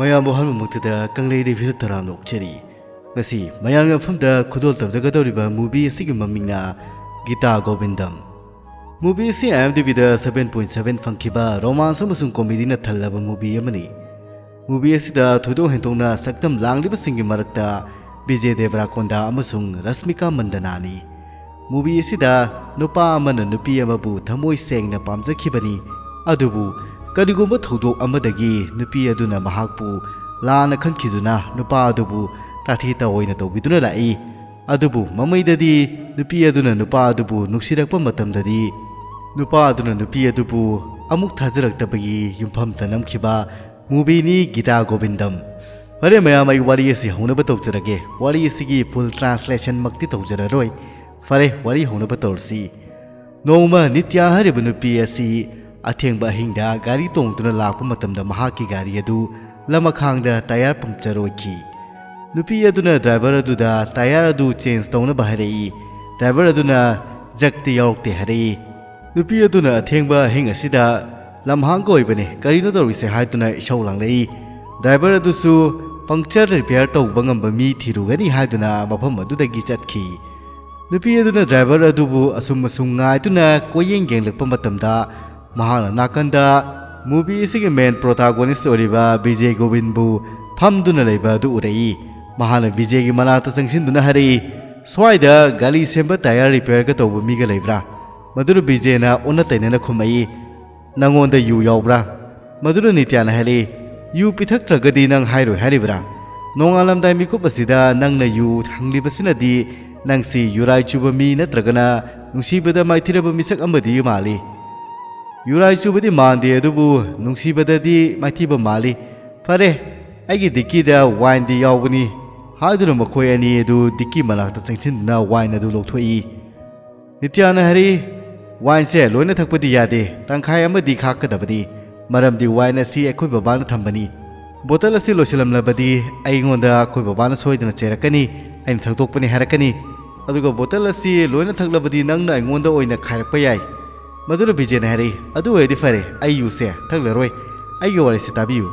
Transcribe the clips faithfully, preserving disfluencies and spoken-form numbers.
ꯃꯌꯥꯝꯕꯨ ꯑꯍꯥꯟꯕꯃꯛꯇꯗ ꯀꯪꯂꯩ ꯔꯤꯚ꯭ꯌꯨ ꯇꯔꯥꯝꯅ ꯑꯣꯛꯆꯔꯤ꯫ ꯉꯁꯤ ꯃꯌꯥꯝꯒꯤ ꯃꯐꯝꯗ ꯈꯨꯗꯣꯜ ꯇꯝꯖꯒꯗꯧꯔꯤꯕ movie ꯑꯁꯤꯒꯤ ꯃꯃꯤꯡꯅ ꯒꯤꯇꯥ ꯒꯣꯕꯤꯟꯗꯝ꯫ Movie ꯑꯁꯤ IMDbꯗ seven point seven ꯐꯪꯈꯤꯕ romance ꯑꯃꯁꯨꯡ comedyꯅ ꯊꯜꯂꯕ movie ꯑꯃꯅꯤ꯫ Movie ꯑꯁꯤꯗ ꯊꯣꯏꯗꯣꯛ ꯍꯦꯟꯗꯣꯛꯅ ꯁꯛꯇꯝ ꯂꯥꯡꯂꯤꯕꯁꯤꯡꯒꯤ ꯃꯔꯛꯇ ꯕꯤꯖꯦ ꯗꯦꯕ꯭ꯔꯥꯀꯣꯟꯗꯥ ꯑꯃꯁꯨꯡ ꯔꯁꯃꯤꯀꯥ ꯃꯟꯗꯅꯥꯅꯤ꯫ Movie ꯑꯁꯤꯗ ꯅꯨꯄꯥ ꯑꯃꯅ ꯅꯨꯄꯤ ꯑꯃꯕꯨ ꯊꯃꯣꯏ ꯁꯦꯡꯅ ꯄꯥꯝꯖꯈꯤꯕꯅꯤ, ꯑꯗꯨꯕꯨ ꯀꯔꯤꯒꯨꯝꯕ ꯊꯧꯗꯣꯛ ꯑꯃꯗꯒꯤ ꯅꯨꯄꯤ ꯑꯗꯨꯅ ꯃꯍꯥꯛꯄꯨ ꯂꯥꯟꯅ ꯈꯟꯈꯤꯗꯨꯅ ꯅꯨꯄꯥ ꯑꯗꯨꯕꯨ ꯇꯥꯊꯤ ꯇꯥꯑꯣꯏꯅ ꯇꯧꯕꯤꯗꯨꯅ ꯂꯥꯛꯏ꯫ ꯑꯗꯨꯕꯨ ꯃꯃꯩꯗꯗꯤ ꯅꯨꯄꯤ ꯑꯗꯨꯅ ꯅꯨꯄꯥ ꯑꯗꯨꯕꯨ ꯅꯨꯡꯁꯤꯔꯛꯄ ꯃꯇꯝꯗꯗꯤ ꯅꯨꯄꯥ ꯑꯗꯨꯅ ꯅꯨꯄꯤ ꯑꯗꯨꯕꯨ ꯑꯃꯨꯛ ꯊꯥꯖꯔꯛꯇꯕꯒꯤ ꯌꯨꯝꯐꯝꯗ ꯅꯝꯈꯤꯕ movieꯅꯤ ꯒꯤꯇꯥ ꯒꯣꯕꯤꯟꯗꯝ꯫ ꯐꯔꯦ ꯃꯌꯥꯝ, ꯑꯩ ꯋꯥꯔꯤ ꯑꯁꯤ ꯍꯧꯅꯕ ꯇꯧꯖꯔꯒꯦ꯫ ꯋꯥꯔꯤ ꯑꯁꯤꯒꯤ full translationꯃꯛꯇꯤ ꯇꯧꯖꯔꯔꯣꯏ꯫ ꯐꯔꯦ, ꯋꯥꯔꯤ ꯍꯧꯅꯕ ꯇꯧꯔꯁꯤ꯫ ꯅꯣꯡꯃ ꯅꯤꯇ꯭ꯌꯥ ꯍꯥꯏꯔꯤꯕ ꯅꯨꯄꯤ ꯑꯁꯤ ꯑꯊꯦꯡꯕ ꯑꯍꯤꯡꯗ ꯒꯥꯔꯤ ꯇꯣꯡꯗꯨꯅ ꯂꯥꯛꯄ ꯃꯇꯝꯗ ꯃꯍꯥꯛꯀꯤ ꯒꯥꯔꯤ ꯑꯗꯨ ꯂꯃꯈꯥꯡꯗ tyre puncture ꯑꯣꯏꯈꯤ꯫ ꯅꯨꯄꯤ ꯑꯗꯨꯅ driver ꯑꯗꯨꯗ tyre ꯑꯗꯨ change ꯇꯧꯅꯕ ꯍꯥꯏꯔꯛꯏ꯫ Driver ꯑꯗꯨꯅ ꯖꯛꯇꯤ ꯌꯥꯎꯔꯛꯇꯦ ꯍꯥꯏꯔꯛꯏ꯫ ꯅꯨꯄꯤ ꯑꯗꯨꯅ ꯑꯊꯦꯡꯕ ꯑꯍꯤꯡ ꯑꯁꯤꯗ ꯂꯝꯍꯥꯡꯒ ꯑꯣꯏꯕꯅꯤ, ꯀꯔꯤꯅꯣ ꯇꯧꯔꯤꯁꯦ ꯍꯥꯏꯗꯨꯅ ꯏꯁꯧ ꯂꯥꯡꯂꯛꯏ꯫ Driver ꯑꯗꯨꯁꯨ puncture repair ꯇꯧꯕ ꯉꯝꯕ ꯃꯤ ꯊꯤꯔꯨꯒꯅꯤ ꯍꯥꯏꯗꯨꯅ ꯃꯐꯝ ꯑꯗꯨꯗꯒꯤ ꯆꯠꯈꯤ꯫ ꯅꯨꯄꯤ ꯑꯗꯨꯅ driver ꯑꯗꯨꯕꯨ ꯑꯁꯨꯝ ꯑꯁꯨꯝ ꯉꯥꯏꯗꯨꯅ ꯀꯣꯏꯌꯦꯡ ꯌꯦꯡꯂꯛꯄ ꯃꯇꯝꯗ ꯃꯍꯥꯛꯅ ꯅꯥꯀꯟꯗ movie ꯑꯁꯤꯒꯤ main protagonist ꯑꯣꯏꯔꯤꯕ ꯕꯤꯖꯦ ꯒꯣꯕꯤꯟꯕꯨ ꯐꯝꯗꯨꯅ ꯂꯩꯕ ꯑꯗꯨ ꯎꯔꯛꯏ꯫ ꯃꯍꯥꯛꯅ ꯕꯤꯖꯦꯒꯤ ꯃꯅꯥꯛꯇ ꯆꯪꯁꯤꯟꯗꯨꯅ ꯍꯥꯏꯔꯛꯏ, "ꯁ꯭ꯋꯥꯏꯗ ꯒꯥꯔꯤ ꯁꯦꯝꯕ tyre repairꯒ ꯇꯧꯕ ꯃꯤꯒ ꯂꯩꯕ꯭ꯔꯥ?" ꯃꯗꯨꯅ ꯕꯤꯖꯦꯅ ꯑꯣꯟꯅ ꯇꯩꯅꯅ ꯈꯨꯝꯃꯛꯏ, "ꯅꯪꯉꯣꯟꯗ ꯌꯨ ꯌꯥꯎꯕ꯭ꯔꯥ?" ꯃꯗꯨꯅ ꯅꯤꯇ꯭ꯌꯥꯅ ꯍꯥꯏꯔꯛꯏ, "ꯌꯨ ꯄꯤꯊꯛꯇ꯭ꯔꯒꯗꯤ ꯅꯪ ꯍꯥꯏꯔꯣꯏ ꯍꯥꯏꯔꯤꯕ꯭ꯔꯥ? ꯅꯣꯡꯉꯥꯜꯂꯝꯗꯥꯏ ꯃꯤꯀꯨꯞ ꯑꯁꯤꯗ ꯅꯪꯅ ꯌꯨ ꯍꯪꯂꯤꯕꯁꯤꯅꯗꯤ ꯅꯪꯁꯤ ꯌꯨꯔꯥꯏ ꯆꯨꯕ ꯃꯤ ꯅꯠꯇ꯭ꯔꯒꯅ ꯅꯨꯡꯁꯤꯕꯗ ꯃꯥꯏꯊꯤꯔꯕ ꯃꯤꯁꯛ ꯑꯃꯗꯤ ꯃꯥꯜꯂꯤ꯫" "ꯌꯨꯔꯥꯏ ꯆꯨꯕꯗꯤ ꯃꯥꯟꯗꯦ, ꯑꯗꯨꯕꯨ ꯅꯨꯡꯁꯤꯕꯗꯗꯤ ꯃꯥꯏꯊꯤꯕ ꯃꯥꯜꯂꯤ꯫ ꯐꯔꯦ, ꯑꯩꯒꯤ dickeyꯗ wineꯗꯤ ꯌꯥꯎꯕꯅꯤ" ꯍꯥꯏꯗꯨꯅ ꯃꯈꯣꯏ ꯑꯅꯤ ꯑꯗꯨ dickey ꯃꯅꯥꯛꯇ ꯆꯪꯁꯤꯟꯗꯨꯅ wine ꯑꯗꯨ ꯂꯧꯊꯣꯛꯏ꯫ ꯅꯤꯇ꯭ꯌꯥꯅ ꯍꯥꯏꯔꯛꯏ, "Wineꯁꯦ ꯂꯣꯏꯅ ꯊꯛꯄꯗꯤ ꯌꯥꯗꯦ, ꯇꯪꯈꯥꯏ ꯑꯃꯗꯤ ꯈꯥꯛꯀꯗꯕꯅꯤ, ꯃꯔꯝꯗꯤ wine ꯑꯁꯤ ꯑꯩꯈꯣꯏ ꯕꯕꯥꯅ ꯊꯝꯕꯅꯤ꯫ Bottle ꯑꯁꯤ ꯂꯣꯏꯁꯤꯜꯂꯝꯂꯕꯗꯤ ꯑꯩꯉꯣꯟꯗ ꯑꯩꯈꯣꯏ ꯕꯕꯥꯅ ꯁꯣꯏꯗꯅ ꯆꯩꯔꯛꯀꯅꯤ, ꯑꯩꯅ ꯊꯛꯇꯣꯛꯄꯅꯤ ꯍꯥꯏꯔꯛꯀꯅꯤ꯫ ꯑꯗꯨꯒ bottle ꯑꯁꯤ ꯂꯣꯏꯅ ꯊꯛꯂꯕꯗꯤ ꯅꯪꯅ ꯑꯩꯉꯣꯟꯗ ꯑꯣꯏꯅ ꯈꯥꯏꯔꯛꯄ ꯌꯥꯏ꯫" ꯃꯗꯨꯅ ꯕꯤꯖꯦꯅ ꯍꯥꯏꯔꯛꯏ, "ꯑꯗꯨ ꯑꯣꯏꯔꯗꯤ ꯐꯔꯦ, ꯑꯩ ꯌꯨꯁꯦ ꯊꯛꯂꯔꯣꯏ, ꯑꯩꯒꯤ ꯋꯥꯔꯤꯁꯦ ꯇꯥꯕꯤꯌꯨ꯫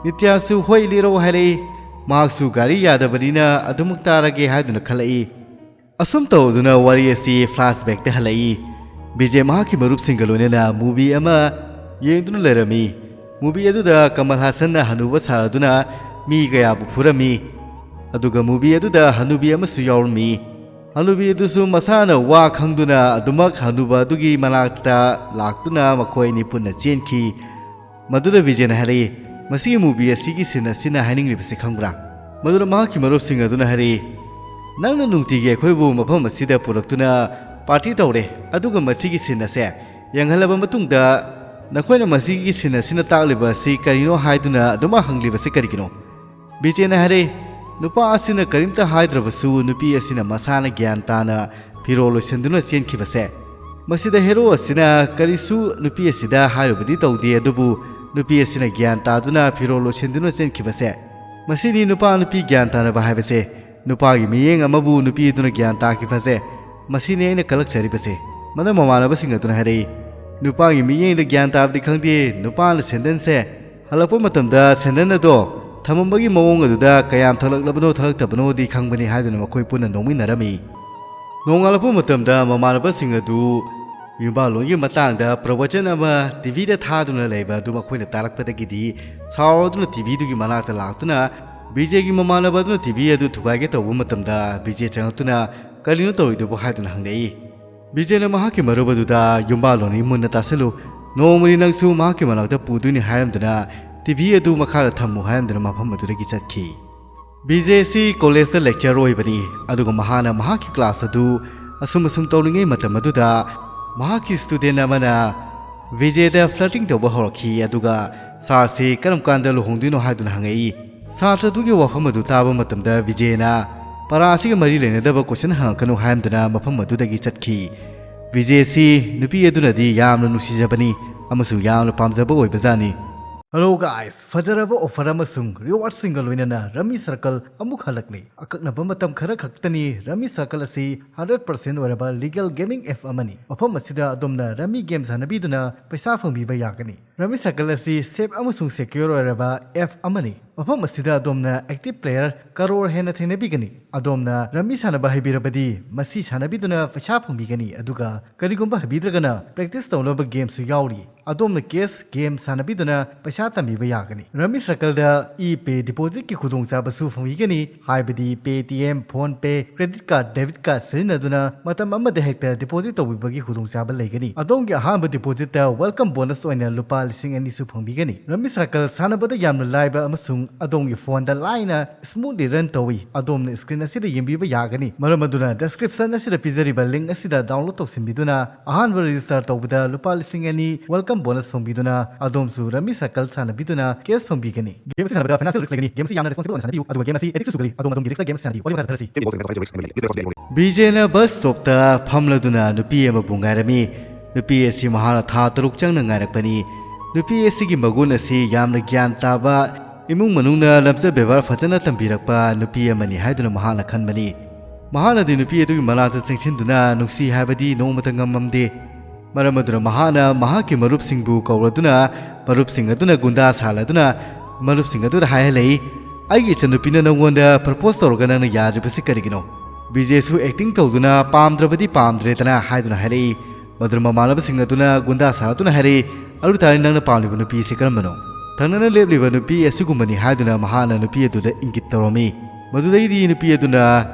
ꯅꯤꯇ꯭ꯌꯥꯁꯨ ꯍꯣꯏ ꯂꯤꯔꯛꯑꯣ ꯍꯥꯏꯔꯛꯏ꯫ ꯃꯍꯥꯛꯁꯨ ꯒꯥꯔꯤ ꯌꯥꯗꯕꯅꯤꯅ ꯑꯗꯨꯃꯛ ꯇꯥꯔꯒꯦ ꯍꯥꯏꯗꯨꯅ ꯈꯜꯂꯛꯏ꯫ ꯑꯁꯨꯝ ꯇꯧꯗꯨꯅ ꯋꯥꯔꯤ ꯑꯁꯤ flashbackꯇ ꯍꯜꯂꯛꯏ꯫ ꯕꯤꯖꯦ ꯃꯍꯥꯛꯀꯤ ꯃꯔꯨꯞꯁꯤꯡꯒ ꯂꯣꯏꯅꯅ movie ꯑꯃ ꯌꯦꯡꯗꯨꯅ ꯂꯩꯔꯝꯃꯤ꯫ Movie ꯑꯗꯨꯗ ꯀꯃꯜ ꯍꯥꯁꯟꯅ ꯍꯅꯨꯕ ꯁꯥꯔꯗꯨꯅ ꯃꯤ ꯀꯌꯥꯕꯨ ꯐꯨꯔꯝꯃꯤ꯫ ꯑꯗꯨꯒ movie ꯑꯗꯨꯗ ꯍꯅꯨꯕꯤ ꯑꯃꯁꯨ ꯌꯥꯎꯔꯝꯃꯤ꯫ ꯍꯅꯨꯕꯤ ꯑꯗꯨꯁꯨ ꯃꯁꯥꯅ ꯋꯥ ꯈꯪꯗꯨꯅ ꯑꯗꯨꯃꯛ ꯍꯅꯨꯕ ꯑꯗꯨꯒꯤ ꯃꯅꯥꯛꯇ ꯂꯥꯛꯇꯨꯅ ꯃꯈꯣꯏ ꯑꯅꯤ ꯄꯨꯟꯅ ꯆꯦꯟꯈꯤ꯫ ꯃꯗꯨꯗ ꯕꯤꯖꯦꯅ ꯍꯥꯏꯔꯛꯏ, "ꯃꯁꯤꯒꯤ movie ꯑꯁꯤꯒꯤ scene ꯑꯁꯤꯅ ꯍꯥꯏꯅꯤꯡꯂꯤꯕꯁꯤ ꯈꯪꯕ꯭ꯔꯥ?" ꯃꯗꯨꯗ ꯃꯍꯥꯛꯀꯤ ꯃꯔꯨꯞꯁꯤꯡ ꯑꯗꯨꯅ ꯍꯥꯏꯔꯛꯏ, "ꯅꯪꯅ ꯅꯨꯡꯇꯤꯒꯤ ꯑꯩꯈꯣꯏꯕꯨ ꯃꯐꯝ ꯑꯁꯤꯗ ꯄꯨꯔꯛꯇꯨꯅ party ꯇꯧꯔꯦ, ꯑꯗꯨꯒ ꯃꯁꯤꯒꯤ scene ꯑꯁꯦ ꯌꯦꯡꯍꯜꯂꯕ ꯃꯇꯨꯡꯗ ꯅꯈꯣꯏꯅ ꯃꯁꯤꯒꯤ scene ꯑꯁꯤꯅ ꯇꯥꯛꯂꯤꯕ ꯑꯁꯤ ꯀꯔꯤꯅꯣ ꯍꯥꯏꯗꯨꯅ ꯑꯗꯨꯃꯛ ꯍꯪꯂꯤꯕꯁꯤ ꯀꯔꯤꯒꯤꯅꯣ?" ꯕꯤꯖꯦꯅ ꯍꯥꯏꯔꯛꯏ, "ꯅꯨꯄꯥ ꯑꯁꯤꯅ ꯀꯔꯤꯝꯇ ꯍꯥꯏꯗ꯭ꯔꯕꯁꯨ ꯅꯨꯄꯤ ꯑꯁꯤꯅ ꯃꯁꯥꯅ ꯒ꯭ꯌꯥꯟ ꯇꯥꯅ ꯐꯤꯔꯣꯜ ꯂꯣꯏꯁꯤꯟꯗꯨꯅ ꯆꯦꯟꯈꯤꯕꯁꯦ꯫ ꯃꯁꯤꯗ hero ꯑꯁꯤꯅ ꯀꯔꯤꯁꯨ ꯅꯨꯄꯤ ꯑꯁꯤꯗ ꯍꯥꯏꯔꯨꯕꯗꯤ ꯇꯧꯗꯦ, ꯑꯗꯨꯕꯨ ꯅꯨꯄꯤ ꯑꯁꯤꯅ ꯒ꯭ꯌꯥꯟ ꯇꯥꯗꯨꯅ ꯐꯤꯔꯣꯜ ꯂꯣꯏꯁꯤꯟꯗꯨꯅ ꯆꯦꯟꯈꯤꯕꯁꯦ꯫ ꯃꯁꯤꯅꯤ ꯅꯨꯄꯥ ꯅꯨꯄꯤ ꯒ꯭ꯌꯥꯟ ꯇꯥꯅꯕ ꯍꯥꯏꯕꯁꯦ꯫ ꯅꯨꯄꯥꯒꯤ ꯃꯤꯠꯌꯦꯡ ꯑꯃꯕꯨ ꯅꯨꯄꯤ ꯑꯗꯨꯅ ꯒ꯭ꯌꯥꯟ ꯇꯥꯈꯤꯕꯁꯦ꯫ ꯃꯁꯤꯅꯤ ꯑꯩꯅ ꯀꯜꯂꯛꯆꯔꯤꯕꯁꯦ꯫" ꯃꯗꯨ ꯃꯃꯥꯟꯅꯕꯁꯤꯡ ꯑꯗꯨꯅ ꯍꯥꯏꯔꯛꯏ, "ꯅꯨꯄꯥꯒꯤ ꯃꯤꯠꯌꯦꯡꯗ ꯒ꯭ꯌꯥꯟ ꯇꯥꯕꯗꯤ ꯈꯪꯗꯦ, ꯅꯨꯄꯥꯅ ꯁꯦꯟꯗꯟꯁꯦ ꯍꯜꯂꯛꯄ ꯃꯇꯝꯗ ꯁꯦꯟꯗꯟ ꯑꯗꯣ ꯊꯝꯃꯝꯕꯒꯤ ꯃꯑꯣꯡ ꯑꯗꯨꯗ ꯀꯌꯥꯝ ꯊꯛꯂꯛꯂꯕꯅꯣ ꯊꯛꯂꯛꯇꯕꯅꯣꯗꯤ ꯈꯪꯕꯅꯤ" ꯍꯥꯏꯗꯨꯅ ꯃꯈꯣꯏ ꯄꯨꯟꯅ ꯅꯣꯛꯃꯤꯟꯅꯔꯝꯃꯤ꯫ ꯅꯣꯡꯉꯥꯜꯂꯛꯄ ꯃꯇꯝꯗ ꯃꯃꯥꯟꯅꯕꯁꯤꯡ ꯑꯗꯨ ꯌꯨꯝꯕꯥꯜꯂꯣꯟꯒꯤ ꯃꯇꯥꯡꯗ ꯄ꯭ꯔꯕꯆꯟ ꯑꯃ ꯇꯤꯚꯤꯗ ꯊꯥꯗꯨꯅ ꯂꯩꯕ ꯑꯗꯨ ꯃꯈꯣꯏꯅ ꯇꯥꯔꯛꯄꯗꯒꯤꯗꯤ ꯁꯥꯎꯔꯗꯨꯅ ꯇꯤꯚꯤꯗꯨꯒꯤ ꯃꯅꯥꯛꯇ ꯂꯥꯛꯇꯨꯅ ꯕꯤꯖꯦꯒꯤ ꯃꯃꯥꯟꯅꯕ ꯑꯗꯨꯅ ꯇꯤꯚꯤ ꯑꯗꯨ ꯊꯨꯒꯥꯏꯒꯦ ꯇꯧꯕ ꯃꯇꯝꯗ ꯕꯤꯖꯦ ꯆꯪꯂꯛꯇꯨꯅ "ꯀꯔꯤꯅꯣ ꯇꯧꯔꯤꯗꯨꯕꯨ?" ꯍꯥꯏꯗꯨꯅ ꯍꯪꯂꯛꯏ꯫ ꯕꯤꯖꯦꯅ ꯃꯍꯥꯛꯀꯤ ꯃꯔꯨꯞ ꯑꯗꯨꯗ ꯌꯨꯝꯕꯥꯜꯂꯣꯟꯅꯤ ꯃꯨꯟꯅ ꯇꯥꯁꯤꯜꯂꯨ, ꯅꯣꯡꯃꯗꯤ ꯅꯪꯁꯨ ꯃꯍꯥꯛꯀꯤ ꯃꯅꯥꯛꯇ ꯄꯨꯗꯣꯏꯅꯤ ꯍꯥꯏꯔꯝꯗꯨꯅ ꯇꯤꯚꯤ ꯑꯗꯨ ꯃꯈꯥꯗ ꯊꯝꯃꯨ ꯍꯥꯏꯔꯝꯗꯨꯅ ꯃꯐꯝ ꯑꯗꯨꯗꯒꯤ ꯆꯠꯈꯤ꯫ ꯕꯤꯖꯦ ꯑꯁꯤ ꯀꯣꯂꯦꯖꯇ lecturer ꯑꯣꯏꯕꯅꯤ, ꯑꯗꯨꯒ ꯃꯍꯥꯛꯅ ꯃꯍꯥꯛꯀꯤ class ꯑꯗꯨ ꯑꯁꯨꯝ ꯑꯁꯨꯝ ꯇꯧꯔꯤꯉꯩ ꯃꯇꯝ ꯑꯗꯨꯗ ꯃꯍꯥꯛꯀꯤ student ꯑꯃꯅ ꯕꯤꯖꯦꯗ flirting ꯇꯧꯕ ꯍꯧꯔꯛꯈꯤ, ꯑꯗꯨꯒ "ꯁꯥꯔꯁꯤ ꯀꯔꯝ ꯀꯥꯟꯗ ꯂꯨꯍꯣꯡꯗꯣꯏꯅꯣ?" ꯍꯥꯏꯗꯨꯅ ꯍꯪꯉꯛꯏ꯫ ꯁꯥꯇ꯭ꯔꯗꯨꯒꯤ ꯋꯥꯐꯝ ꯑꯗꯨ ꯇꯥꯕ ꯃꯇꯝꯗ ꯕꯤꯖꯦꯅ "ꯄꯔꯥ ꯑꯁꯤꯒ ꯃꯔꯤ ꯂꯩꯅꯗꯕ question ꯍꯪꯉꯛꯀꯅꯨ" ꯍꯥꯏꯔꯝꯗꯨꯅ ꯃꯐꯝ ꯑꯗꯨꯗꯒꯤ ꯆꯠꯈꯤ꯫ ꯕꯤꯖꯦ ꯑꯁꯤ ꯅꯨꯄꯤ ꯑꯗꯨꯅꯗꯤ ꯌꯥꯝꯅ ꯅꯨꯡꯁꯤꯖꯕꯅꯤ ꯑꯃꯁꯨꯡ ꯌꯥꯝꯅ ꯄꯥꯝꯖꯕ ꯑꯣꯏꯕꯖꯥꯠꯅꯤ꯫ Hello guys, ꯐꯖꯔꯕ offer ꯑꯃꯁꯨꯡ rewardꯁꯤꯡꯒ ꯂꯣꯏꯅꯅ Rummy Circle ꯑꯃꯨꯛ ꯍꯜꯂꯛꯂꯤ꯫ ꯑꯀꯛꯅꯕ ꯃꯇꯝ ꯈꯔ ꯈꯛꯇꯅꯤ꯫ Rummy Circle ꯑꯁꯤ hundred percent ꯑꯣꯏꯔꯕ legal gaming app ꯑꯃꯅꯤ꯫ ꯃꯐꯝ ꯑꯁꯤꯗ ꯑꯗꯣꯝꯅ Rummy game ꯁꯥꯟꯅꯕꯤꯗꯨꯅ ꯄꯩꯁꯥ ꯐꯪꯕꯤꯕ ꯌꯥꯒꯅꯤ꯫ Rummy Circle ꯑꯁꯤ safe ꯑꯃꯁꯨꯡ secure ꯑꯣꯏꯔꯕ app ꯑꯃꯅꯤ꯫ ꯃꯐꯝ ꯑꯁꯤꯗ ꯑꯗꯣꯝꯅ active player ꯀꯔꯣꯔ ꯍꯦꯟꯅ ꯊꯦꯡꯅꯕꯤꯒꯅꯤ꯫ ꯑꯗꯣꯝꯅ Rummy ꯁꯥꯟꯅꯕ ꯍꯩꯕꯤꯔꯕꯗꯤ ꯃꯁꯤ ꯁꯥꯟꯅꯕꯤꯗꯨꯅ ꯄꯩꯁꯥ ꯐꯪꯕꯤꯒꯅꯤ, ꯑꯗꯨꯒ ꯀꯔꯤꯒꯨꯝꯕ ꯍꯩꯕꯤꯗ꯭ꯔꯒꯅ practice ꯇꯧꯅꯕ gameꯁꯨ ꯌꯥꯎꯔꯤ꯫ ꯑꯗꯣꯝꯅ cash game ꯁꯥꯟꯅꯕꯤꯗꯨꯅ ꯄꯩꯁꯥ ꯇꯝꯕꯤꯕ ꯌꯥꯒꯅꯤ꯫ Rummy Circleꯗ e-pay depositꯀꯤ ꯈꯨꯗꯣꯡꯆꯥꯕꯁꯨ ꯐꯪꯕꯤꯒꯅꯤ, ꯍꯥꯏꯕꯗꯤ Paytm, PhonePe, credit card, debit card ꯁꯤꯖꯤꯟꯅꯗꯨꯅ ꯃꯇꯝ ꯑꯃꯗ ꯍꯦꯛꯇ deposit ꯇꯧꯕꯤꯕꯒꯤ ꯈꯨꯗꯣꯡꯆꯥꯕ ꯂꯩꯒꯅꯤ꯫ ꯑꯗꯣꯝꯒꯤ ꯑꯍꯥꯟꯕ depositꯇ welcome bonus ꯑꯣꯏꯅ ꯂꯨꯄꯥ ꯂꯤꯁꯤꯡ ꯑꯅꯤꯁꯨ ꯐꯪꯕꯤꯒꯅꯤ꯫ Rummy Circle ꯁꯥꯟꯅꯕꯗ ꯌꯥꯝꯅ ꯂꯥꯏꯕ ꯑꯃꯁꯨꯡ ꯑꯗꯣꯝꯒꯤ phoneꯗ ꯂꯥꯏꯅ smoothly run ꯇꯧꯏ꯫ ꯑꯗꯣꯝꯅ screen ꯑꯁꯤꯗ ꯌꯦꯡꯕꯤꯕ ꯌꯥꯒꯅꯤ꯫ ꯃꯔꯝ ꯑꯗꯨꯅ description ꯑꯁꯤꯗ ꯄꯤꯖꯔꯤꯕ link ꯑꯁꯤꯗ download ꯇꯧꯁꯤꯟꯕꯤꯗꯨꯅ ꯑꯍꯥꯟꯕ register ꯇꯧꯕꯗ ꯂꯨꯄꯥ ꯂꯤꯁꯤꯡ ꯑꯅꯤ welcome bonus ꯐꯪꯕꯤꯗꯨꯅ ꯑꯗꯣꯝꯁꯨ Rummy Circle ꯁꯥꯟꯅꯕꯤꯗꯨꯅ cash ꯐꯪꯕꯤꯒꯅꯤ꯫ Game ꯑꯁꯤ ꯁꯥꯟꯅꯕꯗ financial risk ꯂꯩꯒꯅꯤ꯫ Game ꯑꯁꯤ ꯌꯥꯝꯅ responsible ꯑꯣꯏꯅ ꯁꯥꯟꯅꯕꯤꯌꯨ, ꯑꯗꯨꯒ game ꯑꯁꯤ addictꯁꯨ ꯆꯨꯒꯜꯂꯤ꯫ ꯑꯗꯣꯝ ꯑꯗꯣꯝꯒꯤ riskꯇ game ꯑꯁꯤ ꯁꯥꯟꯅꯕꯤꯌꯨ꯫ ꯋꯥꯔꯤ ꯃꯈꯥ ꯁꯥꯟꯊꯔꯁꯤ꯫ BJꯅ bus stopꯇ ꯐꯝꯂꯗꯨꯅ ꯅꯨꯄꯤ ꯑꯃꯕꯨ ꯉꯥꯏꯔꯝꯃꯤ꯫ ꯅꯨꯄꯤ ꯑꯁꯤ ꯃꯍꯥꯛꯅ ꯊꯥ ꯇꯔꯨꯛ ꯆꯪꯅ ꯉꯥꯏꯔꯛꯄꯅꯤ꯫ ꯅꯨꯄꯤ ꯑꯁꯤꯒꯤ ꯃꯒꯨꯟ ꯑꯁꯤ ꯌꯥꯝꯅ ꯒ꯭ꯌꯥꯟ ꯇꯥꯕ, ꯏꯃꯨꯡ ꯃꯅꯨꯡꯅ ꯂꯝꯆꯠ ꯕꯦꯕꯥꯔ ꯐꯖꯅ ꯇꯝꯕꯤꯔꯛꯄ ꯅꯨꯄꯤ ꯑꯃꯅꯤ ꯍꯥꯏꯗꯨꯅ ꯃꯍꯥꯛꯅ ꯈꯟꯕꯅꯤ꯫ ꯃꯍꯥꯛꯅꯗꯤ ꯅꯨꯄꯤ ꯑꯗꯨꯒꯤ ꯃꯅꯥꯛꯇ ꯆꯪꯁꯤꯟꯗꯨꯅ ꯅꯨꯡꯁꯤ ꯍꯥꯏꯕꯗꯤ ꯅꯣꯡꯃꯇ ꯉꯝꯃꯝꯗꯦ꯫ ꯃꯔꯝ ꯑꯗꯨꯅ ꯃꯍꯥꯛꯅ ꯃꯍꯥꯛꯀꯤ ꯃꯔꯨꯞꯁꯤꯡꯕꯨ ꯀꯧꯔꯗꯨꯅ ꯃꯔꯨꯞꯁꯤꯡ ꯑꯗꯨꯅ ꯒꯨꯟꯗꯥ ꯁꯥꯍꯜꯂꯗꯨꯅ ꯃꯔꯨꯞꯁꯤꯡ ꯑꯗꯨꯗ ꯍꯥꯏꯍꯜꯂꯛꯏ, "ꯑꯩꯒꯤ ꯏꯆꯟꯅꯨꯄꯤꯅ ꯅꯪꯉꯣꯟꯗ propose ꯇꯧꯔꯒ ꯅꯪꯅ ꯌꯥꯗ꯭ꯔꯤꯕꯁꯤ ꯀꯔꯤꯒꯤꯅꯣ?" ꯕꯤꯖꯦꯁꯨ acting ꯇꯧꯗꯨꯅ ꯄꯥꯝꯗ꯭ꯔꯕꯗꯤ ꯄꯥꯝꯗ꯭ꯔꯦꯗꯅ ꯍꯥꯏꯗꯨꯅ ꯍꯥꯏꯔꯛꯏ꯫ ꯃꯗꯨꯅ ꯃꯃꯥꯟꯅꯕꯁꯤꯡ ꯑꯗꯨꯅ ꯒꯨꯟꯗꯥ ꯁꯥꯔꯗꯨꯅ ꯍꯥꯏꯔꯛꯏ, "ꯑꯗꯨ ꯇꯥꯔꯗꯤ ꯅꯪꯅ ꯄꯥꯝꯂꯤꯕ ꯅꯨꯄꯤ ꯑꯁꯤ ꯀꯔꯝꯕꯅꯣ?" ꯊꯪꯅꯅ ꯂꯦꯞꯂꯤꯕ ꯅꯨꯄꯤ ꯑꯁꯤꯒꯨꯝꯕꯅꯤ ꯍꯥꯏꯗꯨꯅ ꯃꯍꯥꯛꯅ ꯅꯨꯄꯤ ꯑꯗꯨꯗ ꯏꯪꯒꯤꯠ ꯇꯧꯔꯝꯃꯤ꯫ ꯃꯗꯨꯗꯒꯤꯗꯤ ꯅꯨꯄꯤ ꯑꯗꯨꯅ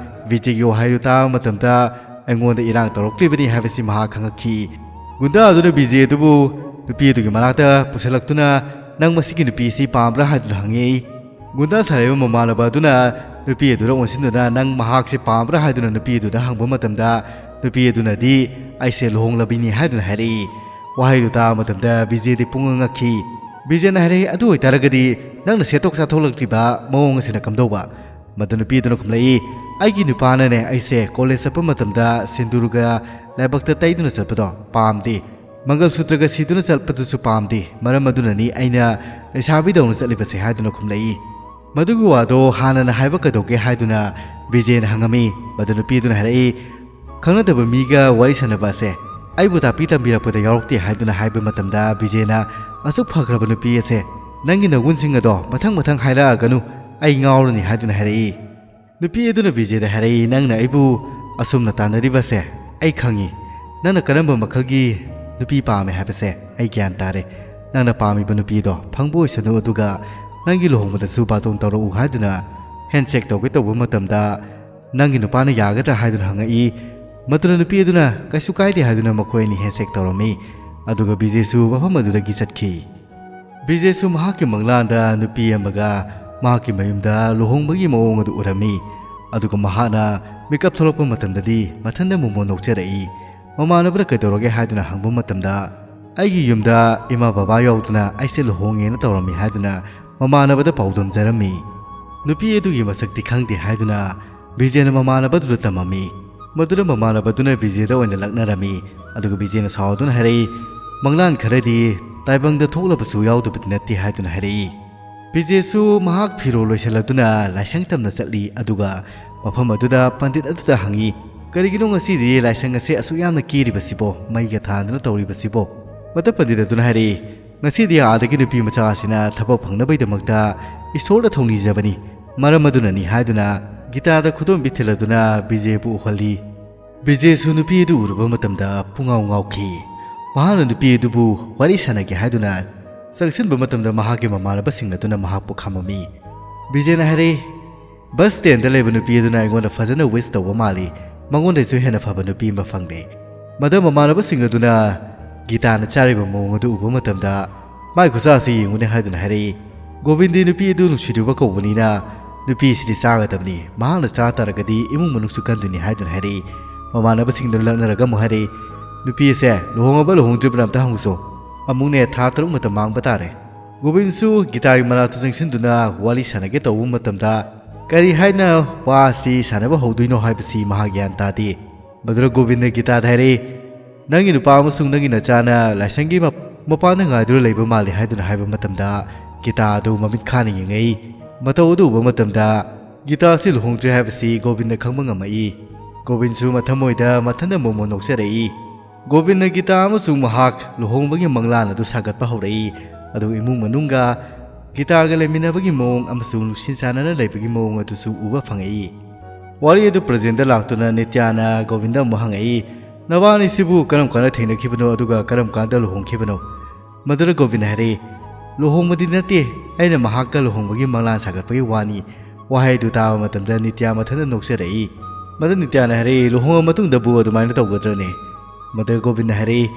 ꯕꯤꯖꯦꯒꯤ ꯋꯥꯍꯩꯗꯨ ꯇꯥꯕ ꯃꯇꯝꯗ ꯑꯩꯉꯣꯟꯗ ꯏꯔꯥꯡ ꯇꯧꯔꯛꯂꯤꯕꯅꯤ ꯍꯥꯏꯕꯁꯤ ꯃꯍꯥꯛ ꯈꯪꯉꯛꯈꯤ꯫ ꯒꯨꯟꯗꯥ ꯑꯗꯨꯅ ꯕꯤꯖꯦ ꯑꯗꯨꯕꯨ ꯅꯨꯄꯤ ꯑꯗꯨꯒꯤ ꯃꯅꯥꯛꯇ ꯄꯨꯁꯤꯜꯂꯛꯇꯨꯅ, "ꯅꯪ ꯃꯁꯤꯒꯤ ꯅꯨꯄꯤ ꯑꯁꯤ ꯄꯥꯝꯕ꯭ꯔꯥ?" ꯍꯥꯏꯗꯨꯅ ꯍꯪꯉꯛꯏ꯫ ꯒꯨꯟꯗꯥ ꯁꯥꯔꯤꯕ ꯃꯃꯥꯟꯅꯕ ꯑꯗꯨꯅ ꯅꯨꯄꯤ ꯑꯗꯨꯗ ꯑꯣꯟꯁꯤꯟꯗꯨꯅ, "ꯅꯪ ꯃꯍꯥꯛꯁꯦ ꯄꯥꯝꯕ꯭ꯔꯥ?" ꯍꯥꯏꯗꯨꯅ ꯅꯨꯄꯤ ꯑꯗꯨꯗ ꯍꯪꯕ ꯃꯇꯝꯗ, ꯅꯨꯄꯤ ꯑꯗꯨꯅꯗꯤ, "ꯑꯩꯁꯦ ꯂꯨꯍꯣꯡꯂꯕꯤꯅꯤ" ꯍꯥꯏꯗꯨꯅ ꯍꯥꯏꯔꯛꯏ꯫ ꯋꯥꯍꯩꯗꯨ ꯇꯥꯕ ꯃꯇꯝꯗ ꯕꯤꯖꯦꯗꯤ ꯄꯨꯡꯉꯛ ꯉꯛꯈꯤ꯫ ꯕꯤꯖꯦꯅ ꯍꯥꯏꯔꯛꯏ, "ꯑꯗꯨ ꯑꯣꯏꯇꯥꯔꯒꯗꯤ ꯅꯪꯅ ꯁꯦꯠꯊꯣꯛ ꯆꯥꯊꯣꯛꯂꯛꯂꯤꯕ ꯃꯑꯣꯡ ꯑꯁꯤꯅ ꯀꯝꯗꯧꯕ?" ꯃꯗꯨ ꯅꯨꯄꯤ ꯑꯗꯨꯅ ꯈꯨꯝꯂꯛꯏ, "ꯑꯩꯒꯤ ꯅꯨꯄꯥꯅꯅꯦ ꯑꯩꯁꯦ ꯀꯣꯂꯦꯖ ꯆꯠꯄ ꯃꯇꯝꯗ ꯁꯤꯟꯗꯨꯔꯒ ꯂꯥꯏꯕꯛꯇ ꯇꯩꯗꯨꯅ ꯆꯠꯄꯗꯣ ꯄꯥꯝꯗꯦ꯫ ꯃꯪꯒꯜ ꯁꯨꯇ꯭ꯔꯒ ꯁꯤꯗꯨꯅ ꯆꯠꯄꯗꯨꯁꯨ ꯄꯥꯝꯗꯦ, ꯃꯔꯝ ꯑꯗꯨꯅꯅꯤ ꯑꯩꯅ ꯂꯩꯁꯥꯕꯤꯗꯧꯅ ꯆꯠꯂꯤꯕꯁꯦ" ꯍꯥꯏꯗꯨꯅ ꯈꯨꯝꯂꯛꯏ꯫ ꯃꯗꯨꯒꯤ ꯋꯥꯗꯣ ꯍꯥꯟꯅꯅ ꯍꯥꯏꯕ ꯀꯩꯗꯧꯒꯦ ꯍꯥꯏꯗꯨꯅ ꯕꯤꯖꯦꯅ ꯍꯪꯉꯝꯃꯤ꯫ ꯃꯗꯨ ꯅꯨꯄꯤ ꯑꯗꯨꯅ ꯍꯥꯏꯔꯛꯏ, "ꯈꯪꯅꯗꯕ ꯃꯤꯒ ꯋꯥꯔꯤ ꯁꯥꯟꯅꯕ ꯑꯁꯦ ꯑꯩꯕꯨ ꯇꯥꯛꯄꯤ ꯇꯝꯕꯤꯔꯛꯄꯗ ꯌꯥꯎꯔꯛꯇꯦ" ꯍꯥꯏꯗꯨꯅ ꯍꯥꯏꯕ ꯃꯇꯝꯗ ꯕꯤꯖꯦꯅ, "ꯑꯁꯨꯛ ꯐꯈ꯭ꯔꯕ ꯅꯨꯄꯤ ꯑꯁꯦ ꯅꯪꯒꯤ ꯅꯒꯨꯟꯁꯤꯡ ꯑꯗꯣ ꯃꯊꯪ ꯃꯊꯪ ꯍꯥꯏꯔꯛꯑꯒꯅꯨ, ꯑꯩ ꯉꯥꯎꯔꯅꯤ" ꯍꯥꯏꯗꯨꯅ ꯍꯥꯏꯔꯛꯏ꯫ ꯅꯨꯄꯤ ꯑꯗꯨꯅ ꯕꯤꯖꯦꯗ ꯍꯥꯏꯔꯛꯏ, "ꯅꯪꯅ ꯑꯩꯕꯨ ꯑꯁꯨꯝꯅ ꯇꯥꯟꯅꯔꯤꯕꯁꯦ ꯑꯩ ꯈꯪꯉꯤ꯫ ꯅꯪꯅ ꯀꯔꯝꯕ ꯃꯈꯜꯒꯤ ꯅꯨꯄꯤ ꯄꯥꯝꯃꯦ ꯍꯥꯏꯕꯁꯦ ꯑꯩ ꯒ꯭ꯌꯥꯟ ꯇꯥꯔꯦ꯫ ꯅꯪꯅ ꯄꯥꯝꯃꯤꯕ ꯅꯨꯄꯤꯗꯣ ꯐꯪꯕ ꯑꯣꯏꯁꯅꯨ, ꯑꯗꯨꯒ ꯅꯪꯒꯤ ꯂꯨꯍꯣꯡꯕꯗꯁꯨ ꯕꯥꯇꯣꯟ ꯇꯧꯔꯛꯎ" ꯍꯥꯏꯗꯨꯅ ꯍꯦꯟꯁꯦꯛ ꯇꯧꯒꯦ ꯇꯧꯕ ꯃꯇꯝꯗ ꯅꯪꯒꯤ ꯅꯨꯄꯥꯅ ꯌꯥꯒꯗ꯭ꯔꯥ ꯍꯥꯏꯗꯨꯅ ꯍꯪꯉꯛꯏ꯫ ꯃꯗꯨꯅ ꯅꯨꯄꯤ ꯑꯗꯨꯅ ꯀꯩꯁꯨ ꯀꯥꯏꯗꯦ ꯍꯥꯏꯗꯨꯅ ꯃꯈꯣꯏ ꯑꯅꯤ ꯍꯦꯟꯁꯦꯛ ꯇꯧꯔꯝꯃꯤ꯫ ꯑꯗꯨꯒ ꯕꯤꯖꯦꯁꯨ ꯃꯐꯝ ꯑꯗꯨꯗꯒꯤ ꯆꯠꯈꯤ꯫ ꯕꯤꯖꯦꯁꯨ ꯃꯍꯥꯛꯀꯤ ꯃꯪꯂꯥꯟꯗ ꯅꯨꯄꯤ ꯑꯃꯒ ꯃꯍꯥꯛꯀꯤ ꯃꯌꯨꯝꯗ ꯂꯨꯍꯣꯡꯕꯒꯤ ꯃꯑꯣꯡ ꯑꯗꯨ ꯎꯔꯝꯃꯤ꯫ ꯑꯗꯨꯒ ꯃꯍꯥꯛꯅ ꯃꯤꯀꯞ ꯊꯣꯛꯂꯛꯄ ꯃꯇꯝꯗꯗꯤ ꯃꯊꯟꯇ ꯃꯣꯃꯣꯟ ꯅꯣꯛꯆꯔꯛꯏ꯫ ꯃꯃꯥꯟꯅꯕꯅ ꯀꯩꯗꯧꯔꯒꯦ ꯍꯥꯏꯗꯨꯅ ꯍꯪꯕ ꯃꯇꯝꯗ, "ꯑꯩꯒꯤ ꯌꯨꯝꯗ ꯏꯃꯥ ꯕꯕꯥ ꯌꯥꯎꯗꯅ ꯑꯩꯁꯦ ꯂꯨꯍꯣꯡꯉꯦꯅ ꯇꯧꯔꯝꯃꯤ" ꯍꯥꯏꯗꯨꯅ ꯃꯃꯥꯟꯅꯕꯗ ꯄꯥꯎꯗꯝꯖꯔꯝꯃꯤ꯫ ꯅꯨꯄꯤ ꯑꯗꯨꯒꯤ ꯃꯁꯛꯇꯤ ꯈꯪꯗꯦ ꯍꯥꯏꯗꯨꯅ ꯕꯤꯖꯦꯅ ꯃꯃꯥꯟꯅꯕꯗꯨꯗ ꯇꯝꯃꯝꯃꯤ꯫ ꯃꯗꯨꯅ ꯃꯃꯥꯟꯅꯕꯗꯨꯅ ꯕꯤꯖꯦꯗ ꯑꯣꯏꯅ ꯂꯛꯅꯔꯝꯃꯤ꯫ ꯑꯗꯨꯒ ꯕꯤꯖꯦꯅ ꯁꯥꯎꯗꯨꯅ ꯍꯥꯏꯔꯛꯏ, "ꯃꯪꯂꯥꯟ ꯈꯔꯗꯤ ꯇꯥꯏꯕꯪꯗ ꯊꯣꯛꯂꯕꯁꯨ ꯌꯥꯎꯗꯕꯗꯤ ꯅꯠꯇꯦ" ꯍꯥꯏꯗꯨꯅ ꯍꯥꯏꯔꯛꯏ꯫ ꯕꯤꯖꯦꯁꯨ ꯃꯍꯥꯛ ꯐꯤꯔꯣꯜ ꯂꯣꯏꯁꯤꯜꯂꯗꯨꯅ ꯂꯥꯏꯁꯪ ꯇꯝꯅ ꯆꯠꯂꯤ꯫ ꯑꯗꯨꯒ ꯃꯐꯝ ꯑꯗꯨꯗ ꯄꯟꯗꯤꯠ ꯑꯗꯨꯗ ꯍꯪꯉꯤ, "ꯀꯔꯤꯒꯤꯅꯣ ꯉꯁꯤꯗꯤ ꯂꯥꯏꯁꯪ ꯑꯁꯦ ꯑꯁꯨꯛ ꯌꯥꯝꯅ ꯀꯦꯔꯤꯕꯁꯤꯕꯣ? ꯃꯩꯒ ꯊꯥꯟꯗꯨꯅ ꯇꯧꯔꯤꯕꯁꯤꯕꯣ?" ꯃꯗꯨ ꯄꯟꯗꯤꯠ ꯑꯗꯨꯅ ꯍꯥꯏꯔꯛꯏ, "ꯉꯁꯤꯗꯤ ꯑꯥꯗꯒꯤ ꯅꯨꯄꯤ ꯃꯆꯥ ꯑꯁꯤꯅ ꯊꯕꯛ ꯐꯪꯅꯕꯒꯤꯗꯃꯛꯇ ꯏꯁꯣꯔꯗ ꯊꯧꯅꯤꯖꯕꯅꯤ, ꯃꯔꯝ ꯑꯗꯨꯅꯅꯤ" ꯍꯥꯏꯗꯨꯅ ꯒꯤꯇꯥꯗ ꯈꯨꯗꯣꯝꯕꯤ ꯊꯤꯜꯂꯗꯨꯅ ꯕꯤꯖꯦꯕꯨ ꯎꯍꯜꯂꯤ꯫ ꯕꯤꯖꯦꯁꯨ ꯅꯨꯄꯤ ꯑꯗꯨ ꯎꯔꯨꯕ ꯃꯇꯝꯗ ꯄꯨꯡꯉꯥꯎ ꯉꯥꯎꯈꯤ꯫ ꯃꯍꯥꯛꯅ ꯅꯨꯄꯤ ꯑꯗꯨꯕꯨ ꯋꯥꯔꯤ ꯁꯥꯟꯅꯒꯦ ꯍꯥꯏꯗꯨꯅ ꯆꯪꯁꯤꯟꯕ ꯃꯇꯝꯗ ꯃꯍꯥꯛꯀꯤ ꯃꯃꯥꯟꯅꯕꯁꯤꯡ ꯑꯗꯨꯅ ꯃꯍꯥꯛꯄꯨ ꯈꯥꯝꯃꯝꯃꯤ꯫ ꯕꯤꯖꯦꯅ ꯍꯥꯏꯔꯛꯏ, "ꯕꯁ ꯁ꯭ꯇꯦꯟꯗ ꯂꯩꯕ ꯅꯨꯄꯤ ꯑꯗꯨꯅ ꯑꯩꯉꯣꯟꯗ ꯐꯖꯅ ꯋꯤꯁ ꯇꯧꯕ ꯃꯥꯜꯂꯤ, ꯃꯉꯣꯟꯗꯁꯨ ꯍꯦꯟꯅ ꯐꯕ ꯅꯨꯄꯤ ꯑꯃ ꯐꯪꯗꯦ꯫" ꯃꯗꯨ ꯃꯃꯥꯟꯅꯕꯁꯤꯡ ꯑꯗꯨꯅ ꯒꯤꯇꯥꯅ ꯆꯥꯔꯤꯕ ꯃꯑꯣꯡ ꯑꯗꯨ ꯎꯕ ꯃꯇꯝꯗ, "ꯃꯥꯏ ꯈꯨꯆꯥ ꯑꯁꯤ ꯌꯦꯡꯉꯨꯅꯦ" ꯍꯥꯏꯗꯨꯅ ꯍꯥꯏꯔꯛꯏ꯫ ꯒꯣꯕꯤꯟꯗꯤ ꯅꯨꯄꯤ ꯑꯗꯨ ꯅꯨꯡꯁꯤꯔꯨꯕ ꯀꯧꯕꯅꯤꯅ ꯅꯨꯄꯤ ꯑꯁꯤꯗꯤ ꯆꯥꯒꯗꯕꯅꯤ, ꯃꯍꯥꯛꯅ ꯆꯥ ꯇꯥꯔꯒꯗꯤ ꯏꯃꯨꯡ ꯃꯅꯨꯡꯁꯨ ꯀꯟꯗꯣꯏꯅꯤ ꯍꯥꯏꯗꯨꯅ ꯍꯥꯏꯔꯛꯏ꯫ ꯃꯃꯥꯟꯅꯕꯁꯤꯡꯗꯨꯅ ꯂꯛꯅꯔꯒ ꯑꯃꯨꯛ ꯍꯥꯏꯔꯛꯏ, "ꯅꯨꯄꯤ ꯑꯁꯦ ꯂꯨꯍꯣꯡꯉꯕ ꯂꯨꯍꯣꯡꯗ꯭ꯔꯤꯕꯅ ꯑꯝꯇ ꯍꯪꯉꯨꯁꯣ, ꯑꯃꯨꯛꯅꯦ ꯊꯥ ꯇꯔꯨꯛ ꯃꯇꯝ ꯃꯥꯡꯕ ꯇꯥꯔꯦ꯫" ꯒꯣꯕꯤꯟꯁꯨ ꯒꯤꯇꯥꯒꯤ ꯃꯅꯥꯛꯇ ꯆꯪꯁꯤꯟꯗꯨꯅ ꯋꯥꯔꯤ ꯁꯥꯟꯅꯒꯦ ꯇꯧꯕ ꯃꯇꯝꯗ ꯀꯔꯤ ꯍꯥꯏꯅ ꯋꯥ ꯑꯁꯤ ꯁꯥꯟꯅꯕ ꯍꯧꯗꯣꯏꯅꯣ ꯍꯥꯏꯕꯁꯤ ꯃꯍꯥꯛ ꯒ꯭ꯌꯥꯟ ꯇꯥꯗꯦ꯫ ꯃꯗꯨꯗ ꯒꯣꯕꯤꯟꯗ ꯒꯤꯇꯥꯗ ꯍꯥꯏꯔꯛꯏ, "ꯅꯪꯒꯤ ꯅꯨꯄꯥ ꯑꯃꯁꯨꯡ ꯅꯪꯒꯤ ꯅꯆꯥꯅ ꯂꯥꯏꯁꯪꯒꯤ ꯃꯞ-, ꯃꯄꯥꯟꯗ ꯉꯥꯏꯗꯨꯅ ꯂꯩꯕ ꯃꯥꯜꯂꯤ" ꯍꯥꯏꯗꯨꯅ ꯍꯥꯏꯕ ꯃꯇꯝꯗ, ꯒꯤꯇꯥ ꯑꯗꯨ ꯃꯃꯤꯠ ꯈꯥꯅ ꯌꯦꯡꯉꯛꯏ꯫ ꯃꯇꯧ ꯑꯗꯨ ꯎꯕ ꯃꯇꯝꯗ, ꯒꯤꯇꯥ ꯑꯁꯤ ꯂꯨꯍꯣꯡꯗ꯭ꯔꯦ ꯍꯥꯏꯕꯁꯤ ꯒꯣꯕꯤꯟꯗ ꯈꯪꯕ ꯉꯝꯃꯛꯏ꯫ ꯒꯣꯕꯤꯟꯁꯨ ꯃꯊꯃꯣꯏꯗ ꯃꯊꯟꯇ ꯃꯣꯃꯣ ꯅꯣꯛꯆꯔꯛꯏ꯫ ꯒꯣꯕꯤꯟꯗ ꯒꯤꯇꯥ ꯑꯃꯁꯨꯡ ꯃꯍꯥꯛ ꯂꯨꯍꯣꯡꯕꯒꯤ ꯃꯪꯂꯥꯟ ꯑꯗꯨ ꯁꯥꯒꯠꯄ ꯍꯧꯔꯛꯏ꯫ ꯑꯗꯨ ꯏꯃꯨꯡ ꯃꯅꯨꯡꯒ ꯒꯤꯇꯥꯒ ꯂꯩꯃꯤꯟꯅꯕꯒꯤ ꯃꯑꯣꯡ ꯑꯃꯁꯨꯡ ꯅꯨꯡꯁꯤ ꯆꯥꯟꯅꯅ ꯂꯩꯕꯒꯤ ꯃꯑꯣꯡ ꯑꯗꯨꯁꯨ ꯎꯕ ꯐꯪꯉꯛꯏ꯫ ꯋꯥꯔꯤ ꯑꯗꯨ ꯄ꯭ꯔꯖꯦꯟꯗ ꯂꯥꯛꯇꯨꯅ ꯅꯤꯇ꯭ꯌꯥꯅ ꯒꯣꯕꯤꯟꯗ ꯑꯃꯨꯛ ꯍꯪꯉꯛꯏ, "ꯅꯕꯥꯅꯤꯁꯤꯕꯨ ꯀꯔꯝ ꯀꯥꯟꯗ ꯊꯦꯡꯅꯈꯤꯕꯅꯣ, ꯑꯗꯨꯒ ꯀꯔꯝ ꯀꯥꯟꯗ ꯂꯨꯍꯣꯡꯈꯤꯕꯅꯣ?" ꯃꯗꯨꯗ ꯒꯣꯕꯤꯟꯗ ꯍꯥꯏꯔꯛꯏ, "ꯂꯨꯍꯣꯡꯕꯗꯤ ꯅꯠꯇꯦ, ꯑꯩꯅ ꯃꯍꯥꯛꯀ ꯂꯨꯍꯣꯡꯕꯒꯤ ꯃꯪꯂꯥꯟ ꯁꯥꯒꯠꯄꯒꯤ ꯋꯥꯅꯤ"꯫ ꯋꯥꯍꯩ ꯑꯗꯨ ꯇꯥꯕ ꯃꯇꯝꯗ ꯅꯤꯇ꯭ꯌꯥ ꯃꯊꯟꯇ ꯅꯣꯛꯆꯔꯛꯏ꯫ ꯃꯗꯨ ꯅꯤꯇ꯭ꯌꯥꯅ ꯍꯥꯏꯔꯛꯏ, "ꯂꯨꯍꯣꯡꯉ ꯃꯇꯨꯡꯗꯕꯨ ꯑꯗꯨꯃꯥꯏꯅ ꯇꯧꯒꯗ꯭ꯔꯅꯦ?" ꯃꯗꯨ ꯒꯣꯕꯤꯟꯗ ꯍꯥꯏꯔꯛꯏ,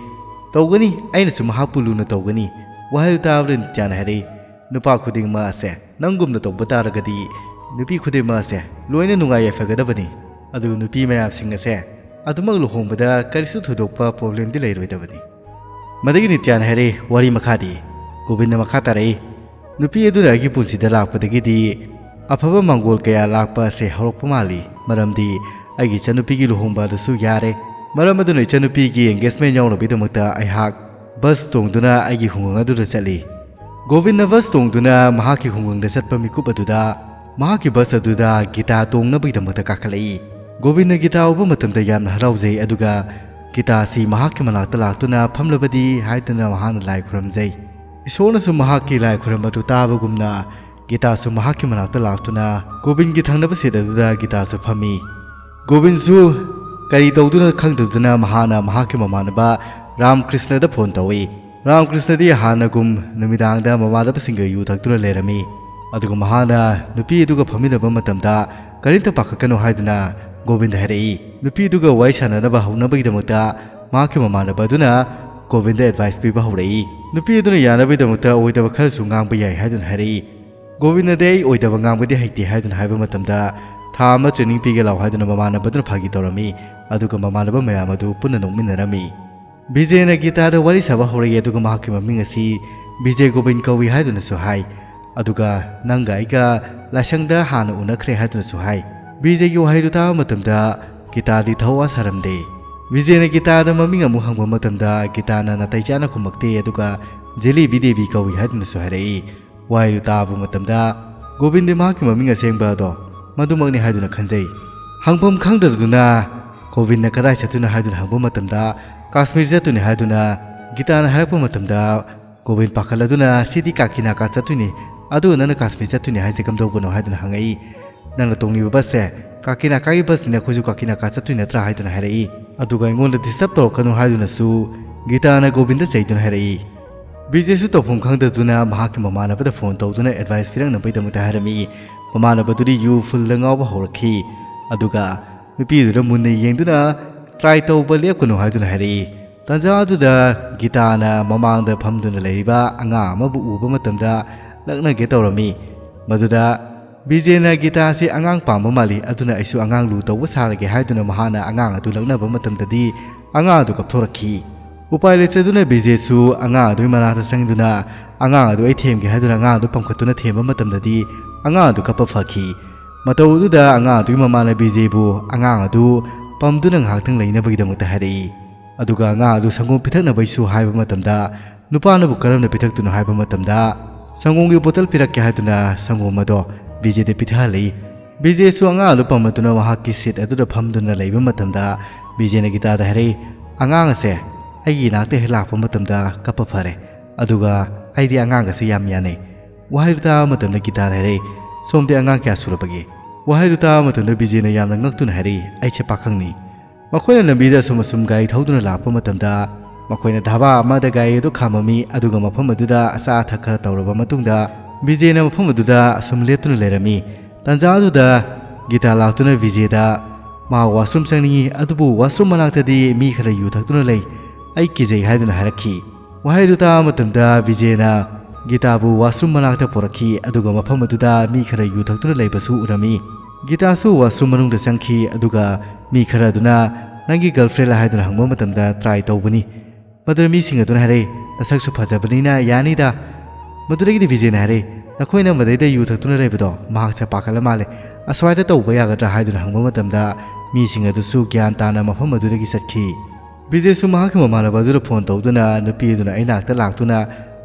"ꯇꯧꯒꯅꯤ, ꯑꯩꯅꯁꯨ ꯃꯍꯥꯛꯄꯨ ꯂꯨꯅ ꯇꯧꯒꯅꯤ"꯫ ꯋꯥꯍꯩ ꯑꯗꯨ ꯇꯥꯕꯗ ꯅꯤꯇ꯭ꯌꯥꯅ ꯍꯥꯏꯔꯛꯏ, "ꯅꯨꯄꯥ ꯈꯨꯗꯤꯡꯃꯛ ꯑꯁꯦ ꯅꯪꯒꯨꯝꯅ ꯇꯧꯕ ꯇꯥꯔꯒꯗꯤ ꯅꯨꯄꯤ ꯈꯨꯗꯤꯡꯃꯛ ꯑꯁꯦ ꯂꯣꯏꯅ ꯅꯨꯡꯉꯥꯏ ꯌꯥꯏꯐꯒꯗꯕꯅꯤ꯫ ꯑꯗꯨ ꯅꯨꯄꯤ ꯃꯌꯥꯝꯁꯤꯡ ꯑꯁꯦ ꯑꯗꯨꯃꯛ ꯂꯨꯍꯣꯡꯕꯗ ꯀꯔꯤꯁꯨ ꯊꯣꯏꯗꯣꯛꯄ ꯄ꯭ꯔꯣꯕ꯭ꯂꯦꯝꯗꯤ ꯂꯩꯔꯣꯏꯗꯕꯅꯤ"꯫ ꯃꯗꯒꯤ ꯅꯤꯇ꯭ꯌꯥꯅ ꯍꯥꯏꯔꯛꯏ, "ꯋꯥꯔꯤ ꯃꯈꯥꯗꯤ?" ꯒꯣꯕꯤꯟꯗ ꯃꯈꯥ ꯇꯥꯔꯛꯏ, "ꯅꯨꯄꯤ ꯑꯗꯨꯅ ꯑꯩꯒꯤ ꯄꯨꯟꯁꯤꯗ ꯂꯥꯛꯄꯗꯒꯤꯗꯤ ꯑꯐꯕ ꯃꯪꯒꯣꯜ ꯀꯌꯥ ꯂꯥꯛꯄ ꯑꯁꯦ ꯍꯧꯔꯛꯄ ꯃꯥꯜꯂꯤ, ꯃꯔꯝꯗꯤ ꯑꯩꯒꯤ ꯏꯆꯟꯅꯨꯄꯤꯒꯤ ꯂꯨꯍꯣꯡꯕ ꯑꯗꯨꯁꯨ ꯌꯥꯔꯦ꯫ ꯃꯔꯝ ꯑꯗꯨꯅ ꯏꯆꯟꯅꯨꯄꯤꯒꯤ ꯑꯦꯡꯒꯦꯖꯃꯦꯟ ꯌꯥꯎꯅꯕꯒꯤꯗꯃꯛꯇ ꯑꯩꯍꯥꯛ ꯕꯁ ꯇꯣꯡꯗꯨꯅ ꯑꯩꯒꯤ ꯈꯨꯡꯒꯪ ꯑꯗꯨꯗ ꯆꯠꯂꯤ"꯫ ꯒꯣꯕꯤꯟꯗ ꯕꯁ ꯇꯣꯡꯗꯨꯅ ꯃꯍꯥꯛꯀꯤ ꯈꯨꯡꯒꯪꯗ ꯆꯠꯄ ꯃꯤꯀꯨꯞ ꯑꯗꯨꯗ ꯃꯍꯥꯛꯀꯤ ꯕꯁ ꯑꯗꯨꯗ ꯒꯤꯇꯥ ꯇꯣꯡꯅꯕꯒꯤꯗꯃꯛꯇ ꯀꯥꯈꯠꯂꯛꯏ꯫ ꯒꯣꯕꯤꯟꯗ ꯒꯤꯇꯥ ꯎꯕ ꯃꯇꯝꯗ ꯌꯥꯝꯅ ꯍꯔꯥꯎꯖꯩ, ꯑꯗꯨꯒ ꯒꯤꯇꯥꯁꯤ ꯃꯍꯥꯛꯀꯤ ꯃꯅꯥꯛꯇ ꯂꯥꯛꯇꯨꯅ ꯐꯝꯂꯕꯗꯤ ꯍꯥꯏꯗꯨꯅ ꯃꯍꯥꯛꯅ ꯂꯥꯏ ꯈꯨꯔꯨꯝꯖꯩ꯫ ꯏꯁꯣꯔꯅꯁꯨ ꯃꯍꯥꯛꯀꯤ ꯂꯥꯏ ꯈꯨꯔꯨꯝꯕ ꯑꯗꯨ ꯇꯥꯕꯒꯨꯝꯅ ꯒꯤꯇꯥꯁꯨ ꯃꯍꯥꯛꯀꯤ ꯃꯅꯥꯛꯇ ꯂꯥꯛꯇꯨꯅ ꯒꯣꯕꯤꯟꯒꯤ ꯊꯪꯅꯕ ꯁꯤꯠ ꯑꯗꯨꯗ ꯒꯤꯇꯥꯁꯨ ꯐꯝꯃꯤ꯫ ꯒꯣꯕꯤꯟꯁꯨ ꯀꯔꯤ ꯇꯧꯗꯨꯅ ꯈꯪꯗꯗꯨꯅ ꯃꯍꯥꯛꯅ ꯃꯍꯥꯛꯀꯤ ꯃꯃꯥꯟꯅꯕ ꯔꯥꯝꯀ꯭ꯔꯤꯁꯅꯗ ꯐꯣꯟ ꯇꯧꯏ꯫ ꯔꯥꯝꯀ꯭ꯔꯤꯁꯅꯗꯤ ꯍꯥꯟꯅꯒꯨꯝ ꯅꯨꯃꯤꯗꯥꯡꯗ ꯃꯃꯥꯟꯅꯕꯁꯤꯡꯒ ꯌꯨ ꯊꯛꯇꯨꯅ ꯂꯩꯔꯝꯃꯤ꯫ ꯑꯗꯨꯒ ꯃꯍꯥꯛꯅ ꯅꯨꯄꯤ ꯑꯗꯨꯒ ꯐꯝꯃꯤꯟꯅꯕ ꯃꯇꯝꯗ ꯀꯔꯤꯝꯇ ꯄꯥꯈꯠꯀꯅꯨ ꯍꯥꯏꯗꯨꯅ ꯒꯣꯕꯤꯟꯗ ꯍꯥꯏꯔꯛꯏ꯫ ꯅꯨꯄꯤ ꯑꯗꯨꯒ ꯋꯥꯔꯤ ꯁꯥꯟꯅꯅꯕ ꯍꯧꯅꯕꯒꯤꯗꯃꯛꯇ ꯃꯍꯥꯛꯀꯤ ꯃꯃꯥꯟꯅꯕ ꯑꯗꯨꯅ ꯒꯣꯕꯤꯟꯗ ꯑꯦꯗꯚꯥꯏꯁ ꯄꯤꯕ ꯍꯧꯔꯛꯏ꯫ ꯅꯨꯄꯤ ꯑꯗꯨꯅ ꯌꯥꯅꯕꯒꯤꯗꯃꯛꯇ ꯑꯣꯏꯗꯕ ꯈꯔꯁꯨ ꯉꯥꯡꯕ ꯌꯥꯏ ꯍꯥꯏꯗꯨꯅ ꯍꯥꯏꯔꯛꯏ꯫ ꯒꯣꯕꯤꯟꯗꯗꯤ ꯑꯩ ꯑꯣꯏꯗꯕ ꯉꯥꯡꯕꯗꯤ ꯍꯩꯇꯦ ꯍꯥꯏꯗꯨꯅ ꯍꯥꯏꯕ ꯃꯇꯝꯗ, "ꯊꯥ ꯑꯃ ꯇ꯭ꯔꯦꯅꯤꯡ ꯄꯤꯒꯦ ꯂꯥꯎ" ꯍꯥꯏꯗꯨꯅ ꯃꯃꯥꯟꯅꯕꯗꯨꯅ ꯐꯥꯒꯤ ꯇꯧꯔꯝꯃꯤ꯫ ꯑꯗꯨꯒ ꯃꯃꯥꯟꯅꯕ ꯃꯌꯥꯝ ꯑꯗꯨ ꯄꯨꯟꯅ ꯅꯣꯛꯃꯤꯟꯅꯔꯝꯃꯤ꯫ ꯕꯤꯖꯦꯅ ꯒꯤꯇꯥꯗ ꯋꯥꯔꯤ ꯁꯥꯕ ꯍꯧꯔꯛꯏ, ꯑꯗꯨꯒ ꯃꯍꯥꯛꯀꯤ ꯃꯃꯤꯡ ꯑꯁꯤ ꯕꯤꯖꯦ ꯒꯣꯕꯤꯟ ꯀꯧꯏ ꯍꯥꯏꯗꯨꯅꯁꯨ ꯍꯥꯏ꯫ ꯑꯗꯨꯒ ꯅꯪꯒ ꯑꯩꯒ ꯂꯥꯏꯁꯪꯗ ꯍꯥꯟꯅ ꯎꯅꯈ꯭ꯔꯦ ꯍꯥꯏꯗꯨꯅꯁꯨ ꯍꯥꯏ꯫ ꯕꯤꯖꯦꯒꯤ ꯋꯥꯍꯩꯗꯨ ꯇꯥꯕ ꯃꯇꯝꯗ ꯒꯤꯇꯥꯗꯤ ꯊꯋꯥ ꯁꯥꯔꯝꯗꯦ꯫ ꯕꯤꯖꯦꯅ ꯒꯤꯇꯥꯗ ꯃꯃꯤꯡ ꯑꯃꯨꯛ ꯍꯪꯕ ꯃꯇꯝꯗ ꯒꯤꯇꯥꯅ ꯅꯥꯇꯩ ꯆꯥꯅ ꯈꯨꯝꯃꯛꯇꯦ, ꯑꯗꯨꯒ ꯖꯤꯂꯤꯕꯤ ꯗꯦꯕꯤ ꯀꯧꯏ ꯍꯥꯏꯗꯨꯅꯁꯨ ꯍꯥꯏꯔꯛꯏ꯫ ꯋꯥꯍꯩꯗꯨ ꯇꯥꯕ ꯃꯇꯝꯗ ꯒꯣꯕꯤꯟꯗ ꯃꯍꯥꯛꯀꯤ ꯃꯃꯤꯡ ꯑꯁꯦꯡꯕ ꯑꯗꯣ ꯃꯗꯨꯃꯛꯅꯤ ꯍꯥꯏꯗꯨꯅ ꯈꯟꯖꯩ꯫ ꯍꯪꯐꯝ ꯈꯪꯗꯗꯨꯅ ꯒꯣꯕꯤꯟꯗ ꯀꯗꯥꯏ ꯆꯠꯇꯣꯏꯅꯣ ꯍꯥꯏꯗꯨꯅ ꯍꯪꯕ ꯃꯇꯝꯗ ꯀꯥꯁꯃꯤꯔ ꯆꯠꯇꯣꯏꯅꯤ ꯍꯥꯏꯗꯨꯅ ꯒꯤꯇꯥꯅ ꯍꯥꯏꯔꯛꯄ ꯃꯇꯝꯗ ꯒꯣꯕꯤꯟ ꯄꯥꯈꯠꯂꯗꯨꯅ "ꯁꯤꯗꯤ ꯀꯥꯀꯤꯅꯥꯀꯥ ꯆꯠꯇꯣꯏꯅꯤ, ꯑꯗꯨꯒ ꯅꯪꯅ ꯀꯥꯁꯃꯤꯔ ꯆꯠꯇꯣꯏꯅꯤ ꯍꯥꯏꯁꯦ ꯀꯝꯗꯧꯕꯅꯣ?" ꯍꯥꯏꯗꯨꯅ ꯍꯪꯉꯛꯏ꯫ "ꯅꯪꯅ ꯇꯣꯡꯂꯤꯕ ꯕꯁꯁꯦ ꯀꯥꯀꯤꯅꯥꯀꯥꯒꯤ ꯕꯁꯅꯤꯅ ꯑꯩꯈꯣꯏꯁꯨ ꯀꯥꯀꯤꯅꯥꯀꯥ ꯆꯠꯇꯣꯏ ꯅꯠꯇ꯭ꯔꯥ?" ꯍꯥꯏꯗꯨꯅ ꯍꯥꯏꯔꯛꯏ꯫ ꯑꯗꯨꯒ "ꯑꯩꯉꯣꯟꯗ ꯗꯤꯁꯇꯔꯕ ꯇꯧꯔꯛꯀꯅꯨ" ꯍꯥꯏꯗꯨꯅꯁꯨ ꯒꯤꯇꯥꯅ ꯒꯣꯕꯤꯟꯗ ꯆꯩꯗꯨꯅ ꯍꯥꯏꯔꯛꯏ꯫ ꯕꯤꯖꯦꯁꯨ ꯇꯧꯐꯝ ꯈꯪꯗꯗꯨꯅ ꯃꯍꯥꯛꯀꯤ ꯃꯃꯥꯟꯅꯕꯗ ꯐꯣꯟ ꯇꯧꯗꯨꯅ ꯑꯦꯗꯚꯥꯏꯁ ꯄꯤꯔꯛꯅꯕꯒꯤꯗꯃꯛꯇ ꯍꯥꯏꯔꯝꯃꯤ꯫ ꯃꯃꯥꯟꯅꯕꯗꯨꯗꯤ ꯌꯨ ꯐꯨꯜꯗ ꯉꯥꯎꯕ ꯍꯧꯔꯛꯈꯤ꯫ ꯑꯗꯨꯒ ꯅꯨꯄꯤꯗꯨꯗ ꯃꯨꯟꯅ ꯌꯦꯡꯗꯨꯅ "ꯇ꯭ꯔꯥꯏ ꯇꯧꯕ ꯂꯦꯞꯀꯅꯨ" ꯍꯥꯏꯗꯨꯅ ꯍꯥꯏꯔꯛꯏ꯫ ꯇꯥꯟꯖꯥ ꯑꯗꯨꯗ ꯒꯤꯇꯥꯅ ꯃꯃꯥꯡꯗ ꯐꯝꯗꯨꯅ ꯂꯩꯔꯤꯕ ꯑꯉꯥꯡ ꯑꯃꯕꯨ ꯎꯕ ꯃꯇꯝꯗ ꯂꯛꯅꯒꯦ ꯇꯧꯔꯝꯃꯤ꯫ ꯃꯗꯨꯗ ꯕꯤꯖꯦꯅ ꯒꯤꯇꯥꯁꯤ ꯑꯉꯥꯡ ꯄꯥꯝꯕ ꯃꯥꯜꯂꯤ, ꯑꯗꯨꯅ ꯑꯩꯁꯨ ꯑꯉꯥꯡ ꯂꯨ ꯇꯧꯕ ꯁꯥꯔꯒꯦ ꯍꯥꯏꯗꯨꯅ ꯃꯍꯥꯛꯅ ꯑꯉꯥꯡ ꯑꯗꯨ ꯂꯛꯅꯕ ꯃꯇꯝꯗꯗꯤ ꯑꯉꯥꯡ ꯑꯗꯨ ꯀꯞꯊꯣꯔꯛꯈꯤ꯫ ꯎꯄꯥꯏ ꯂꯩꯇ꯭ꯔꯗꯨꯅ ꯕꯤꯖꯦꯁꯨ ꯑꯉꯥꯡ ꯑꯗꯨꯒꯤ ꯃꯅꯥꯛꯇ ꯆꯪꯗꯨꯅ "ꯑꯉꯥꯡ ꯑꯗꯨ ꯑꯩ ꯊꯦꯝꯒꯦ" ꯍꯥꯏꯗꯨꯅ ꯑꯉꯥꯡ ꯑꯗꯨ ꯄꯝꯈꯠꯇꯨꯅ ꯊꯦꯝꯕ ꯃꯇꯝꯗꯗꯤ ꯑꯉꯥꯡ ꯑꯗꯨ ꯀꯞꯄ ꯐꯈꯤ꯫ ꯃꯇꯧ ꯑꯗꯨꯗ ꯑꯉꯥꯡ ꯑꯗꯨꯒꯤ ꯃꯃꯥꯅ ꯕꯤꯖꯦꯕꯨ ꯑꯉꯥꯡ ꯑꯗꯨ ꯄꯝꯗꯨꯅ ꯉꯥꯏꯍꯥꯛꯇꯪ ꯂꯩꯅꯕꯒꯤꯗꯃꯛꯇ ꯍꯥꯏꯔꯛꯏ꯫ ꯑꯗꯨꯒ ꯑꯉꯥꯡ ꯑꯗꯨ ꯁꯪꯒꯣꯝ ꯄꯤꯊꯛꯅꯕꯩꯁꯨ ꯍꯥꯏꯕ ꯃꯇꯝꯗ ꯅꯨꯄꯥꯅꯕꯨ ꯀꯔꯝꯅ ꯄꯤꯊꯛꯇꯣꯏꯅꯣ ꯍꯥꯏꯕ ꯃꯇꯝꯗ ꯁꯪꯒꯣꯝꯒꯤ ꯕꯣꯇꯜ ꯄꯤꯔꯛꯀꯦ ꯍꯥꯏꯗꯨꯅ ꯁꯪꯒꯣꯝ ꯑꯗꯣ ꯕꯤꯖꯦꯗ ꯄꯤꯊꯍꯜꯂꯤ꯫ ꯕꯤꯖꯦꯁꯨ ꯑꯉꯥꯡ ꯑꯗꯨ ꯄꯝꯂꯗꯨꯅ ꯃꯍꯥꯛꯀꯤ ꯁꯤꯠ ꯑꯗꯨꯗ ꯐꯝꯗꯨꯅ ꯂꯩꯕ ꯃꯇꯝꯗ ꯕꯤꯖꯦꯅ ꯒꯤꯇꯥꯗ ꯍꯥꯏꯔꯛꯏ, "ꯑꯉꯥꯡ ꯑꯁꯦ ꯑꯩꯒꯤ ꯏꯅꯥꯛꯇ ꯍꯦꯛ ꯂꯥꯛꯄ ꯃꯇꯝꯗ ꯀꯞꯄ ꯐꯔꯦ, ꯑꯗꯨꯒ ꯑꯩꯗꯤ ꯑꯉꯥꯡꯒꯁꯦ ꯌꯥꯝ ꯌꯥꯅꯩ꯫" ꯋꯥꯍꯩꯗꯨ ꯇꯥꯕ ꯃꯇꯝꯗ ꯒꯤꯇꯥꯅ ꯍꯥꯏꯔꯛꯏ, "ꯁꯣꯝꯗꯤ ꯑꯉꯥꯡ ꯀꯌꯥ ꯁꯨꯔꯕꯒꯦ?" ꯋꯥꯍꯩꯗꯨ ꯇꯥꯕ ꯃꯇꯝꯗ ꯕꯤꯖꯦꯅ ꯌꯥꯝꯅ ꯉꯛꯇꯨꯅ ꯍꯥꯏꯔꯛꯏ, "ꯑꯩꯁꯦ ꯄꯥꯈꯪꯅꯤ꯫" ꯃꯈꯣꯏꯅ ꯂꯝꯕꯤꯗ ꯑꯁꯨꯝ ꯑꯁꯨꯝ ꯒꯥꯔꯤ ꯊꯧꯗꯨꯅ ꯂꯥꯛꯄ ꯃꯇꯝꯗ ꯃꯈꯣꯏꯅ ꯙꯥꯕꯥ ꯑꯃꯗ ꯒꯥꯔꯤ ꯑꯗꯨ ꯈꯥꯝꯃꯝꯃꯤ, ꯑꯗꯨꯒ ꯃꯐꯝ ꯑꯗꯨꯗ ꯑꯆꯥ ꯑꯊꯛ ꯈꯔ ꯇꯧꯔꯕ ꯃꯇꯨꯡꯗ ꯕꯤꯖꯦꯅ ꯃꯐꯝ ꯑꯗꯨꯗ ꯑꯁꯨꯝ ꯂꯦꯞꯇꯨꯅ ꯂꯩꯔꯝꯃꯤ꯫ ꯇꯥꯟꯖꯥ ꯑꯗꯨꯗ ꯒꯤꯇꯥ ꯂꯥꯛꯇꯨꯅ ꯕꯤꯖꯦꯗ ꯃꯥ ꯋꯥꯁꯔꯨꯝ ꯆꯪꯅꯤꯡꯏ, ꯑꯗꯨꯕꯨ ꯋꯥꯁꯔꯨꯝ ꯃꯅꯥꯛꯇꯗꯤ ꯃꯤ ꯈꯔ ꯌꯨ ꯊꯛꯇꯨꯅ ꯂꯩ, ꯑꯩ ꯀꯤꯖꯩ ꯍꯥꯏꯗꯨꯅ ꯍꯥꯏꯔꯛꯈꯤ꯫ ꯋꯥꯍꯩꯗꯨ ꯇꯥꯕ ꯃꯇꯝꯗ ꯕꯤꯖꯦꯅ ꯒꯤꯇꯥꯕꯨ ꯋꯥꯁꯔꯨꯝ ꯃꯅꯥꯛꯇ ꯄꯨꯔꯛꯈꯤ, ꯑꯗꯨꯒ ꯃꯐꯝ ꯑꯗꯨꯗ ꯃꯤ ꯈꯔ ꯌꯨ ꯊꯛꯇꯨꯅ ꯂꯩꯕꯁꯨ ꯎꯔꯝꯃꯤ꯫ ꯒꯤꯇꯥꯁꯨ ꯋꯥꯁꯔꯨꯝ ꯃꯅꯨꯡꯗ ꯆꯪꯈꯤ, ꯑꯗꯨꯒ ꯃꯤ ꯈꯔ ꯑꯗꯨꯅ "ꯅꯪꯒꯤ ꯒꯔꯜꯐ꯭ꯔꯦꯟꯂ?" ꯍꯥꯏꯗꯨꯅ ꯍꯪꯕ ꯃꯇꯝꯗ ꯇ꯭ꯔꯥꯏ ꯇꯧꯕꯅꯤ꯫ ꯃꯗꯨꯗ ꯃꯤꯁꯤꯡ ꯑꯗꯨꯅ ꯍꯥꯏꯔꯛꯏ, "ꯅꯁꯛꯁꯨ ꯐꯖꯕꯅꯤꯅ ꯌꯥꯅꯤꯗ꯫" ꯃꯗꯨꯗꯒꯤꯗꯤ ꯕꯤꯖꯦꯅ ꯍꯥꯏꯔꯛꯏ, "ꯅꯈꯣꯏꯅ ꯃꯗꯩꯗ ꯌꯨ ꯊꯛꯇꯨꯅ ꯂꯩꯕꯗꯣ ꯃꯍꯥꯛꯁꯦ ꯄꯥꯈꯠꯂ ꯃꯥꯜꯂꯦ, ꯑꯁ꯭ꯋꯥꯏꯗ ꯇꯧꯕ ꯌꯥꯒꯗ꯭ꯔꯥ?" ꯍꯥꯏꯗꯨꯅ ꯍꯪꯕ ꯃꯇꯝꯗ ꯃꯤꯁꯤꯡ ꯑꯗꯨꯁꯨ ꯒ꯭ꯌꯥꯟ ꯇꯥꯅ ꯃꯐꯝ ꯑꯗꯨꯗꯒꯤ ꯆꯠꯈꯤ꯫ ꯕꯤꯖꯦꯁꯨ ꯃꯍꯥꯛꯀꯤ ꯃꯃꯥꯟꯅꯕ ꯑꯗꯨꯗ ꯐꯣꯟ ꯇꯧꯗꯨꯅ ꯅꯨꯄꯤ ꯑꯗꯨꯅ ꯑꯩ ꯅꯥꯛꯇ ꯂꯥꯛꯇꯨꯅ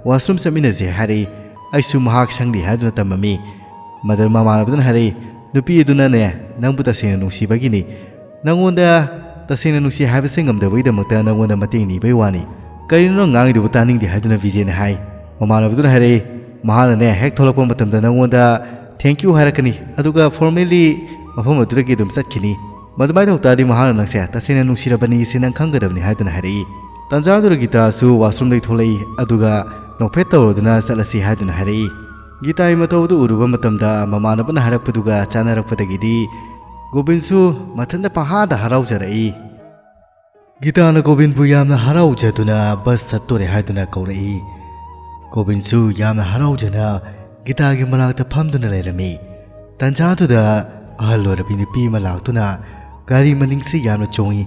ꯋꯥꯁꯔꯨꯝ ꯆꯠꯃꯤꯟꯅꯁꯦ ꯍꯥꯏꯔꯛꯏ꯫ ꯑꯩꯁꯨ ꯃꯍꯥꯛ ꯁꯪꯗꯦ ꯍꯥꯏꯗꯨꯅ ꯇꯝꯃꯝꯃꯤ꯫ ꯃꯗꯨ ꯃꯃꯥꯟꯅꯕꯗꯨꯅ ꯍꯥꯏꯔꯛꯏ, ꯅꯨꯄꯤ ꯑꯗꯨꯅꯅꯦ ꯅꯪꯕꯨ ꯇꯁꯦꯡꯅ ꯅꯨꯡꯁꯤꯕꯒꯤꯅꯤ꯫ ꯅꯪꯉꯣꯟꯗ ꯇꯁꯦꯡꯅ ꯅꯨꯡꯁꯤ ꯍꯥꯏꯕꯁꯦ ꯉꯝꯗꯕꯒꯤꯗꯃꯛꯇ ꯅꯪꯉꯣꯟꯗ ꯃꯇꯦꯡ ꯅꯤꯕꯩ ꯋꯥꯅꯤ꯫ ꯀꯔꯤꯅꯣ ꯅꯪ ꯉꯥꯡꯉꯤꯗꯨꯕꯨ ꯇꯥꯅꯤꯡꯗꯦ ꯍꯥꯏꯗꯨꯅ ꯕꯤꯖꯦꯅ ꯍꯥꯏ꯫ ꯃꯃꯥꯟꯅꯕꯗꯨꯅ ꯍꯥꯏꯔꯛꯏ, ꯃꯍꯥꯛꯅꯅꯦ ꯍꯦꯛ ꯊꯣꯛꯂꯛꯄ ꯃꯇꯝꯗ ꯅꯪꯉꯣꯟꯗ thank you ꯍꯥꯏꯔꯛꯀꯅꯤ, ꯑꯗꯨꯒ formally ꯃꯐꯝ ꯑꯗꯨꯗꯒꯤ ꯑꯗꯨꯝ ꯆꯠꯈꯤꯅꯤ꯫ ꯃꯗꯨꯃꯥꯏꯅ ꯇꯧ ꯇꯥꯔꯗꯤ ꯃꯍꯥꯛꯅ ꯅꯪꯁꯦ ꯇꯁꯦꯡꯅ ꯅꯨꯡꯁꯤꯔꯕꯅꯤ ꯁꯤ ꯅꯪ ꯈꯪꯒꯗꯕꯅꯤ ꯍꯥꯏꯗꯨꯅ ꯍꯥꯏꯔꯛꯏ꯫ ꯇꯟꯖꯥꯗꯨꯗ ꯒꯤꯇꯥꯁꯨ ꯋꯥꯁꯔꯨꯝꯗꯒꯤ ꯊꯣꯛꯂꯛꯏ, ꯑꯗꯨꯒ ꯅꯣꯛꯐꯦꯠ ꯇꯧꯔꯗꯨꯅ ꯆꯠꯂꯁꯤ ꯍꯥꯏꯗꯨꯅ ꯍꯥꯏꯔꯛꯏ꯫ ꯒꯤꯇꯥꯒꯤ ꯃꯇꯧꯗꯨ ꯎꯔꯨꯕ ꯃꯇꯝꯗ ꯃꯃꯥꯟꯅꯕꯅ ꯍꯥꯏꯔꯛꯄꯗꯨꯒ ꯆꯥꯟꯅꯔꯛꯄꯗꯒꯤꯗꯤ ꯒꯣꯕꯤꯟꯁꯨ ꯃꯊꯟꯇ ꯄꯪꯍꯥꯗ ꯍꯔꯥꯎꯖꯔꯛꯏ꯫ ꯒꯤꯇꯥꯅ ꯒꯣꯕꯤꯟꯕꯨ ꯌꯥꯝꯅ ꯍꯔꯥꯎꯖꯗꯨꯅ ꯕꯁ ꯆꯠꯇꯣꯔꯦ ꯍꯥꯏꯗꯨꯅ ꯀꯧꯔꯛꯏ꯫ ꯒꯣꯕꯤꯟꯁꯨ ꯌꯥꯝꯅ ꯍꯔꯥꯎꯖꯅ ꯒꯤꯇꯥꯒꯤ ꯃꯅꯥꯛꯇ ꯐꯝꯗꯨꯅ ꯂꯩꯔꯝꯃꯤ꯫ ꯇꯟꯖꯥꯗꯨꯗ ꯑꯍꯜ ꯑꯣꯏꯔꯕꯤ ꯅꯨꯄꯤ ꯑꯃ ꯂꯥꯛꯇꯨꯅ ꯒꯥꯔꯤ ꯃꯅꯤꯡꯁꯤ ꯌꯥꯝꯅ ꯆꯣꯡꯉꯤ,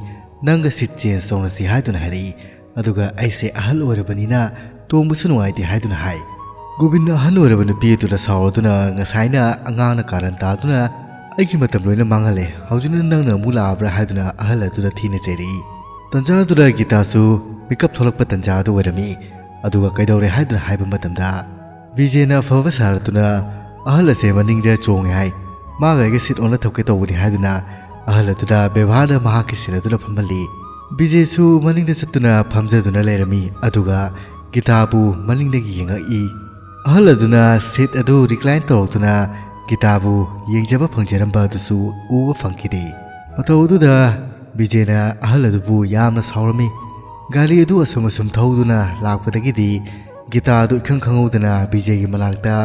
ꯅꯪꯒ ꯁꯤꯠ ꯆꯦꯟꯖ ꯇꯧꯅꯁꯤ ꯍꯥꯏꯗꯨꯅ ꯍꯥꯏꯔꯛꯏ꯫ ꯑꯗꯨꯒ ꯑꯩꯁꯦ ꯑꯍꯜ ꯑꯣꯏꯔꯕꯅꯤꯅ ꯇꯣꯡꯕꯁꯨ ꯅꯨꯡꯉꯥꯏꯇꯦ ꯍꯥꯏꯗꯨꯅ ꯍꯥꯏ꯫ ꯒꯣꯕꯤꯟꯅ ꯑꯍꯜ ꯑꯣꯏꯔꯕ ꯅꯨꯄꯤ ꯑꯗꯨꯗ ꯁꯥꯎꯔꯗꯨꯅ ꯉꯁꯥꯏꯅ ꯑꯉꯥꯡꯅ ꯀꯥꯔꯟ ꯇꯥꯗꯨꯅ ꯑꯩꯒꯤ ꯃꯇꯝ ꯂꯣꯏꯅ ꯃꯥꯡꯍꯜꯂꯦ, ꯍꯧꯖꯤꯛꯅ ꯅꯪꯅ ꯑꯃꯨꯛ ꯂꯥꯛꯑꯕ꯭ꯔꯥ ꯍꯥꯏꯗꯨꯅ ꯑꯍꯜ ꯑꯗꯨꯗ ꯊꯤꯅ ꯆꯩꯔꯛꯏ꯫ ꯇꯟꯖꯥꯗꯨꯗ ꯒꯤꯇꯥꯁꯨ ꯃꯤꯀꯞ ꯊꯣꯛꯂꯛꯄ ꯇꯟꯖꯥꯗꯨ ꯑꯣꯏꯔꯝꯃꯤ꯫ ꯑꯗꯨꯒ ꯀꯩꯗꯧꯔꯦ ꯍꯥꯏꯗꯨꯅ ꯍꯥꯏꯕ ꯃꯇꯝꯗ ꯕꯤꯖꯦꯅ ꯑꯐꯕ ꯁꯥꯔꯗꯨꯅ ꯑꯍꯜ ꯑꯁꯦ ꯃꯅꯤꯡꯗ ꯆꯣꯡꯉꯦ ꯍꯥꯏ꯫ ꯃꯥꯒ ꯑꯩꯒ ꯁꯤꯠ ꯑꯣꯟꯅ ꯊꯣꯛꯀꯦ ꯇꯧꯕꯅꯤ ꯍꯥꯏꯗꯨꯅ ꯑꯍꯜ ꯑꯗꯨꯗ ꯕꯦꯕꯥꯔꯗ ꯃꯍꯥꯛꯀꯤ ꯁꯤꯠ ꯑꯗꯨꯗ ꯐꯝꯍꯜꯂꯤ꯫ ꯕꯤꯖꯦꯁꯨ ꯃꯅꯤꯡꯗ ꯆꯠꯇꯨꯅ ꯐꯝꯖꯗꯨꯅ ꯂꯩꯔꯝꯃꯤ, ꯑꯗꯨꯒ ꯒꯤꯇꯥꯕꯨ ꯃꯅꯤꯡꯗꯒꯤ ꯌꯦꯡꯉꯛꯏ꯫ ꯑꯍꯜ ꯑꯗꯨꯅ ꯁꯤꯠ ꯑꯗꯨ ꯔꯤꯀ꯭ꯂꯥꯏꯟ ꯇꯧꯔꯛꯇꯨꯅ ꯒꯤꯇꯥꯕꯨ ꯌꯦꯡꯖꯕ ꯐꯪꯖꯔꯝꯕ ꯑꯗꯨꯁꯨ ꯎꯕ ꯐꯪꯈꯤꯗꯦ꯫ ꯃꯇꯧ ꯑꯗꯨꯗ ꯕꯤꯖꯦꯅ ꯑꯍꯜ ꯑꯗꯨꯕꯨ ꯌꯥꯝꯅ ꯁꯥꯎꯔꯝꯃꯤ꯫ ꯒꯥꯔꯤ ꯑꯗꯨ ꯑꯁꯨꯝ ꯑꯁꯨꯝ ꯊꯧꯗꯨꯅ ꯂꯥꯛꯄꯗꯒꯤꯗꯤ ꯒꯤꯇꯥ ꯑꯗꯨ ꯏꯈꯪ ꯈꯪꯍꯧꯗꯅ ꯕꯤꯖꯦꯒꯤ ꯃꯅꯥꯛꯇ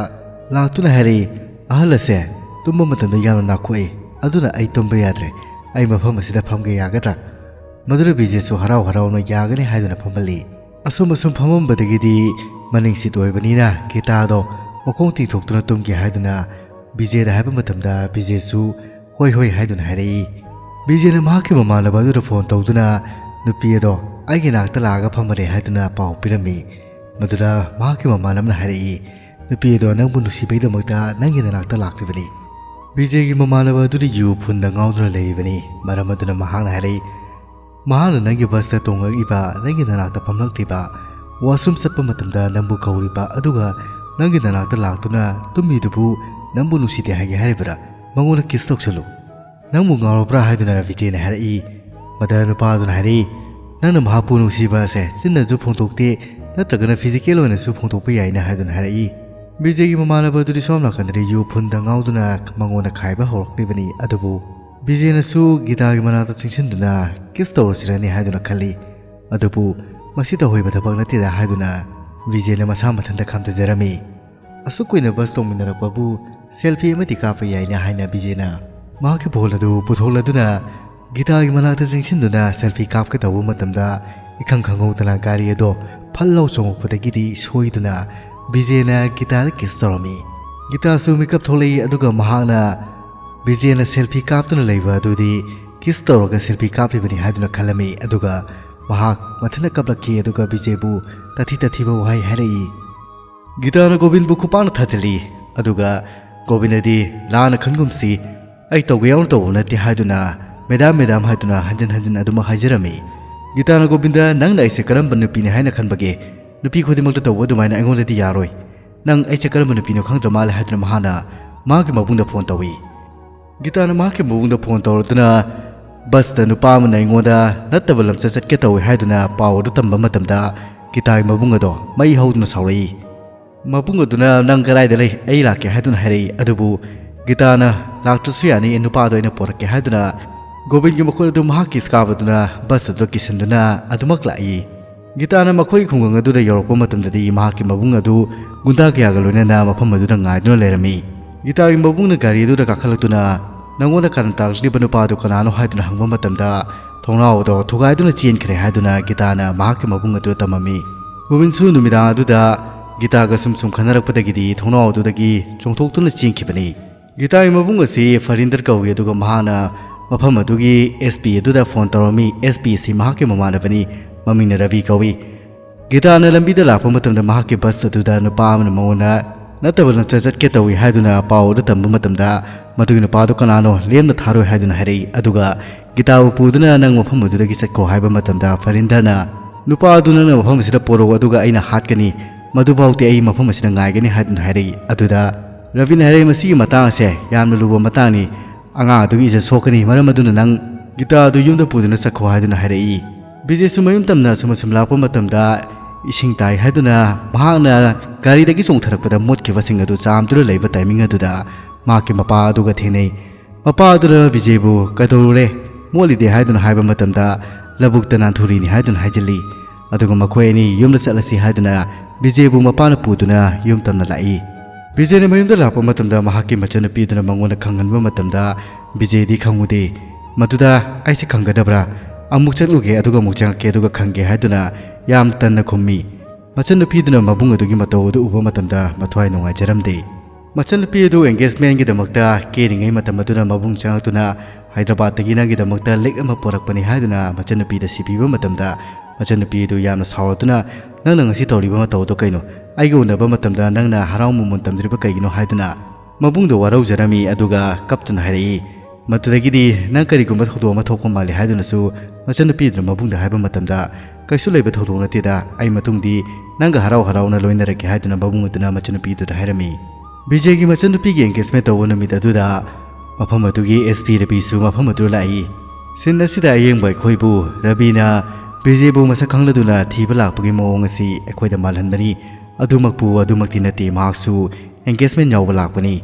ꯂꯥꯛꯇꯨꯅ ꯍꯥꯏꯔꯛꯏ, "ꯑꯍꯜ ꯑꯁꯦ ꯇꯨꯝꯕ ꯃꯇꯝꯗ ꯌꯥꯝꯅ ꯅꯥꯈꯣꯛꯏ, ꯑꯗꯨꯅ ꯑꯩ ꯇꯨꯝꯕ ꯌꯥꯗ꯭ꯔꯦ꯫ ꯑꯩ ꯃꯐꯝ ꯑꯁꯤꯗ ꯐꯝꯒꯦ ꯌꯥꯒꯗ꯭ꯔꯥ?" ꯃꯗꯨꯗ ꯕꯤꯖꯦꯁꯨ ꯍꯔꯥꯎ ꯍꯔꯥꯎꯅ ꯌꯥꯒꯅꯤ ꯍꯥꯏꯗꯨꯅ ꯐꯝꯍꯜꯂꯤ꯫ ꯑꯁꯨꯝ ꯑꯁꯨꯝ ꯐꯝꯃꯝꯕꯗꯒꯤꯗꯤ ꯃꯅꯤꯡ ꯁꯤꯠ ꯑꯣꯏꯕꯅꯤꯅ ꯒꯤꯇꯥꯗꯣ ꯃꯈꯣꯡ ꯇꯤꯡꯊꯣꯛꯇꯨꯅ ꯇꯨꯝꯒꯦ ꯍꯥꯏꯗꯨꯅ ꯕꯤꯖꯦꯗ ꯍꯥꯏꯕ ꯃꯇꯝꯗ ꯕꯤꯖꯦꯁꯨ "ꯍꯣꯏ, ꯍꯣꯏ" ꯍꯥꯏꯗꯨꯅ ꯍꯥꯏꯔꯛꯏ꯫ ꯕꯤꯖꯦꯅ ꯃꯍꯥꯛꯀꯤ ꯃꯃꯥꯟꯅꯕ ꯑꯗꯨꯗ ꯐꯣꯟ ꯇꯧꯗꯨꯅ ꯅꯨꯄꯤ ꯑꯗꯣ ꯑꯩꯒꯤ ꯅꯥꯛꯇ ꯂꯥꯛꯑꯒ ꯐꯝꯃꯔꯦ ꯍꯥꯏꯗꯨꯅ ꯄꯥꯎ ꯄꯤꯔꯝꯃꯤ꯫ ꯃꯗꯨꯗ ꯃꯍꯥꯛꯀꯤ ꯃꯃꯥꯟꯅꯕꯅ ꯍꯥꯏꯔꯛꯏ, "ꯅꯨꯄꯤ ꯑꯗꯣ ꯅꯪꯕꯨ ꯅꯨꯡꯁꯤꯕꯒꯤꯗꯃꯛꯇ ꯅꯪꯒꯤ ꯅꯅꯥꯛꯇ ꯂꯥꯛꯂꯤꯕꯅꯤ꯫ ꯕꯤꯖꯦꯒꯤ ꯃꯃꯥꯟꯅꯕ ꯑꯗꯨꯗꯤ ꯌꯨ ꯐꯨꯟꯗ ꯉꯥꯎꯗꯨꯅ ꯂꯩꯔꯤꯕꯅꯤ꯫ ꯃꯔꯝ ꯑꯗꯨꯅ ꯃꯍꯥꯛꯅ ꯍꯥꯏꯔꯛꯏ, ꯃꯍꯥꯛꯅ ꯅꯪꯒꯤ ꯕꯁꯇ ꯇꯣꯡꯂꯛꯂꯤꯕ, ꯅꯪꯒꯤ ꯅꯅꯥꯛꯇ ꯐꯝꯂꯛꯂꯤꯕ, ꯋꯥꯁꯔꯨꯝ ꯆꯠꯄ ꯃꯇꯝꯗ ꯅꯪꯕꯨ ꯀꯧꯔꯤꯕ ꯑꯗꯨꯒ ꯅꯪꯒꯤ ꯅꯅꯥꯛꯇ ꯂꯥꯛꯇꯨꯅ ꯇꯨꯝꯃꯤꯗꯨꯕꯨ ꯅꯪꯕꯨ ꯅꯨꯡꯁꯤꯗꯦ ꯍꯥꯏꯒꯦ ꯍꯥꯏꯔꯤꯕ꯭ꯔꯥ? ꯃꯉꯣꯟꯗ ꯀꯤꯁ ꯇꯧꯁꯜꯂꯨ꯫ ꯅꯪꯕꯨ ꯉꯥꯎꯔꯕ꯭ꯔꯥ ꯍꯥꯏꯗꯨꯅ ꯕꯤꯖꯦꯅ ꯍꯥꯏꯔꯛꯏ꯫ ꯃꯗ ꯅꯨꯄꯥ ꯑꯗꯨꯅ ꯍꯥꯏꯔꯛꯏ, ꯅꯪꯅ ꯃꯍꯥꯛꯄꯨ ꯅꯨꯡꯁꯤꯕ ꯑꯁꯦ ꯆꯤꯟꯅꯁꯨ ꯐꯣꯡꯗꯣꯛꯇꯦ, ꯅꯠꯇ꯭ꯔꯒꯅ ꯐꯤꯖꯤꯀꯦꯜ ꯑꯣꯏꯅꯁꯨ ꯐꯣꯡꯗꯣꯛꯄ ꯌꯥꯏꯅ ꯍꯥꯏꯗꯨꯅ ꯍꯥꯏꯔꯛꯏ꯫ ꯕꯤꯖꯦꯒꯤ ꯃꯃꯥꯟꯅꯕ ꯑꯗꯨꯗꯤ ꯁꯣꯝ ꯅꯥꯀꯟꯗꯗꯤ ꯌꯨ ꯐꯨꯟꯗ ꯉꯥꯎꯗꯨꯅ ꯃꯉꯣꯟꯗ ꯈꯥꯏꯕ ꯍꯧꯔꯛꯂꯤꯕꯅꯤ꯫ ꯑꯗꯨꯕꯨ ꯕꯤꯖꯦꯅꯁꯨ ꯒꯤꯇꯥꯒꯤ ꯃꯅꯥꯛꯇ ꯆꯤꯡꯁꯤꯟꯗꯨꯅ ꯀꯤꯁ ꯇꯧꯔꯁꯤꯔꯅꯤ ꯍꯥꯏꯗꯨꯅ ꯈꯜꯂꯤ꯫ ꯑꯗꯨꯕꯨ ꯃꯁꯤ ꯇꯧꯍꯩꯕ ꯊꯕꯛ ꯅꯠꯇꯦꯗ ꯍꯥꯏꯗꯨꯅ ꯕꯤꯖꯦꯅ ꯃꯁꯥ ꯃꯊꯟꯇ ꯈꯥꯝꯊꯖꯔꯝꯃꯤ꯫ ꯑꯁꯨꯛ ꯀꯨꯏꯅ ꯕꯁ ꯇꯣꯡꯃꯤꯟꯅꯔꯛꯄꯕꯨ ꯁꯦꯜꯐꯤ ꯑꯃꯗꯤ ꯀꯥꯞꯄ ꯌꯥꯏꯅ ꯍꯥꯏꯅ ꯕꯤꯖꯦꯅ ꯃꯍꯥꯛꯀꯤ ꯐꯣꯟ ꯑꯗꯨ ꯄꯨꯊꯣꯛꯂꯗꯨꯅ ꯒꯤꯇꯥꯒꯤ ꯃꯅꯥꯛꯇ ꯆꯤꯡꯁꯤꯟꯗꯨꯅ ꯁꯦꯜꯐꯤ ꯀꯥꯞꯀꯦ ꯇꯧꯕ ꯃꯇꯝꯗ ꯏꯈꯪ ꯈꯪꯍꯧꯗꯅ ꯒꯥꯔꯤ ꯑꯗꯣ ꯐꯠ ꯂꯥꯎ ꯆꯣꯡꯉꯛꯄꯗꯒꯤꯗꯤ ꯁꯣꯏꯗꯨꯅ ꯕꯤꯖꯦꯅ ꯒꯤꯇꯥꯗ ꯀꯤꯁ ꯇꯧꯔꯝꯃꯤ꯫ ꯒꯤꯇꯥꯁꯨ ꯃꯤꯀꯞ ꯊꯣꯛꯂꯛꯏ, ꯑꯗꯨꯒ ꯃꯍꯥꯛꯅ ꯕꯤꯖꯦꯅ ꯁꯦꯜꯐꯤ ꯀꯥꯞꯇꯨꯅ ꯂꯩꯕ ꯑꯗꯨꯗꯤ ꯀꯤꯁ ꯇꯧꯔꯒ ꯁꯦꯜꯐꯤ ꯀꯥꯞꯂꯤꯕꯅꯤ ꯍꯥꯏꯗꯨꯅ ꯈꯜꯂꯝꯃꯤ꯫ ꯑꯗꯨꯒ ꯃꯍꯥꯛ ꯃꯊꯟꯇ ꯀꯞꯂꯛꯈꯤ, ꯑꯗꯨꯒ ꯕꯤꯖꯦꯕꯨ ꯇꯥꯊꯤ ꯇꯥꯊꯤꯕ ꯋꯥꯍꯩ ꯍꯥꯏꯔꯛꯏ꯫ ꯒꯤꯇꯥꯅ ꯒꯣꯕꯤꯟꯕꯨ ꯈꯨꯄꯥꯛꯅ ꯊꯥꯖꯤꯜꯂꯤ꯫ ꯑꯗꯨꯒ ꯒꯣꯕꯤꯟꯗꯗꯤ ꯂꯥꯟꯅ ꯈꯟꯒꯨꯝꯁꯤ, ꯑꯩ ꯇꯧꯒꯦ ꯌꯥꯎꯅ ꯇꯧꯕ ꯅꯠꯇꯦ ꯍꯥꯏꯗꯨꯅ ꯃꯦꯗꯥꯝ, ꯃꯦꯗꯥꯝ ꯍꯥꯏꯗꯨꯅ ꯍꯟꯖꯤꯟ ꯍꯟꯖꯤꯟ ꯑꯗꯨꯃꯛ ꯍꯥꯏꯖꯔꯝꯃꯤ꯫ ꯒꯤꯇꯥꯅ ꯒꯣꯕꯤꯟꯗ, ꯅꯪꯅ ꯑꯩꯁꯦ ꯀꯔꯝꯕ ꯅꯨꯄꯤꯅꯤ ꯍꯥꯏꯅ ꯈꯟꯕꯒꯦ? ꯅꯨꯄꯤ ꯈꯨꯗꯤꯡꯃꯛꯇ ꯇꯧꯕ ꯑꯗꯨꯃꯥꯏꯅ ꯑꯩꯉꯣꯟꯗꯗꯤ ꯌꯥꯔꯣꯏ꯫ ꯅꯪ ꯑꯩꯁꯦ ꯀꯔꯝꯕ ꯅꯨꯄꯤꯅꯣ ꯈꯪꯗ꯭ꯔ ꯃꯥꯜꯂꯦ ꯍꯥꯏꯗꯨꯅ ꯃꯍꯥꯛꯅ ꯃꯍꯥꯛꯀꯤ ꯃꯕꯨꯡꯗ ꯐꯣꯟ ꯇꯧꯏ꯫ ꯒꯤꯇꯥꯅ ꯃꯍꯥꯛꯀꯤ ꯃꯕꯨꯡꯗ ꯐꯣꯟ ꯇꯧꯔꯗꯨꯅ, ꯕꯁꯇ ꯅꯨꯄꯥ ꯑꯃꯅ ꯑꯩꯉꯣꯟꯗ ꯅꯠꯇꯕ ꯂꯝꯆꯠ ꯆꯠꯀꯦ ꯇꯧꯏ ꯍꯥꯏꯗꯨꯅ ꯄꯥꯎ ꯑꯗꯨ ꯇꯝꯕ ꯃꯇꯝꯗ ꯒꯤꯇꯥꯒꯤ ꯃꯕꯨꯡ ꯑꯗꯣ ꯃꯩ ꯍꯧꯗꯨꯅ ꯁꯥꯎꯔꯛꯏ꯫ ꯃꯕꯨꯡ ꯑꯗꯨꯅ, ꯅꯪ ꯀꯗꯥꯏꯗ ꯂꯩ? ꯑꯩ ꯂꯥꯛꯀꯦ ꯍꯥꯏꯗꯨꯅ ꯍꯥꯏꯔꯛꯏ꯫ ꯑꯗꯨꯕꯨ ꯒꯤꯇꯥꯅ, ꯂꯥꯛꯇ꯭ꯔꯁꯨ ꯌꯥꯅꯤ, ꯅꯨꯄꯥꯗꯣ ꯑꯩꯅ ꯄꯣꯔꯛꯀꯦ ꯍꯥꯏꯗꯨꯅ ꯒꯣꯕꯤꯟꯒꯤ ꯃꯈꯨꯠ ꯑꯗꯨ ꯃꯍꯥꯛꯀꯤ ꯏꯁꯀꯥꯔꯐ ꯑꯗꯨꯅ ꯕꯁ ꯑꯗꯨꯗ ꯀꯤꯁꯤꯟꯗꯨꯅ ꯑꯗꯨꯃꯛ ꯂꯥꯛꯏ꯫ ꯒꯤꯇꯥꯅ ꯃꯈꯣꯏꯒꯤ ꯈꯨꯡꯒꯪ ꯑꯗꯨꯗ ꯌꯧꯔꯛꯄ ꯃꯇꯝꯗꯗꯤ ꯃꯍꯥꯛꯀꯤ ꯃꯕꯨꯡ ꯑꯗꯨ ꯒꯨꯟꯗꯥ ꯀꯌꯥꯒ ꯂꯣꯏꯅꯅ ꯃꯐꯝ ꯑꯗꯨꯗ ꯉꯥꯏꯗꯨꯅ ꯂꯩꯔꯝꯃꯤ꯫ ꯒꯤꯇꯥꯒꯤ ꯃꯕꯨꯡꯅ ꯒꯥꯔꯤ ꯑꯗꯨꯗ ꯀꯥꯈꯠꯂꯛꯇꯨꯅ, ꯅꯉꯣꯟꯗ ꯀꯥꯔꯟ ꯇꯥꯔꯛꯂꯤꯕ ꯅꯨꯄꯥ ꯑꯗꯨ ꯀꯅꯥꯅꯣ ꯍꯥꯏꯗꯨꯅ ꯍꯪꯕ ꯃꯇꯝꯗ, ꯊꯣꯡꯅꯥꯎ ꯑꯗꯣ ꯊꯨꯒꯥꯏꯗꯨꯅ ꯆꯦꯟꯈ꯭ꯔꯦ ꯍꯥꯏꯗꯨꯅ ꯒꯤꯇꯥꯅ ꯃꯍꯥꯛꯀꯤ ꯃꯕꯨꯡ ꯑꯗꯨꯗ ꯇꯝꯃꯝꯃꯤ꯫ ꯒꯣꯕꯤꯟꯁꯨ ꯅꯨꯃꯤꯗꯥꯡ ꯑꯗꯨꯗ ꯒꯤꯇꯥꯒ ꯁꯨꯝ ꯁꯨꯝ ꯈꯟꯅꯔꯛꯄꯗꯒꯤꯗꯤ ꯊꯣꯡꯅꯥꯎ ꯑꯗꯨꯗꯒꯤ ꯆꯣꯡꯊꯣꯛꯇꯨꯅ ꯆꯦꯟꯈꯤꯕꯅꯤ꯫ ꯒꯤꯇꯥꯒꯤ ꯃꯕꯨꯡ ꯑꯁꯤ ꯐꯔꯤꯟꯗꯔ ꯀꯧꯏ, ꯑꯗꯨꯒ ꯃꯍꯥꯛꯅ ꯃꯐꯝ ꯑꯗꯨꯒꯤ ꯑꯦꯁ ꯄꯤ ꯑꯗꯨꯗ ꯐꯣꯟ ꯇꯧꯔꯝꯃꯤ꯫ ꯑꯦꯁ ꯄꯤ ꯑꯁꯤ ꯃꯍꯥꯛꯀꯤ ꯃꯃꯥꯟꯅꯕꯅꯤ, ꯃꯃꯤꯡꯅ ꯔꯕꯤ ꯀꯧꯏ꯫ ꯒꯤꯇꯥꯅ ꯂꯝꯕꯤꯗ ꯂꯥꯛꯄ ꯃꯇꯝꯗ ꯃꯍꯥꯛꯀꯤ ꯕꯁ ꯑꯗꯨꯗ ꯅꯨꯄꯥ ꯑꯃꯅ ꯃꯉꯣꯟꯗ ꯅꯠꯇꯕ ꯂꯝꯆꯠ ꯆꯠꯀꯦ ꯇꯧꯏ ꯍꯥꯏꯗꯨꯅ ꯄꯥꯎ ꯑꯗꯨ ꯇꯝꯕ ꯃꯇꯝꯗ, ꯃꯗꯨꯒꯤ ꯅꯨꯄꯥꯗꯨ ꯀꯅꯥꯅꯣ ꯂꯦꯝꯅ ꯊꯥꯔꯣꯏ ꯍꯥꯏꯗꯨꯅ ꯍꯥꯏꯔꯛꯏ꯫ ꯑꯗꯨꯒ ꯒꯤꯇꯥꯕꯨ ꯄꯨꯗꯨꯅ ꯅꯪ ꯃꯐꯝ ꯑꯗꯨꯗꯒꯤ ꯆꯠꯈꯣ ꯍꯥꯏꯕ ꯃꯇꯝꯗ, ꯐꯔꯤꯟꯗꯔꯅ, "ꯅꯨꯄꯥ ꯑꯗꯨ ꯅꯪꯅ ꯃꯐꯝ ꯑꯁꯤꯗ ꯄꯣꯔꯛꯎ, ꯑꯗꯨꯒ ꯑꯩꯅ ꯍꯥꯠꯀꯅꯤ, ꯃꯗꯨꯐꯥꯎꯗꯤ ꯑꯩ ꯃꯐꯝ ꯑꯁꯤꯗ ꯉꯥꯏꯒꯅꯤ" ꯍꯥꯏꯗꯨꯅ ꯍꯥꯏꯔꯛꯏ꯫ ꯑꯗꯨꯗ ꯔꯕꯤꯅ ꯍꯥꯏꯔꯛꯏ, "ꯃꯁꯤꯒꯤ ꯃꯇꯥꯡ ꯑꯁꯦ ꯌꯥꯝꯅ ꯂꯨꯕ ꯃꯇꯥꯡꯅꯤ, ꯑꯉꯥꯡ ꯑꯗꯨꯒꯤ ꯏꯖꯠ ꯁꯣꯛꯀꯅꯤ, ꯃꯔꯝ ꯑꯗꯨꯅ ꯅꯪ ꯒꯤꯇꯥ ꯑꯗꯨ ꯌꯨꯝꯗ ꯄꯨꯗꯨꯅ ꯆꯠꯈꯣ" ꯍꯥꯏꯗꯨꯅ ꯍꯥꯏꯔꯛꯏ꯫ ꯕꯤꯖꯦꯁꯨ ꯃꯌꯨꯝ ꯇꯝꯅ ꯑꯁꯨꯝ ꯑꯁꯨꯝ ꯂꯥꯛꯄ ꯃꯇꯝꯗ, ꯏꯁꯤꯡ ꯇꯥꯏ ꯍꯥꯏꯗꯨꯅ ꯃꯍꯥꯛꯅ ꯒꯥꯔꯤꯗꯒꯤ ꯆꯣꯡꯊꯔꯛꯄꯗ ꯃꯣꯠꯈꯤꯕꯁꯤꯡ ꯑꯗꯨ ꯆꯥꯝꯗꯨꯅ ꯂꯩꯕ ꯇꯥꯏꯃꯤꯡ ꯑꯗꯨꯗ ꯃꯍꯥꯛꯀꯤ ꯃꯄꯥ ꯑꯗꯨꯒ ꯊꯦꯡꯅꯩ꯫ ꯃꯄꯥ ꯑꯗꯨꯅ ꯕꯤꯖꯦꯕꯨ "ꯀꯩꯗꯧꯔꯨꯔꯦ, ꯃꯣꯠꯂꯤꯗꯦ?" ꯍꯥꯏꯗꯨꯅ ꯍꯥꯏꯕ ꯃꯇꯝꯗ, "ꯂꯧꯕꯨꯛꯇ ꯅꯥꯟꯊꯨꯔꯤꯅꯤ" ꯍꯥꯏꯗꯨꯅ ꯍꯥꯏꯖꯤꯜꯂꯤ꯫ ꯑꯗꯨꯒ ꯃꯈꯣꯏ ꯑꯅꯤ ꯌꯨꯝꯗ ꯆꯠꯂꯁꯤ ꯍꯥꯏꯗꯨꯅ ꯕꯤꯖꯦꯕꯨ ꯃꯄꯥꯅ ꯄꯨꯗꯨꯅ ꯌꯨꯝ ꯇꯝꯅ ꯂꯥꯛꯏ꯫ ꯕꯤꯖꯦꯅ ꯃꯌꯨꯝꯗ ꯂꯥꯛꯄ ꯃꯇꯝꯗ ꯃꯍꯥꯛꯀꯤ ꯃꯆꯟꯅꯨꯄꯤꯗꯨꯅ ꯃꯉꯣꯟꯗ ꯈꯪꯍꯟꯕ ꯃꯇꯝꯗ, ꯕꯤꯖꯦꯗꯤ ꯈꯪꯉꯨꯗꯦ꯫ "ꯃꯗꯨꯗ ꯑꯩꯁꯦ ꯈꯪꯒꯗꯕ꯭ꯔꯥ? ꯑꯃꯨꯛ ꯆꯠꯂꯨꯒꯦ, ꯑꯗꯨꯒ ꯑꯃꯨꯛ ꯆꯪꯉꯛꯀꯦ, ꯑꯗꯨꯒ ꯈꯪꯒꯦ" ꯍꯥꯏꯗꯨꯅ ꯌꯥꯝ ꯇꯟꯅ ꯈꯨꯝꯃꯤ꯫ ꯃꯆꯟꯅꯨꯄꯤꯗꯨꯅ ꯃꯕꯨꯡ ꯑꯗꯨꯒꯤ ꯃꯇꯧ ꯑꯗꯨ ꯎꯕ ꯃꯇꯝꯗ ꯃꯊ꯭ꯋꯥꯏ ꯅꯨꯡꯉꯥꯏꯖꯔꯝꯗꯦ꯫ ꯃꯆꯟꯅꯨꯄꯤ ꯑꯗꯨ engagementꯒꯤꯗꯃꯛꯇ ꯀꯦꯔꯤꯉꯩ ꯃꯇꯝ ꯑꯗꯨꯅ ꯃꯕꯨꯡ ꯆꯪꯉꯛꯇꯨꯅ, "ꯍꯥꯏꯗ꯭ꯔꯕꯥꯗꯇꯒꯤ ꯅꯪꯒꯤꯗꯃꯛꯇ ꯂꯤꯛ ꯑꯃ ꯄꯨꯔꯛꯄꯅꯤ" ꯍꯥꯏꯗꯨꯅ ꯃꯆꯟꯅꯨꯄꯤꯗ ꯁꯤ ꯄꯤꯕ ꯃꯇꯝꯗ, ꯃꯆꯟꯅꯨꯄꯤ ꯑꯗꯨ ꯌꯥꯝꯅ ꯁꯥꯎꯔꯗꯨꯅ, "ꯅꯪꯅ ꯉꯁꯤ ꯇꯧꯔꯤꯕ ꯃꯇꯧ ꯑꯗꯨ ꯀꯩꯅꯣ? ꯑꯩꯒ ꯎꯅꯕ ꯃꯇꯝꯗ ꯅꯪꯅ ꯍꯔꯥꯎ ꯃꯃꯣꯟ ꯇꯝꯗ꯭ꯔꯤꯕ ꯀꯩꯒꯤꯅꯣ?" ꯍꯥꯏꯗꯨꯅ ꯃꯕꯨꯡꯗ ꯋꯥꯔꯧꯖꯔꯝꯃꯤ꯫ ꯑꯗꯨꯒ ꯀꯞꯇꯨꯅ ꯍꯥꯏꯔꯛꯏ, ꯃꯗꯨꯗꯒꯤꯗꯤ, "ꯅꯪ ꯀꯔꯤꯒꯨꯝꯕ ꯊꯧꯗꯣꯛ ꯑꯃ ꯊꯣꯛꯄ ꯃꯥꯜꯂꯤ" ꯍꯥꯏꯗꯨꯅꯁꯨ ꯃꯆꯟꯅꯨꯄꯤꯗꯨꯅ ꯃꯕꯨꯡꯗ ꯍꯥꯏꯕ ꯃꯇꯝꯗ, "ꯀꯩꯁꯨ ꯂꯩꯕ ꯊꯧꯗꯣꯛ ꯅꯠꯇꯦꯗ, ꯑꯩ ꯃꯇꯨꯡꯗꯤ ꯅꯪꯒ ꯍꯔꯥꯎ ꯍꯔꯥꯎꯅ ꯂꯣꯏꯅꯔꯛꯀꯦ" ꯍꯥꯏꯗꯨꯅ ꯃꯕꯨꯡ ꯑꯗꯨꯅ ꯃꯆꯟꯅꯨꯄꯤꯗꯨꯗ ꯍꯥꯏꯔꯝꯃꯤ꯫ ꯕꯤꯖꯦꯒꯤ ꯃꯆꯟꯅꯨꯄꯤꯒꯤ engagement ꯇꯧꯕ ꯅꯨꯃꯤꯠ ꯑꯗꯨꯗ ꯃꯐꯝ ꯑꯗꯨꯒꯤ SP ꯔꯕꯤꯁꯨ ꯃꯐꯝ ꯑꯗꯨꯗ ꯂꯥꯛꯏ꯫ Scene ꯑꯁꯤꯗ ꯑꯌꯦꯡꯕ ꯑꯩꯈꯣꯏꯕꯨ ꯔꯕꯤꯅ ꯕꯤꯖꯦꯕꯨ ꯃꯁꯛ ꯈꯪꯂꯗꯨꯅ ꯊꯤꯕ ꯂꯥꯛꯄꯒꯤ ꯃꯑꯣꯡ ꯑꯁꯤ ꯑꯩꯈꯣꯏꯗ ꯃꯥꯜꯍꯟꯕꯅꯤ꯫ ꯑꯗꯨꯃꯛꯄꯨ ꯑꯗꯨꯃꯛꯇꯤ ꯅꯠꯇꯦ, ꯃꯍꯥꯛꯁꯨ engagement ꯌꯥꯎꯕ ꯂꯥꯛꯄꯅꯤ꯫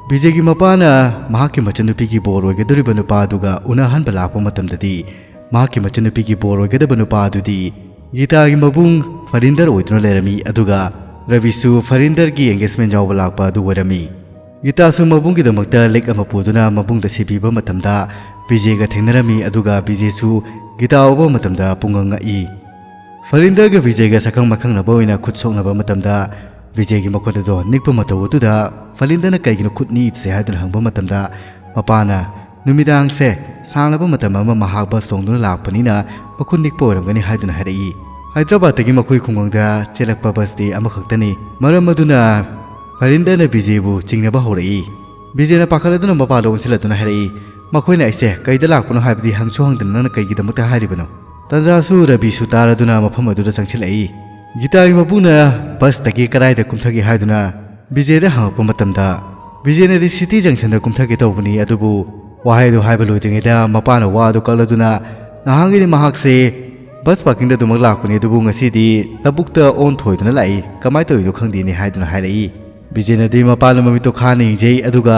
ꯕꯤꯖꯦꯒꯤ ꯃꯄꯥꯅ ꯃꯍꯥꯛꯀꯤ ꯃꯆꯟꯅꯨꯄꯤꯒꯤ ꯕꯣꯔ ꯑꯣꯏꯒꯗꯧꯔꯤꯕ ꯅꯨꯄꯥ ꯑꯗꯨꯒ ꯎꯅꯍꯟꯕ ꯂꯥꯛꯄ ꯃꯇꯝꯗꯗꯤ, ꯃꯍꯥꯛꯀꯤ ꯃꯆꯟꯅꯨꯄꯤꯒꯤ ꯕꯣꯔ ꯑꯣꯏꯒꯗꯕ ꯅꯨꯄꯥ ꯑꯗꯨꯗꯤ ꯒꯤꯇꯥꯒꯤ ꯃꯕꯨꯡ ꯐꯔꯤꯟꯗꯔ ꯑꯣꯏꯗꯨꯅ ꯂꯩꯔꯝꯃꯤ꯫ ꯑꯗꯨꯒ ꯔꯕꯤꯁꯨ ꯐꯔꯤꯟꯗꯔꯒꯤ engagement ꯌꯥꯎꯕ ꯂꯥꯛꯄ ꯑꯗꯨ ꯑꯣꯏꯔꯝꯃꯤ꯫ ꯒꯤꯇꯥꯁꯨ ꯃꯕꯨꯡꯒꯤꯗꯃꯛꯇ ꯂꯤꯛ ꯑꯃ ꯄꯨꯗꯨꯅ ꯃꯕꯨꯡꯗ ꯁꯤ ꯄꯤꯕ ꯃꯇꯝꯗ, ꯕꯤꯖꯦꯒ ꯊꯦꯡꯅꯔꯝꯃꯤ꯫ ꯑꯗꯨꯒ ꯕꯤꯖꯦꯁꯨ ꯒꯤꯇꯥ ꯎꯕ ꯃꯇꯝꯗ ꯄꯨꯡꯉꯛ ꯉꯛꯏ꯫ ꯐꯔꯤꯟꯗꯔꯒ ꯕꯤꯖꯦꯒ ꯁꯛꯈꯪ ꯃꯥꯏꯈꯪꯅꯕ ꯑꯣꯏꯅ ꯈꯨꯠ ꯁꯣꯛꯅꯕ ꯃꯇꯝꯗ, ꯕꯤꯖꯦꯒꯤ ꯃꯈꯨꯠ ꯑꯗꯣ ꯅꯤꯛꯄ ꯃꯇꯧ ꯑꯗꯨꯗ ꯐꯔꯤꯟꯗꯔꯅ ꯀꯩꯒꯤꯅꯣ ꯈꯨꯠ ꯅꯤꯛꯏꯕꯁꯦ ꯍꯥꯏꯗꯨꯅ ꯍꯪꯕ ꯃꯇꯝꯗ, ꯃꯄꯥꯅ, "ꯅꯨꯃꯤꯗꯥꯡꯁꯦ ꯁꯥꯡꯂꯕ ꯃꯇꯝ ꯑꯃ ꯃꯍꯥꯛ ꯕꯁ ꯇꯣꯡꯗꯨꯅ ꯂꯥꯛꯄꯅꯤꯅ ꯃꯈꯨꯠ ꯅꯤꯛꯄ ꯑꯣꯏꯔꯝꯒꯅꯤ" ꯍꯥꯏꯗꯨꯅ ꯍꯥꯏꯔꯛꯏ꯫ ꯍꯥꯏꯗ꯭ꯔꯕꯥꯗꯇꯒꯤ ꯃꯈꯣꯏ ꯈꯨꯡꯒꯪꯗ ꯆꯦꯜꯂꯛꯄ ꯕꯁꯇꯤ ꯑꯃꯈꯛꯇꯅꯤ꯫ ꯃꯔꯝ ꯑꯗꯨꯅ ꯐꯔꯤꯟꯗꯔꯅ ꯕꯤꯖꯦꯕꯨ ꯆꯤꯡꯅꯕ ꯍꯧꯔꯛꯏ꯫ ꯕꯤꯖꯦꯅ ꯄꯥꯈꯠꯂꯗꯨꯅ ꯃꯄꯥꯗ ꯑꯣꯟꯁꯤꯜꯂꯗꯨꯅ ꯍꯥꯏꯔꯛꯏ, "ꯃꯈꯣꯏꯅ ꯑꯩꯁꯦ ꯀꯩꯗ ꯂꯥꯛꯄꯅꯣ ꯍꯥꯏꯕꯗꯤ ꯍꯪꯁꯨ ꯍꯪꯗꯅ ꯅꯪꯅ ꯀꯩꯒꯤꯗꯃꯛꯇ ꯍꯥꯏꯔꯤꯕꯅꯣ?" ꯇꯟꯖꯥꯁꯨ ꯔꯕꯤꯁꯨ ꯇꯥꯔꯗꯨꯅ ꯃꯐꯝ ꯑꯗꯨꯗ ꯆꯪꯁꯤꯜꯂꯛꯏ꯫ ꯒꯤꯇꯥꯒꯤ ꯃꯄꯨꯅ ꯕꯁꯇꯒꯤ ꯀꯗꯥꯏꯗ ꯀꯨꯝꯊꯒꯦ ꯍꯥꯏꯗꯨꯅ ꯕꯤꯖꯦꯗ ꯍꯪꯉꯛꯄ ꯃꯇꯝꯗ, ꯕꯤꯖꯦꯅꯗꯤ ꯁꯤꯇꯤ ꯖꯪꯁꯟꯗ ꯀꯨꯝꯊꯒꯦ ꯇꯧꯕꯅꯤ, ꯑꯗꯨꯕꯨ ꯋꯥꯍꯩꯗꯨ ꯍꯥꯏꯕ ꯂꯣꯏꯗ꯭ꯔꯤꯉꯩꯗ ꯃꯄꯥꯅ ꯋꯥꯗꯨ ꯀꯛꯂꯗꯨꯅ, "ꯅꯍꯥꯟꯒꯤꯗꯤ ꯃꯍꯥꯛꯁꯦ ꯕꯁ ꯄꯥꯔꯀꯤꯡꯗ ꯑꯗꯨꯃꯛ ꯂꯥꯛꯄꯅꯤ, ꯑꯗꯨꯕꯨ ꯉꯁꯤꯗꯤ ꯂꯧꯕꯨꯛꯇ ꯑꯣꯟꯊꯣꯏꯗꯨꯅ ꯂꯥꯛꯏ, ꯀꯃꯥꯏꯅ ꯇꯧꯔꯤꯅꯣ ꯈꯪꯗꯦꯅꯦ" ꯍꯥꯏꯗꯨꯅ ꯍꯥꯏꯔꯛꯏ꯫ ꯕꯤꯖꯦꯅꯗꯤ ꯃꯄꯥꯅ ꯃꯃꯤꯠꯇꯣ ꯈꯥꯅ ꯌꯦꯡꯖꯩ, ꯑꯗꯨꯒ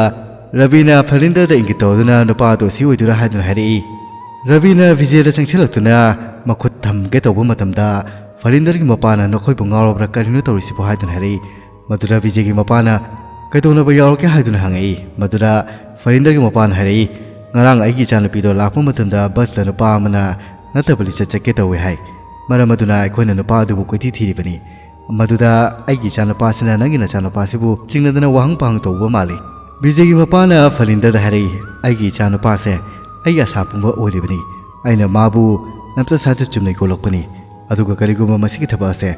ꯔꯕꯤꯅ ꯐꯔꯤꯟꯗꯔꯗ ꯏꯪꯒꯤꯠ ꯇꯧꯗꯨꯅ ꯅꯨꯄꯥ ꯑꯗꯨ ꯑꯁꯤ ꯑꯣꯏꯗꯣꯏꯔꯥ ꯍꯥꯏꯗꯨꯅ ꯍꯥꯏꯔꯛꯏ꯫ ꯔꯕꯤꯅ ꯕꯤꯖꯦꯗ ꯆꯪꯁꯤꯜꯂꯛꯇꯨꯅ ꯃꯈꯨꯠ ꯊꯝꯒꯦ ꯇꯧꯕ ꯃꯇꯝꯗ, ꯐꯔꯤꯟꯗꯔꯒꯤ ꯃꯄꯥꯅ "ꯅꯈꯣꯏꯕꯨ ꯉꯥꯎꯔꯕ꯭ꯔꯥ, ꯀꯔꯤꯅꯣ ꯇꯧꯔꯤꯁꯤꯕꯣ?" ꯍꯥꯏꯗꯨꯅ ꯍꯥꯏꯔꯛꯏ꯫ ꯃꯗꯨꯗ ꯕꯤꯖꯦꯒꯤ ꯃꯄꯥꯅ "ꯀꯩꯗꯧꯅꯕ ꯌꯥꯎꯔꯛꯀꯦ?" ꯍꯥꯏꯗꯨꯅ ꯍꯪꯉꯛꯏ꯫ ꯃꯗꯨꯗ ꯐꯔꯤꯟꯗꯔꯒꯤ ꯃꯄꯥꯅ ꯍꯥꯏꯔꯛꯏ, "ꯉꯔꯥꯡ ꯑꯩꯒꯤ ꯏꯆꯥꯅꯨꯄꯤꯗꯣ ꯂꯥꯛꯄ ꯃꯇꯝꯗ ꯕꯁꯇ ꯅꯨꯄꯥ ꯑꯃꯅ ꯅꯠꯇꯕ ꯂꯤꯆꯠ ꯆꯠꯀꯦ ꯇꯧꯋꯦ ꯍꯥꯏ꯫ ꯃꯔꯝ ꯑꯗꯨꯅ ꯑꯩꯈꯣꯏꯅ ꯅꯨꯄꯥ ꯑꯗꯨꯕꯨ ꯀꯣꯏꯊꯤ ꯊꯤꯔꯤꯕꯅꯤ꯫ ꯃꯗꯨꯗ ꯑꯩꯒꯤ ꯏꯆꯥꯅꯨꯄꯥꯁꯤꯅ ꯅꯪꯒꯤ ꯅꯆꯥꯅꯨꯄꯥꯁꯤꯕꯨ ꯆꯤꯡꯅꯗꯅ ꯋꯥꯍꯪ ꯄꯥꯍꯪ ꯇꯧꯕ ꯃꯥꯜꯂꯤ꯫" ꯕꯤꯖꯦꯒꯤ ꯃꯄꯥꯅ ꯐꯔꯤꯟꯗꯔꯗ ꯍꯥꯏꯔꯛꯏ, "ꯑꯩꯒꯤ ꯏꯆꯥꯅꯨꯄꯥꯁꯦ ꯑꯩꯒꯤ ꯑꯁꯥ ꯄꯨꯝꯕ ꯑꯣꯏꯔꯤꯕꯅꯤ꯫ ꯑꯩꯅ ꯃꯥꯕꯨ ꯂꯝꯆꯠ ꯁꯥꯖꯠ ꯆꯨꯝꯅ ꯌꯣꯛꯂꯛꯄꯅꯤ꯫ ꯑꯗꯨꯒ ꯀꯔꯤꯒꯨꯝꯕ ꯃꯁꯤꯒꯤ ꯊꯕꯛ ꯑꯁꯦ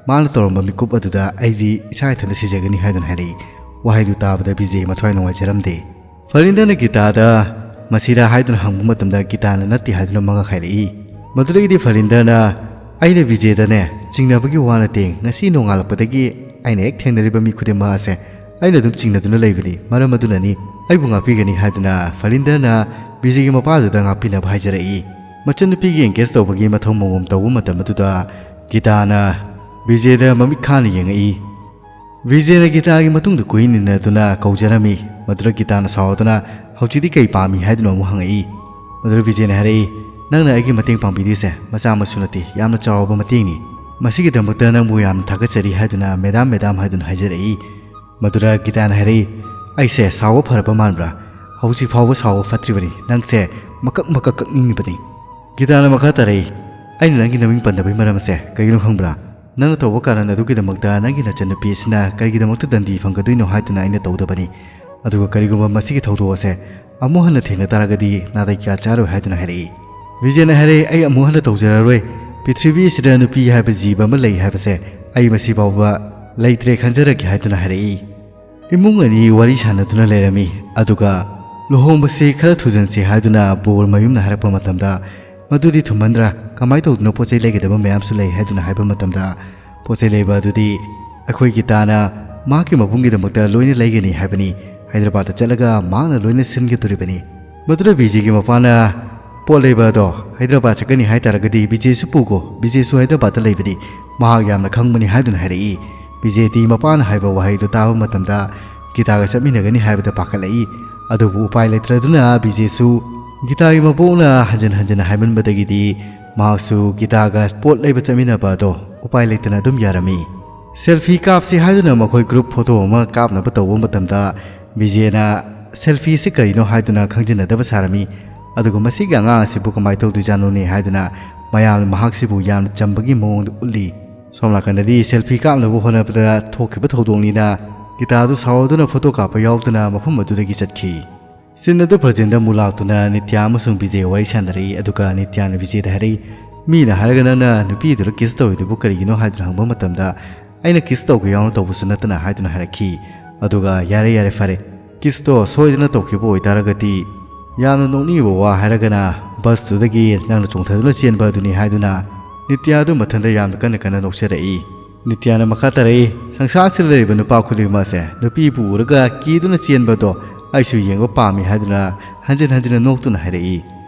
ꯃꯥꯅ ꯇꯧꯔꯝꯕ ꯃꯤꯀꯨꯞ ꯑꯗꯨꯗ ꯑꯩꯗꯤ ꯏꯁꯥ ꯏꯊꯟꯇ ꯁꯤꯖꯒꯅꯤ" ꯍꯥꯏꯗꯨꯅ ꯍꯥꯏꯔꯛꯏ꯫ ꯋꯥꯍꯩꯗꯨ ꯇꯥꯕꯗ ꯕꯤꯖꯦ ꯃꯊ꯭ꯋꯥꯏ ꯅꯨꯡꯉꯥꯏꯖꯔꯝꯗꯦ꯫ ꯐꯔꯤꯟꯗꯔꯅ ꯒꯤꯇꯥꯗ "ꯃꯁꯤꯔꯥ?" ꯍꯥꯏꯗꯨꯅ ꯍꯪꯕ ꯃꯇꯝꯗ ꯒꯤꯇꯥꯅ "ꯅꯠꯇꯦ" ꯍꯥꯏꯗꯨꯅ ꯃꯉꯛ ꯍꯥꯏꯔꯛꯏ꯫ ꯃꯗꯨꯗꯒꯤꯗꯤ ꯐꯔꯤꯟꯗꯔꯅ, "ꯑꯩꯅ ꯕꯤꯖꯦꯗꯅꯦ ꯆꯤꯡꯅꯕꯒꯤ ꯋꯥ ꯅꯠꯇꯦ, ꯉꯁꯤ ꯅꯣꯡꯉꯥꯜꯂꯛꯄꯗꯒꯤ ꯑꯩꯅ ꯍꯦꯛ ꯊꯦꯡꯅꯔꯤꯕ ꯃꯤ ꯈꯨꯗꯤꯡꯃꯛ ꯑꯁꯦ ꯑꯩꯅ ꯑꯗꯨꯝ ꯆꯤꯡꯅꯗꯨꯅ ꯂꯩꯕꯅꯤ, ꯃꯔꯝ ꯑꯗꯨꯅꯅꯤ, ꯑꯩꯕꯨ ꯉꯥꯛꯄꯤꯒꯅꯤ" ꯍꯥꯏꯗꯨꯅ ꯐꯔꯤꯟꯗꯔꯅ ꯕꯤꯖꯦꯒꯤ ꯃꯄꯥꯗꯨꯗ ꯉꯥꯛꯄꯤꯅꯕ ꯍꯥꯏꯖꯔꯛꯏ꯫ ꯃꯆꯟꯅꯨꯄꯤꯒꯤ ꯑꯦꯡꯒꯦꯖ ꯇꯧꯕꯒꯤ ꯃꯊꯧ ꯃꯉꯣꯝ ꯇꯧꯕ ꯃꯇꯝ ꯑꯗꯨꯗ ꯒꯤꯇꯥꯅ ꯕꯤꯖꯦꯗ ꯃꯃꯤꯠ ꯈꯥꯅ ꯌꯦꯡꯉꯛꯏ꯫ ꯕꯤꯖꯦꯅ ꯒꯤꯇꯥꯒꯤ ꯃꯇꯨꯡꯗ ꯀꯨꯏꯟ ꯏꯟꯅꯗꯨꯅ ꯀꯧꯖꯔꯝꯃꯤ꯫ ꯃꯗꯨꯗ ꯒꯤꯇꯥꯅ ꯁꯥꯎꯗꯨꯅ, "ꯍꯧꯖꯤꯛꯇꯤ ꯀꯩ ꯄꯥꯝꯃꯤ?" ꯍꯥꯏꯗꯨꯅ ꯑꯃꯨꯛ ꯍꯪꯉꯛꯏ꯫ ꯃꯗꯨꯗ ꯕꯤꯖꯦꯅ ꯍꯥꯏꯔꯛꯏ, "ꯅꯪꯅ ꯑꯩꯒꯤ ꯃꯇꯦꯡ ꯄꯥꯡꯕꯤꯔꯤꯁꯦ ꯃꯆꯥ ꯃꯁꯨ ꯅꯠꯇꯦ, ꯌꯥꯝꯅ ꯆꯥꯎꯔꯕ ꯃꯇꯦꯡꯅꯤ꯫ ꯃꯁꯤꯒꯤꯗꯃꯛꯇ ꯅꯪꯕꯨ ꯌꯥꯝꯅ ꯊꯥꯒꯠꯆꯔꯤ" ꯍꯥꯏꯗꯨꯅ "ꯃꯦꯗꯥꯝ, ꯃꯦꯗꯥꯝ" ꯍꯥꯏꯗꯨꯅ ꯍꯥꯏꯖꯔꯛꯏ꯫ ꯃꯗꯨꯗ ꯒꯤꯇꯥꯅ ꯍꯥꯏꯔꯛꯏ, "ꯑꯩꯁꯦ ꯁꯥꯎꯕ ꯐꯔꯕ ꯃꯥꯟꯕ꯭ꯔꯥ? ꯍꯧꯖꯤꯛ ꯐꯥꯎꯕ ꯁꯥꯎꯕ ꯐꯠꯇ꯭ꯔꯤꯕꯅꯤ꯫ ꯅꯪꯁꯦ ꯃꯀꯛ ꯃꯀꯛ ꯀꯛꯅꯤꯡꯉꯤꯕꯅꯤ꯫" ꯒꯤꯇꯥꯅ ꯃꯈꯥ ꯇꯥꯔꯛꯏ, "ꯑꯩꯅ ꯅꯪꯒꯤ ꯅꯃꯤꯡ ꯄꯟꯗꯕꯒꯤ ꯃꯔꯝ ꯑꯁꯦ ꯀꯩꯒꯤꯅꯣ ꯈꯪꯕ꯭ꯔꯥ? ꯅꯪꯅ ꯇꯧꯕ ꯀꯥꯔꯟ ꯑꯗꯨꯒꯤꯗꯃꯛꯇ ꯅꯪꯒꯤ ꯅꯆꯟꯅꯨꯄꯤ ꯑꯁꯤꯅ ꯀꯔꯤꯒꯤꯗꯃꯛꯇ ꯗꯟꯗꯤ ꯐꯪꯒꯗꯣꯏꯅꯣ ꯍꯥꯏꯗꯨꯅ ꯑꯩꯅ ꯇꯧꯗꯕꯅꯤ꯫ ꯑꯗꯨꯒ ꯀꯔꯤꯒꯨꯝꯕ ꯃꯁꯤꯒꯤ ꯊꯧꯗꯣꯛ ꯑꯁꯦ ꯑꯃꯨꯛ ꯍꯟꯅ ꯊꯦꯡꯅ ꯇꯥꯔꯒꯗꯤ ꯅꯥꯇꯩ ꯀꯌꯥ ꯆꯥꯔꯣꯏ" ꯍꯥꯏꯗꯨꯅ ꯍꯥꯏꯔꯛꯏ꯫ ꯕꯤꯖꯦꯅ ꯍꯥꯏꯔꯛꯏ, "ꯑꯩ ꯑꯃꯨꯛ ꯍꯟꯅ ꯇꯧꯖꯔꯔꯣꯏ꯫ ꯄ꯭ꯔꯤꯊꯤꯕꯤ ꯑꯁꯤꯗ ꯅꯨꯄꯤ ꯍꯥꯏꯕ ꯖꯤꯕ ꯑꯃ ꯂꯩ ꯍꯥꯏꯕꯁꯦ ꯑꯩ ꯃꯁꯤ ꯐꯥꯎꯕ ꯂꯩꯇ꯭ꯔꯦ ꯈꯟꯖꯔꯒꯦ" ꯍꯥꯏꯗꯨꯅ ꯍꯥꯏꯔꯛꯏ꯫ ꯏꯃꯨꯡ ꯑꯅꯤ ꯋꯥꯔꯤ ꯁꯥꯟꯅꯗꯨꯅ ꯂꯩꯔꯝꯃꯤ꯫ ꯑꯗꯨꯒ ꯂꯨꯍꯣꯡꯕꯁꯤ ꯈꯔ ꯊꯨꯖꯟꯁꯤ ꯍꯥꯏꯗꯨꯅ ꯕꯣꯔ ꯃꯌꯨꯝꯅ ꯍꯥꯏꯔꯛꯄ ꯃꯇꯝꯗ, "ꯃꯗꯨꯗꯤ ꯊꯨꯝꯃꯟꯗ꯭ꯔꯥ? ꯀꯃꯥꯏꯅ ꯇꯧꯗꯨꯅ ꯄꯣꯠ ꯆꯩ ꯂꯩꯒꯗꯕ ꯃꯌꯥꯝꯁꯨ ꯂꯩ" ꯍꯥꯏꯗꯨꯅ ꯍꯥꯏꯕ ꯃꯇꯝꯗ, "ꯄꯣꯠ ꯆꯩ ꯂꯩꯕ ꯑꯗꯨꯗꯤ ꯑꯩꯈꯣꯏ ꯒꯤꯇꯥꯅ ꯃꯍꯥꯛꯀꯤ ꯃꯕꯨꯡꯒꯤꯗꯃꯛꯇ ꯂꯣꯏꯅ ꯂꯩꯒꯅꯤ ꯍꯥꯏꯕꯅꯤ꯫ ꯍꯥꯏꯗ꯭ꯔꯕꯥꯗꯇ ꯆꯠꯂꯒ ꯃꯍꯥꯛꯅ ꯂꯣꯏꯅ ꯁꯤꯟꯒꯗꯣꯔꯤꯕꯅꯤ"꯫ ꯃꯗꯨꯗ ꯕꯤꯖꯦꯒꯤ ꯃꯄꯥꯅ, "ꯄꯣꯠ ꯂꯩꯕ ꯑꯗꯣ ꯍꯥꯏꯗ꯭ꯔꯕꯥꯗ ꯆꯠꯀꯅꯤ ꯍꯥꯏ ꯇꯥꯔꯒꯗꯤ ꯕꯤꯖꯦꯁꯨ ꯄꯨꯒꯣ, ꯕꯤꯖꯦꯁꯨ ꯍꯥꯏꯗ꯭ꯔꯕꯥꯗꯇ ꯂꯩꯕꯗꯤ ꯃꯍꯥꯛ ꯌꯥꯝꯅ ꯈꯪꯕꯅꯤ" ꯍꯥꯏꯗꯨꯅ ꯍꯥꯏꯔꯛꯏ꯫ ꯕꯤꯖꯦꯗꯤ ꯃꯄꯥꯅ ꯍꯥꯏꯕ ꯋꯥꯍꯩꯗꯨ ꯇꯥꯕ ꯃꯇꯝꯗ ꯒꯤꯇꯥꯒ ꯆꯠꯃꯤꯟꯅꯒꯅꯤ ꯍꯥꯏꯕꯗ ꯄꯥꯈꯠꯂꯛꯏ꯫ ꯑꯗꯨꯕꯨ ꯎꯄꯥꯏ ꯂꯩꯇ꯭ꯔꯗꯨꯅ ꯕꯤꯖꯦꯁꯨ ꯒꯤꯇꯥꯒꯤ ꯃꯕꯣꯛꯅ ꯍꯟꯖꯤꯟ ꯍꯟꯖꯤꯟ ꯍꯥꯏꯃꯟꯕꯗꯒꯤꯗꯤ ꯃꯍꯥꯛꯁꯨ ꯒꯤꯇꯥꯒ ꯄꯣꯠ ꯂꯩꯕ ꯆꯠꯃꯤꯟꯅꯕ ꯑꯗꯣ ꯎꯄꯥꯏ ꯂꯩꯇꯅ ꯑꯗꯨꯝ ꯌꯥꯔꯝꯃꯤ꯫ ꯁꯦꯜꯐꯤ ꯀꯥꯞꯁꯤ ꯍꯥꯏꯗꯨꯅ ꯃꯈꯣꯏ ꯒ꯭ꯔꯨꯞ ꯐꯣꯇꯣ ꯑꯃ ꯀꯥꯞꯅꯕ ꯇꯧꯕ ꯃꯇꯝꯗ ꯕꯤꯖꯦꯅ ꯁꯦꯜꯐꯤꯁꯤ ꯀꯔꯤꯅꯣ ꯍꯥꯏꯗꯨꯅ ꯈꯪꯖꯤꯟꯅꯗꯕ ꯁꯥꯔꯝꯃꯤ꯫ ꯑꯗꯨꯒ "ꯃꯁꯤꯒꯤ ꯑꯉꯥꯡ ꯑꯁꯤꯕꯨ ꯀꯃꯥꯏꯅ ꯇꯧꯗꯣꯏꯖꯥꯠꯅꯣꯅꯦ?" ꯍꯥꯏꯗꯨꯅ ꯃꯌꯥꯝꯅ ꯃꯍꯥꯛꯁꯤꯕꯨ ꯌꯥꯝꯅ ꯆꯝꯕꯒꯤ ꯃꯑꯣꯡꯗ ꯎꯠꯂꯤ꯫ ꯁꯣꯝ ꯅꯥꯀꯟꯗꯗꯤ ꯁꯦꯜꯐꯤ ꯀꯥꯞꯅꯕ ꯍꯣꯠꯅꯕꯗ ꯊꯣꯛꯈꯤꯕ ꯊꯧꯗꯣꯛꯅꯤꯅ ꯒꯤꯇꯥꯗꯨ ꯁꯥꯎꯗꯨꯅ ꯐꯣꯇꯣ ꯀꯥꯞꯄ ꯌꯥꯎꯗꯨꯅ ꯃꯐꯝ ꯑꯗꯨꯗꯒꯤ ꯆꯠꯈꯤ꯫ ꯁꯤꯟ ꯑꯗꯨ ꯄ꯭ꯔꯖꯦꯟꯗ ꯑꯃꯨꯛ ꯂꯥꯛꯇꯨꯅ ꯅꯤꯇ꯭ꯌꯥ ꯑꯃꯁꯨꯡ ꯕꯤꯖꯦ ꯋꯥꯔꯤ ꯁꯥꯟꯅꯔꯛꯏ꯫ ꯑꯗꯨꯒ ꯅꯤꯇ꯭ꯌꯥꯅ ꯕꯤꯖꯦꯗ ꯍꯥꯏꯔꯛꯏ, "ꯃꯤꯅ ꯍꯥꯏꯔꯒ ꯅꯪꯅ ꯅꯨꯄꯤꯗꯨꯗ ꯀꯤꯁ ꯇꯧꯔꯤꯗꯨꯕꯨ ꯀꯔꯤꯒꯤꯅꯣ?" ꯍꯥꯏꯗꯨꯅ ꯍꯪꯕ ꯃꯇꯝꯗ, "ꯑꯩꯅ ꯀꯤꯁ ꯇꯧꯒꯦ ꯌꯥꯎꯅ ꯇꯧꯕꯁꯨ ꯅꯠꯇꯅ" ꯍꯥꯏꯗꯨꯅ ꯍꯥꯏꯔꯛꯈꯤ꯫ ꯑꯗꯨꯒ "ꯌꯥꯔꯦ, ꯌꯥꯔꯦ, ꯐꯔꯦ, ꯀꯤꯁꯇꯣ ꯁꯣꯏꯗꯅ ꯇꯧꯈꯤꯕ ꯑꯣꯏꯇꯥꯔꯒꯗꯤ ꯌꯥꯝꯅ ꯅꯣꯛꯅꯤꯡꯕ ꯋꯥ ꯍꯥꯏꯔꯒꯅ ꯕꯁꯇꯨꯗꯒꯤ ꯅꯪꯅ ꯆꯣꯡꯊꯗꯨꯅ ꯆꯦꯟꯕ ꯑꯗꯨꯅꯤ" ꯍꯥꯏꯗꯨꯅ ꯅꯤꯇ꯭ꯌꯥ ꯑꯗꯨ ꯃꯊꯟꯇ ꯌꯥꯝꯅ ꯀꯟꯅ ꯀꯟꯅ ꯅꯣꯛꯆꯔꯛꯏ꯫ ꯅꯤꯇ꯭ꯌꯥꯅ ꯃꯈꯥ ꯇꯥꯔꯛꯏ, "ꯁꯪꯁꯥꯔꯁꯤꯗ ꯂꯩꯔꯤꯕ ꯅꯨꯄꯥ ꯈꯨꯗꯤꯡꯃꯛꯁꯦ ꯅꯨꯄꯤꯕꯨ ꯎꯔꯒ ꯀꯤꯗꯨꯅ ꯆꯦꯟꯕꯗꯣ ꯑꯩꯁꯨ ꯌꯦꯡꯕ ꯄꯥꯝꯃꯤ" ꯍꯥꯏꯗꯨꯅ ꯍꯟꯖꯤꯟ ꯍꯟꯖꯤꯟꯅ ꯅꯣꯛꯇꯨꯅ ꯍꯥꯏꯔꯛꯏ꯫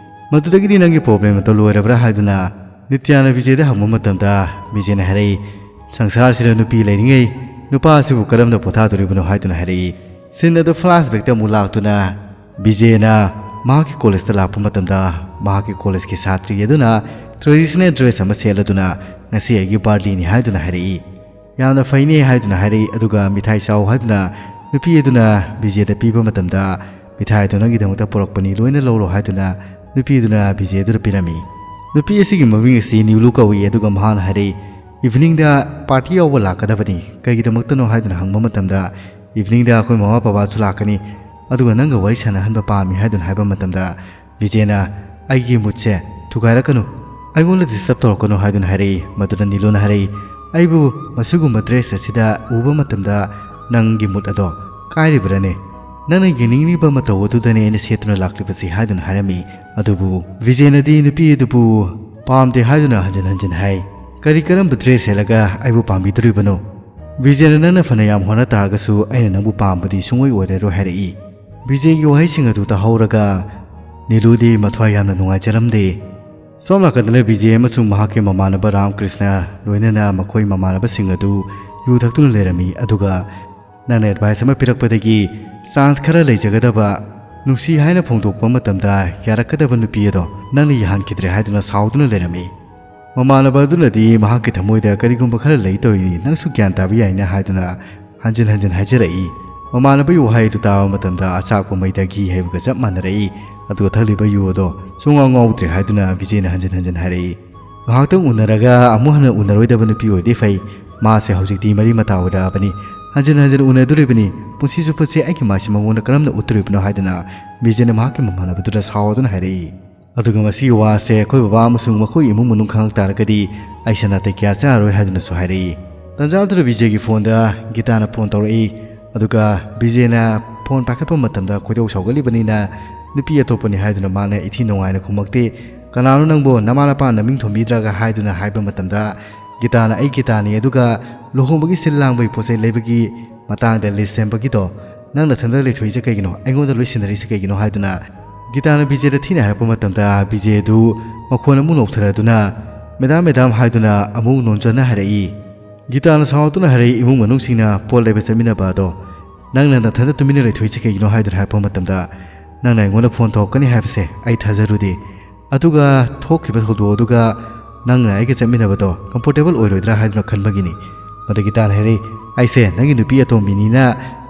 "ꯃꯗꯨꯗꯒꯤꯗꯤ ꯅꯪꯒꯤ ꯄ꯭ꯔꯣꯕ꯭ꯂꯦꯝ ꯑꯗꯣ ꯂꯣꯏꯔꯕ꯭ꯔꯥ?" ꯍꯥꯏꯗꯨꯅ ꯅꯤꯇ꯭ꯌꯥꯅ ꯕꯤꯖꯦꯗ ꯍꯪꯕ ꯃꯇꯝꯗ, ꯕꯤꯖꯦꯅ ꯍꯥꯏꯔꯛꯏ, "ꯁꯪꯁꯥꯔꯁꯤꯗ ꯅꯨꯄꯤ ꯂꯩꯔꯤꯉꯩ ꯅꯨꯄꯥ ꯑꯁꯤꯕꯨ ꯀꯔꯝꯅ ꯄꯣꯊꯥꯗꯣꯔꯤꯕꯅꯣ?" ꯍꯥꯏꯗꯨꯅ ꯍꯥꯏꯔꯛꯏ꯫ ꯁꯤꯟ ꯑꯗꯨ ꯐ꯭ꯂꯥꯁꯕꯦꯛꯇ ꯑꯃꯨꯛ ꯂꯥꯛꯇꯨꯅ ꯕꯤꯖꯦꯅ ꯃꯍꯥꯛꯀꯤ ꯀꯣꯂꯦꯖꯇ ꯂꯥꯛꯄ ꯃꯇꯝꯗ ꯃꯍꯥꯛꯀꯤ ꯀꯣꯂꯦꯖꯀꯤ ꯁꯥꯇ꯭ꯔꯤ ꯑꯗꯨꯅ ꯇ꯭ꯔꯦꯗꯤꯁꯅꯦꯜ ꯗ꯭ꯔꯦꯁ ꯑꯃ ꯁꯦꯠꯂꯗꯨꯅ "ꯉꯁꯤ ꯑꯩꯒꯤ ꯕꯥꯔꯗꯦꯅꯤ" ꯍꯥꯏꯗꯨꯅ ꯍꯥꯏꯔꯛꯏ꯫ "ꯌꯥꯝꯅ ꯐꯩꯅꯦ" ꯍꯥꯏꯗꯨꯅ ꯍꯥꯏꯔꯛꯏ꯫ ꯑꯗꯨꯒ "ꯃꯤꯊꯥꯏ ꯆꯥꯎ" ꯍꯥꯏꯗꯨꯅ ꯅꯨꯄꯤ ꯑꯗꯨꯅ ꯕꯤꯖꯦꯗ ꯄꯤꯕ ꯃꯇꯝꯗ, "ꯃꯤꯊꯥꯏ ꯑꯗꯨ ꯅꯪꯒꯤꯗꯃꯛꯇ ꯄꯨꯔꯛꯄꯅꯤ, ꯂꯣꯏꯅ ꯂꯧꯔꯣ" ꯍꯥꯏꯗꯨꯅ ꯅꯨꯄꯤ ꯑꯗꯨꯅ ꯕꯤꯖꯦ ꯑꯗꯨꯗ ꯄꯤꯔꯝꯃꯤ꯫ ꯅꯨꯄꯤ ꯑꯁꯤꯒꯤ ꯃꯃꯤꯡ ꯑꯁꯤ ꯅꯤꯎꯂꯨ ꯀꯧꯏ꯫ ꯑꯗꯨꯒ ꯃꯍꯥꯛꯅ ꯍꯥꯏꯔꯛꯏ, "ꯏꯚꯤꯅꯤꯡꯗ ꯄꯥꯔꯇꯤ ꯌꯥꯎꯕ ꯂꯥꯛꯀꯗꯕꯅꯤ, ꯀꯩꯒꯤꯗꯃꯛꯇꯅꯣ?" ꯍꯥꯏꯗꯨꯅ ꯍꯪꯕ ꯃꯇꯝꯗ, "ꯏꯚꯤꯅꯤꯡꯗ ꯑꯩꯈꯣꯏ ꯃꯃꯥ ꯕꯕꯥꯁꯨ ꯂꯥꯛꯀꯅꯤ, ꯑꯗꯨꯒ ꯅꯪꯒ ꯋꯥꯔꯤ ꯁꯥꯟꯅꯍꯟꯕ ꯄꯥꯝꯃꯤ" ꯍꯥꯏꯗꯨꯅ ꯍꯥꯏꯕ ꯃꯇꯝꯗ, ꯕꯤꯖꯦꯅ, "ꯑꯩꯒꯤ ꯃꯨꯠꯁꯦ ꯊꯨꯒꯥꯏꯔꯛꯀꯅꯨ, ꯑꯩꯉꯣꯟꯗ ꯗꯤꯁꯇꯔꯕ ꯇꯧꯔꯛꯀꯅꯨ" ꯍꯥꯏꯗꯨꯅ ꯍꯥꯏꯔꯛꯏ꯫ ꯃꯗꯨꯗ ꯅꯤꯂꯨꯅ ꯍꯥꯏꯔꯛꯏ, "ꯑꯩꯕꯨ ꯃꯁꯤꯒꯨꯝꯕ ꯗ꯭ꯔꯦꯁ ꯑꯁꯤꯗ ꯎꯕ ꯃꯇꯝꯗ ꯅꯪꯒꯤ ꯃꯨꯠ ꯑꯗꯣ "ꯀꯥꯏꯔꯤꯕ꯭ꯔꯥꯅꯦ? ꯅꯪꯅ ꯌꯦꯡꯅꯤꯡꯂꯤꯕ ꯃꯇꯧ ꯑꯗꯨꯗꯅꯦ ꯑꯩꯅ ꯁꯦꯠꯇꯨꯅ ꯂꯥꯛꯂꯤꯕꯁꯤ" ꯍꯥꯏꯗꯨꯅ ꯍꯥꯏꯔꯝꯃꯤ꯫ ꯑꯗꯨꯕꯨ ꯕꯤꯖꯦꯅꯗꯤ ꯅꯨꯄꯤ ꯑꯗꯨꯕꯨ ꯄꯥꯝꯗꯦ ꯍꯥꯏꯗꯨꯅ ꯍꯟꯖꯤꯟ ꯍꯟꯖꯤꯟ ꯍꯥꯏ꯫ "ꯀꯔꯤ ꯀꯔꯝꯕ ꯗ꯭ꯔꯦꯁ ꯁꯦꯠꯂꯒ ꯑꯩꯕꯨ ꯄꯥꯝꯕꯤꯗꯣꯔꯤꯕꯅꯣ? ꯕꯤꯖꯦꯅ ꯅꯪꯅ ꯐꯅ ꯌꯥꯝ ꯍꯣꯠꯅ ꯇꯥꯔꯒꯁꯨ ꯑꯩꯅ ꯅꯪꯕꯨ ꯄꯥꯝꯕꯗꯤ ꯁꯨꯡꯑꯣꯏ ꯑꯣꯏꯔꯔꯣꯏ" ꯍꯥꯏꯔꯛꯏ꯫ ꯕꯤꯖꯦꯒꯤ ꯋꯥꯍꯩꯁꯤꯡ ꯑꯗꯨ ꯇꯥꯍꯧꯔꯒ ꯅꯤꯂꯨꯗꯤ ꯃꯊ꯭ꯋꯥꯏ ꯌꯥꯝꯅ ꯅꯨꯡꯉꯥꯏꯖꯔꯝꯗꯦ꯫ ꯁꯣꯝ ꯅꯥꯀꯟꯗꯅ ꯕꯤꯖꯦ ꯑꯃꯁꯨꯡ ꯃꯍꯥꯛꯀꯤ ꯃꯃꯥꯟꯅꯕ ꯔꯥꯝꯀ꯭ꯔꯤꯁꯅ ꯂꯣꯏꯅꯅ ꯃꯈꯣꯏ ꯃꯃꯥꯟꯅꯕꯁꯤꯡ ꯑꯗꯨ ꯌꯨ ꯊꯛꯇꯨꯅ ꯂꯩꯔꯝꯃꯤ꯫ ꯑꯗꯨꯒ ꯅꯪꯅ ꯑꯦꯗꯚꯥꯏꯁ ꯑꯃ ꯄꯤꯔꯛꯄꯗꯒꯤ ꯆꯥꯟꯁ ꯈꯔ ꯂꯩꯖꯒꯗꯕ, ꯅꯨꯡꯁꯤ ꯍꯥꯏꯅ ꯐꯣꯡꯗꯣꯛꯄ ꯃꯇꯝꯗ ꯌꯥꯔꯛꯀꯗꯕ ꯅꯨꯄꯤ ꯑꯗꯣ ꯅꯪꯅ ꯌꯥꯍꯟꯈꯤꯗ꯭ꯔꯦ ꯍꯥꯏꯗꯨꯅ ꯁꯥꯎꯗꯨꯅ ꯂꯩꯔꯝꯃꯤ꯫ ꯃꯃꯥꯟꯅꯕ ꯑꯗꯨꯅꯗꯤ ꯃꯍꯥꯛꯀꯤ ꯊꯃꯣꯏꯗ ꯀꯔꯤꯒꯨꯝꯕ ꯈꯔ ꯂꯩ ꯇꯧꯔꯤꯅꯤ, ꯅꯪꯁꯨ ꯒ꯭ꯌꯥꯟ ꯇꯥꯕ ꯌꯥꯏꯅ ꯍꯥꯏꯗꯨꯅ ꯍꯟꯖꯤꯟ ꯍꯟꯖꯤꯟ ꯍꯥꯏꯖꯔꯛꯏ꯫ ꯃꯃꯥꯟꯅꯕꯒꯤ ꯋꯥꯍꯩ ꯑꯗꯨ ꯇꯥꯕ ꯃꯇꯝꯗ ꯑꯆꯥꯛꯄ ꯃꯩꯗ ꯘꯤ ꯍꯩꯕꯒ ꯆꯞ ꯃꯥꯟꯅꯔꯛꯏ꯫ ꯑꯗꯨꯒ ꯊꯛꯂꯤꯕ ꯌꯨ ꯑꯗꯣ ꯁꯨꯡꯉꯥꯎ ꯉꯥꯎꯗ꯭ꯔꯦ ꯍꯥꯏꯗꯨꯅ ꯕꯤꯖꯦꯅ ꯍꯟꯖꯤꯟ ꯍꯟꯖꯤꯟ ꯍꯥꯏꯔꯛꯏ꯫ ꯉꯥꯏꯍꯥꯛꯇꯪ ꯎꯅꯔꯒ ꯑꯃꯨꯛ ꯍꯟꯅ ꯎꯅꯔꯣꯏꯗꯕ ꯅꯨꯄꯤ ꯑꯣꯏꯔꯗꯤ ꯐꯩ, ꯃꯥꯁꯦ ꯍꯧꯖꯤꯛꯇꯤ ꯃꯔꯤ ꯃꯇꯥ ꯑꯣꯏꯔꯛꯑꯕꯅꯤ, ꯍꯟꯖꯤꯟ ꯍꯟꯖꯤꯟ ꯎꯅꯗꯣꯔꯤꯕꯅꯤ, ꯄꯨꯟꯁꯤ ꯆꯨꯞꯄꯁꯦ ꯑꯩꯒꯤ ꯃꯥꯏꯁꯦ ꯃꯉꯣꯟꯗ ꯀꯔꯝꯅ ꯎꯠꯇꯣꯔꯤꯕꯅꯣ ꯍꯥꯏꯗꯨꯅ ꯕꯤꯖꯦꯅ ꯃꯍꯥꯛꯀꯤ ꯃꯃꯥꯟꯅꯕꯗꯨꯗ ꯁꯥꯎꯗꯨꯅ ꯍꯥꯏꯔꯛꯏ꯫ ꯑꯗꯨꯒ ꯃꯁꯤꯒꯤ ꯋꯥꯁꯦ ꯑꯩꯈꯣꯏ ꯕꯕꯥ ꯑꯃꯁꯨꯡ ꯃꯈꯣꯏ ꯏꯃꯨꯡ ꯃꯅꯨꯡ ꯈꯪꯂꯛ ꯇꯥꯔꯒꯗꯤ ꯑꯩꯁꯦ ꯅꯥꯇꯩ ꯀꯌꯥ ꯆꯥꯔꯔꯣꯏ ꯍꯥꯏꯗꯨꯅꯁꯨ ꯍꯥꯏꯔꯛꯏ꯫ ꯇꯟꯖꯥꯗꯨꯗ ꯕꯤꯖꯦꯒꯤ ꯐꯣꯟꯗ ꯒꯤꯇꯥꯅ ꯐꯣꯟ ꯇꯧꯔꯛꯏ꯫ ꯑꯗꯨꯒ ꯕꯤꯖꯦꯅ ꯐꯣꯟ ꯄꯥꯏꯈꯠꯄ ꯃꯇꯝꯗ ꯈꯣꯏꯗꯧ ꯁꯥꯎꯒꯠꯂꯤꯕꯅꯤꯅ ꯅꯨꯄꯤ ꯑꯇꯣꯞꯄꯅꯤ ꯍꯥꯏꯗꯨꯅ ꯃꯥꯅ ꯏꯊꯤ ꯅꯨꯡꯉꯥꯏꯅ ꯈꯨꯝꯃꯛꯇꯦ꯫ "ꯀꯅꯥꯅꯣ ꯅꯪꯕꯨ? ꯅꯃꯥ ꯅꯄꯥ ꯅꯃꯤꯡ ꯊꯣꯟꯕꯤꯗ꯭ꯔꯒ?" ꯍꯥꯏꯗꯨꯅ ꯍꯥꯏꯕ ꯃꯇꯝꯗ ꯒꯤꯇꯥꯅ "ꯑꯩ ꯒꯤꯇꯥꯅꯤ, ꯑꯗꯨꯒ ꯂꯨꯍꯣꯡꯕꯒꯤ ꯁꯤꯜ ꯂꯥꯡꯕꯒꯤ ꯄꯣꯠ ꯆꯩ ꯂꯩꯕꯒꯤ ꯃꯇꯥꯡꯗ ꯂꯤꯁ ꯁꯦꯝꯕꯒꯤꯗꯣ ꯅꯪ ꯅꯊꯟꯗ ꯂꯩꯊꯣꯛꯏꯁꯦ ꯀꯩꯒꯤꯅꯣ? ꯑꯩꯉꯣꯟꯗ ꯂꯣꯏ ꯁꯤꯟꯅꯔꯤꯁꯦ ꯀꯩꯒꯤꯅꯣ?" ꯍꯥꯏꯗꯨꯅ ꯒꯤꯇꯥꯅ ꯕꯤꯖꯦꯗ ꯊꯤꯅ ꯍꯥꯏꯔꯛꯄ ꯃꯇꯝꯗ ꯕꯤꯖꯦꯗꯨ ꯃꯈꯣꯟ ꯑꯃꯨꯛ ꯅꯣꯛꯊꯔꯗꯨꯅ "ꯃꯦꯗꯥꯝ, ꯃꯦꯗꯥꯝ" ꯍꯥꯏꯗꯨꯅ ꯑꯃꯨꯛ ꯅꯣꯟꯖꯅ ꯍꯥꯏꯔꯛꯏ꯫ ꯒꯤꯇꯥꯅ ꯁꯥꯎꯗꯨꯅ ꯍꯥꯏꯔꯛꯏ, "ꯏꯃꯨꯡ ꯃꯅꯨꯡꯁꯤꯡꯅ ꯄꯣꯠ ꯂꯩꯕ ꯆꯠꯃꯤꯟꯅꯕ ꯑꯗꯣ ꯅꯪꯅ ꯅꯊꯟꯗ ꯇꯨꯃꯤꯟꯅ ꯂꯩꯊꯣꯛꯏꯁꯦ ꯀꯩꯒꯤꯅꯣ?" ꯍꯥꯏꯗꯨꯅ ꯍꯥꯏꯔꯛꯄ ꯃꯇꯝꯗ "ꯅꯪꯅ ꯑꯩꯉꯣꯟꯗ ꯐꯣꯟ ꯇꯧꯔꯛꯀꯅꯤ ꯍꯥꯏꯕꯁꯦ ꯑꯩ ꯊꯥꯖꯔꯨꯗꯦ꯫ ꯑꯗꯨꯒ ꯊꯣꯛꯈꯤꯕ ꯊꯧꯗꯣꯛ ꯑꯗꯨꯒ ꯅꯪꯅ ꯑꯩꯒ ꯆꯠꯃꯤꯟꯅꯕꯗꯣ ꯀꯝꯐꯣꯔꯇꯦꯕꯜ ꯑꯣꯏꯔꯣꯏꯗ꯭ꯔꯥ ꯍꯥꯏꯗꯨꯅ ꯈꯟꯕꯒꯤꯅꯤ꯫ ꯃꯗꯨꯒꯤ ꯇꯥꯟ ꯍꯥꯏꯔꯛꯏ, ꯑꯩꯁꯦ ꯅꯪꯒꯤ ꯅꯨꯄꯤ ꯑꯇꯣꯝꯕꯤꯅꯤꯅ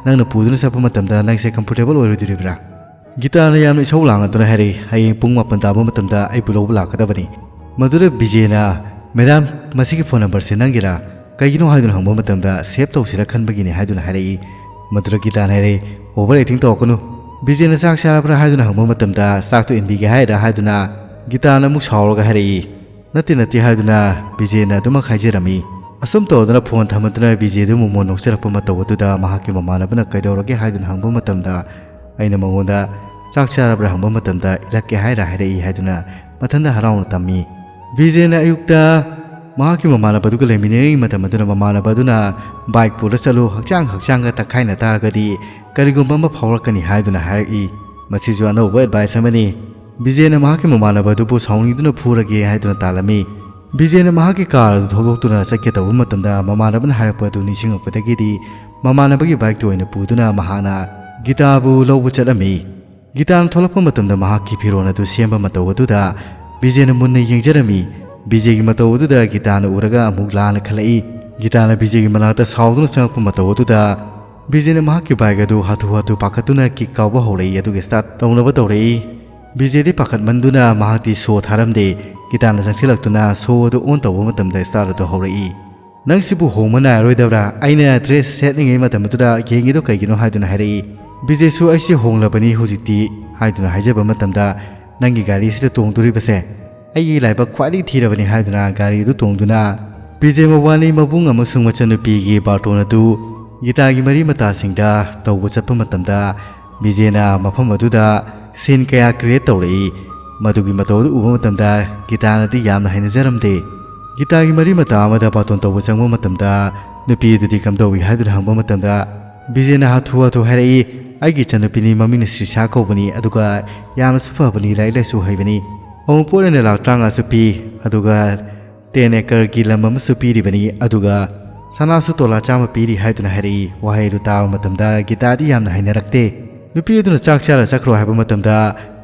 ꯅꯪꯅ ꯄꯨꯗꯨꯅ ꯆꯠꯄ ꯃꯇꯝꯗ ꯅꯪꯁꯦ ꯀꯝꯐꯣꯔꯇꯦꯕꯜ ꯑꯣꯏꯔꯣꯏꯗꯣꯔꯤꯕ꯭ꯔꯥ?" ꯒꯤꯇꯥꯅ ꯌꯥꯝꯅ ꯏꯁꯧ ꯂꯥꯡꯉꯗꯨꯅ ꯍꯥꯏꯔꯛꯏ, "ꯍꯌꯦꯡ ꯄꯨꯡ ꯃꯥꯄꯟ ꯇꯥꯕ ꯃꯇꯝꯗ ꯑꯩꯕꯨ ꯂꯧꯕ ꯂꯥꯛꯀꯗꯕꯅꯤ꯫" ꯃꯗꯨꯗ ꯕꯤꯖꯦꯅ, "ꯃꯦꯗꯥꯝ, ꯃꯁꯤꯒꯤ ꯐꯣꯟ ꯅꯝꯕꯔꯁꯦ ꯅꯪꯒꯤꯔꯥ? ꯀꯩꯒꯤꯅꯣ?" ꯍꯥꯏꯗꯨꯅ ꯍꯪꯕ ꯃꯇꯝꯗ, "ꯁꯦꯚ ꯇꯧꯁꯤꯔꯥ ꯈꯟꯕꯒꯤꯅꯤ" ꯍꯥꯏꯗꯨꯅ ꯍꯥꯏꯔꯛꯏ꯫ ꯃꯗꯨꯗ ꯒꯤꯇꯥꯅ ꯍꯥꯏꯔꯛꯏ, "ꯑꯣꯚꯔ ꯑꯦꯛꯇꯤꯡ ꯇꯧꯔꯛꯀꯅꯨ꯫ ꯕꯤꯖꯦꯅ ꯆꯥꯛ ꯆꯥꯔꯕ꯭ꯔꯥ ꯍꯥꯏꯗꯨꯅ ꯍꯪꯕ ꯃꯇꯝꯗ, ꯆꯥꯛꯇꯣ ꯏꯟꯕꯤꯒꯦ ꯍꯥꯏꯔꯥ?" ꯍꯥꯏꯗꯨꯅ ꯒꯤꯇꯥꯅ ꯑꯃꯨꯛ ꯁꯥꯎꯔꯒ ꯍꯥꯏꯔꯛꯏ꯫ "ꯅꯠꯇꯦ, ꯅꯠꯇꯦ" ꯍꯥꯏꯗꯨꯅ ꯕꯤꯖꯦꯅ ꯑꯗꯨꯃꯛ ꯍꯥꯏꯖꯔꯝꯃꯤ꯫ ꯑꯁꯨꯝ ꯇꯧꯗꯨꯅ ꯐꯣꯟ ꯊꯝꯃꯗꯨꯅ ꯕꯤꯖꯦꯗꯨ ꯃꯣꯃꯣꯟ ꯅꯣꯛꯆꯔꯛꯄ ꯃꯇꯧ ꯑꯗꯨꯗ ꯃꯍꯥꯛꯀꯤ ꯃꯃꯥꯟꯅꯕꯅ ꯀꯩꯗꯧꯔꯒꯦ ꯍꯥꯏꯗꯨꯅ ꯍꯪꯕ ꯃꯇꯝꯗ, ꯑꯩꯅ ꯃꯉꯣꯟꯗ ꯆꯥꯛ ꯆꯥꯔꯕ꯭ꯔꯥ ꯍꯪꯕ ꯃꯇꯝꯗ ꯏꯜꯂꯛꯀꯦ ꯍꯥꯏꯔ ꯍꯥꯏꯔꯛꯏ ꯍꯥꯏꯗꯨꯅ ꯃꯊꯟꯇ ꯍꯔꯥꯎꯅ ꯇꯝꯃꯤ꯫ ꯕꯤꯖꯦꯅ ꯑꯌꯨꯛꯇ ꯃꯍꯥꯛꯀꯤ ꯃꯃꯥꯟꯅꯕꯗꯨꯒ ꯂꯩꯃꯤꯟꯅꯔꯤꯉꯩ ꯃꯇꯝ ꯑꯗꯨꯗ ꯃꯃꯥꯟꯅꯕ ꯑꯗꯨꯅ ꯕꯥꯏꯛ ꯄꯨꯔ ꯆꯠꯂꯨ, ꯍꯛꯆꯥꯡ ꯍꯛꯆꯥꯡꯒ ꯇꯛꯈꯥꯏꯅ ꯇꯥꯔꯒꯗꯤ ꯀꯔꯤꯒꯨꯝꯕ ꯑꯃ ꯐꯥꯎꯔꯛꯀꯅꯤ ꯍꯥꯏꯗꯨꯅ ꯍꯥꯏꯔꯛꯏ꯫ ꯃꯁꯤꯁꯨ ꯑꯅꯧꯕ ꯑꯦꯗꯚꯥꯏꯁ ꯑꯃꯅꯤ꯫ ꯕꯤꯖꯦꯅ ꯃꯍꯥꯛꯀꯤ ꯃꯃꯥꯟꯅꯕ ꯑꯗꯨꯕꯨ ꯁꯥꯎꯅꯤꯡꯗꯨꯅ ꯐꯨꯔꯒꯦ ꯍꯥꯏꯗꯨꯅ ꯇꯥꯜꯂꯝꯃꯤ꯫ ꯕꯤꯖꯦꯅ ꯃꯍꯥꯛꯀꯤ ꯀꯥꯔ ꯑꯗꯨ ꯊꯧꯗꯣꯛꯇꯨꯅ ꯆꯠꯀꯦ ꯇꯧꯕ ꯃꯇꯝꯗ ꯃꯃꯥꯟꯅꯕꯅ ꯍꯥꯏꯔꯛꯄ ꯑꯗꯨ ꯅꯤꯡꯁꯤꯡꯂꯛꯄꯗꯒꯤꯗꯤ ꯃꯃꯥꯟꯅꯕꯒꯤ ꯕꯥꯏꯛꯇꯨ ꯑꯣꯏꯅ ꯄꯨꯗꯨꯅ ꯃꯍꯥꯛꯅ ꯒꯤꯇꯥꯕꯨ ꯂꯧꯕ ꯆꯠꯂꯝꯃꯤ꯫ ꯒꯤꯇꯥꯅ ꯊꯣꯛꯂꯛꯄ ꯃꯇꯝꯗ ꯃꯍꯥꯛꯀꯤ ꯐꯤꯔꯣꯜ ꯑꯗꯨ ꯁꯦꯝꯕ ꯃꯇꯧ ꯑꯗꯨꯗ ꯕꯤꯖꯦꯅ ꯃꯨꯟꯅ ꯌꯦꯡꯖꯔꯝꯃꯤ꯫ ꯕꯤꯖꯦꯒꯤ ꯃꯇꯧ ꯑꯗꯨꯗ ꯒꯤꯇꯥꯅ ꯎꯔꯒ ꯑꯃꯨꯛ ꯂꯥꯟꯅ ꯈꯜꯂꯛꯏ꯫ ꯒꯤꯇꯥꯅ ꯕꯤꯖꯦꯒꯤ ꯃꯅꯥꯛꯇ ꯁꯥꯎꯗꯨꯅ ꯆꯪꯂꯛꯄ ꯃꯇꯧ ꯑꯗꯨꯗ ꯕꯤꯖꯦꯅ ꯃꯍꯥꯛꯀꯤ ꯕꯥꯏꯛ ꯑꯗꯨ ꯍꯥꯊꯨ ꯍꯥꯊꯨ ꯄꯥꯈꯠꯇꯨꯅ ꯀꯤꯛ ꯀꯥꯎꯕ ꯍꯧꯔꯛꯏ ꯑꯗꯨꯒ ꯁ꯭ꯇꯥꯔꯠ ꯇꯧꯅꯕ ꯇꯧꯔꯛꯏ꯫ ꯕꯤꯖꯦꯗꯤ ꯄꯥꯈꯠꯃꯟꯗꯨꯅ ꯃꯍꯥꯛꯇꯤ ꯁꯣ ꯊꯥꯔꯝꯗꯦ꯫ ꯒꯤꯇꯥꯅ ꯆꯪꯁꯤꯜꯂꯛꯇꯨꯅ ꯁꯣ ꯑꯗꯨ ꯑꯣꯟ ꯇꯧꯕ ꯃꯇꯝꯗ ꯁ꯭ꯇꯥꯔꯠ ꯑꯗꯨ ꯍꯧꯔꯛꯏ꯫ "ꯅꯪꯁꯤꯕꯨ ꯍꯣꯡꯕ ꯅꯥꯏꯔꯔꯣꯏꯗꯕ꯭ꯔꯥ? ꯑꯩꯅ ꯗ꯭ꯔꯦꯁ ꯁꯦꯠꯂꯤꯉꯩ ꯃꯇꯝ ꯑꯗꯨꯗ ꯌꯦꯡꯉꯤꯗꯣ ꯀꯩꯒꯤꯅꯣ?" ꯍꯥꯏꯗꯨꯅ ꯍꯥꯏꯔꯛꯏ꯫ ꯕꯤꯖꯦꯁꯨ "ꯑꯩꯁꯤ ꯍꯣꯡꯂꯕꯅꯤ ꯍꯧꯖꯤꯛꯇꯤ" ꯍꯥꯏꯗꯨꯅ ꯍꯥꯏꯖꯕ ꯃꯇꯝꯗ, "ꯅꯪꯒꯤ ꯒꯥꯔꯤꯁꯤꯗ ꯇꯣꯡꯗꯣꯔꯤꯕꯁꯦ ꯑꯩꯒꯤ ꯂꯥꯏꯕꯛ ꯈ꯭ꯋꯥꯏꯗꯒꯤ ꯊꯤꯔꯕꯅꯤ" ꯍꯥꯏꯗꯨꯅ ꯒꯥꯔꯤ ꯑꯗꯨ ꯇꯣꯡꯗꯨꯅ ꯕꯤꯖꯦ ꯃꯕꯥꯅꯤ ꯃꯕꯨꯡ ꯑꯃꯁꯨꯡ ꯃꯆꯟꯅꯨꯄꯤꯒꯤ ꯕꯥꯔꯇꯣꯟ ꯑꯗꯨ ꯒꯤꯇꯥꯒꯤ ꯃꯔꯤ ꯃꯇꯥꯁꯤꯡꯗ ꯇꯧꯕ ꯆꯠꯄ ꯃꯇꯝꯗ, ꯕꯤꯖꯦꯅ ꯃꯐꯝ ꯑꯗꯨꯗ ꯁꯤꯟ ꯀꯌꯥ ꯀ꯭ꯔꯤꯌꯦꯠ ꯇꯧꯔꯛꯏ꯫ ꯃꯗꯨꯒꯤ ꯃꯇꯧ ꯑꯗꯨ ꯎꯕ ꯃꯇꯝꯗ ꯒꯤꯇꯥꯅꯗꯤ ꯌꯥꯝꯅ ꯍꯩꯅꯖꯔꯝꯗꯦ꯫ ꯒꯤꯇꯥꯒꯤ ꯃꯔꯤ ꯃꯇꯥ ꯑꯃꯗ ꯕꯥꯔꯇꯣꯟ ꯇꯧꯕ ꯆꯪꯕ ꯃꯇꯝꯗ ꯅꯨꯄꯤ ꯑꯗꯨꯗꯤ ꯀꯝꯗꯧꯏ ꯍꯥꯏꯗꯨꯅ ꯍꯪꯕ ꯃꯇꯝꯗ, ꯕꯤꯖꯦꯅ ꯍꯥꯊꯨ ꯍꯥꯊꯨ ꯍꯥꯏꯔꯛꯏ, "ꯑꯩꯒꯤ ꯏꯆꯟꯅꯨꯄꯤꯅꯤ, ꯃꯃꯤꯡꯅ ꯁ꯭ꯔꯤꯁꯥ ꯀꯧꯕꯅꯤ, ꯑꯗꯨꯒ ꯌꯥꯝꯅꯁꯨ ꯐꯕꯅꯤ, ꯂꯥꯏꯔꯤꯛ ꯂꯥꯏꯁꯨ ꯍꯩꯕꯅꯤ꯫ ꯑꯋꯨꯟꯄꯣꯠ ꯑꯣꯏꯅ ꯂꯥꯛ ꯇꯔꯥꯃꯉꯥꯁꯨ ꯄꯤ, ꯑꯗꯨꯒ ꯇꯦꯟ ꯑꯦꯀꯔꯒꯤ ꯂꯝ ꯑꯃꯁꯨ ꯄꯤꯔꯤꯕꯅꯤ, ꯑꯗꯨꯒ ꯁꯅꯥꯁꯨ ꯇꯣꯂꯥ ꯆꯥꯝꯃ ꯄꯤꯔꯤ" ꯍꯥꯏꯗꯨꯅ ꯍꯥꯏꯔꯛꯏ꯫ ꯋꯥꯍꯩ ꯑꯗꯨ ꯇꯥꯕ ꯃꯇꯝꯗ ꯒꯤꯇꯥꯗꯤ ꯌꯥꯝꯅ ꯍꯩꯅꯔꯛꯇꯦ꯫ ꯅꯨꯄꯤ ꯑꯗꯨꯅ "ꯆꯥꯛ ꯆꯥꯔ ꯆꯠꯈ꯭ꯔꯣ" ꯍꯥꯏꯕ ꯃꯇꯝꯗ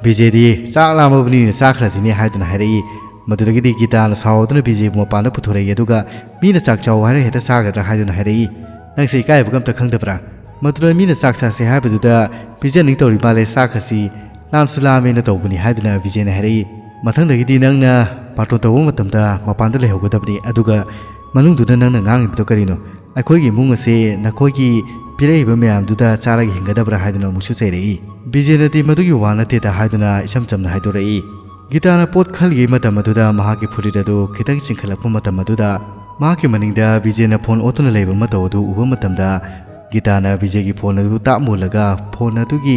ꯕꯤꯖꯦꯗꯤ "ꯆꯥꯛ ꯂꯥꯝꯃꯕꯅꯤꯅ ꯆꯥꯈ꯭ꯔꯁꯤꯅꯦ" ꯍꯥꯏꯗꯨꯅ ꯍꯥꯏꯔꯛꯏ꯫ ꯃꯗꯨꯗꯒꯤꯗꯤ ꯒꯤꯇꯥꯅ ꯁꯥꯎꯗꯨꯅ ꯕꯤꯖꯦꯕꯨ ꯃꯄꯥꯟꯗ ꯄꯨꯊꯣꯔꯛꯏ, ꯑꯗꯨꯒ "ꯃꯤꯅ ꯆꯥꯛ ꯆꯥꯎ ꯍꯥꯏꯔ ꯍꯦꯛꯇ ꯆꯥꯒꯗ꯭ꯔꯥ?" ꯍꯥꯏꯗꯨꯅ ꯍꯥꯏꯔꯛꯏ꯫ "ꯅꯪꯁꯦ ꯏꯀꯥꯏꯕꯒ ꯑꯝꯇ ꯈꯪꯗꯕ꯭ꯔꯥ? ꯃꯗꯨꯗ ꯃꯤꯅ ꯆꯥꯛ ꯆꯥꯁꯦ ꯍꯥꯏꯕꯗꯨꯗ ꯄꯤꯖꯅꯤꯡ ꯇꯧꯔꯤ ꯃꯥꯜꯂꯦ, ꯆꯥꯈ꯭ꯔꯁꯤ, ꯂꯥꯝꯁꯨ ꯂꯥꯝꯃꯦꯅ ꯇꯧꯕꯅꯤ" ꯍꯥꯏꯗꯨꯅ ꯕꯤꯖꯦꯅ ꯍꯥꯏꯔꯛꯏ꯫ "ꯃꯊꯪꯗꯒꯤꯗꯤ ꯅꯪꯅ ꯕꯥꯔꯇꯣꯟ ꯇꯧꯕ ꯃꯇꯝꯗ ꯃꯄꯥꯟꯗ ꯂꯩꯍꯧꯒꯗꯕꯅꯤ, ꯑꯗꯨꯒ ꯃꯅꯨꯡꯗꯨꯗ ꯅꯪꯅ ꯉꯥꯡꯉꯤꯕꯗꯣ ꯀꯔꯤꯅꯣ? ꯑꯩꯈꯣꯏꯒꯤ ꯏꯃꯨꯡ ꯑꯁꯦ ꯅꯈꯣꯏꯒꯤ ꯄꯤꯔꯛꯏꯕ ꯃꯌꯥꯝꯗꯨꯗ ꯆꯥꯔꯒ ꯍꯤꯡꯒꯗꯕ꯭ꯔꯥ?" ꯍꯥꯏꯗꯨꯅ ꯑꯃꯨꯛꯁꯨ ꯆꯩꯔꯛꯏ꯫ ꯕꯤꯖꯦꯅꯗꯤ "ꯃꯗꯨꯒꯤ ꯋꯥ ꯅꯠꯇꯦꯗ" ꯍꯥꯏꯗꯨꯅ ꯏꯆꯝ ꯆꯝꯅ ꯍꯥꯏꯗꯣꯔꯛꯏ꯫ ꯒꯤꯇꯥꯅ ꯄꯣꯠ ꯈꯜꯂꯤꯉꯩ ꯃꯇꯝ ꯑꯗꯨꯗ ꯃꯍꯥꯛꯀꯤ ꯐꯨꯔꯤꯠ ꯑꯗꯨ ꯈꯤꯇꯪ ꯆꯤꯡꯈꯠꯂꯛꯄ ꯃꯇꯝ ꯑꯗꯨꯗ ꯃꯍꯥꯛꯀꯤ ꯃꯅꯤꯡꯗ ꯕꯤꯖꯦꯅ ꯐꯣꯟ ꯑꯣꯠꯇꯨꯅ ꯂꯩꯕ ꯃꯇꯧ ꯑꯗꯨ ꯎꯕ ꯃꯇꯝꯗ, ꯒꯤꯇꯥꯅ ꯕꯤꯖꯦꯒꯤ ꯐꯣꯟ ꯑꯗꯨ ꯇꯥꯞ ꯃꯨꯜꯂꯒ ꯐꯣꯟ ꯑꯗꯨꯒꯤ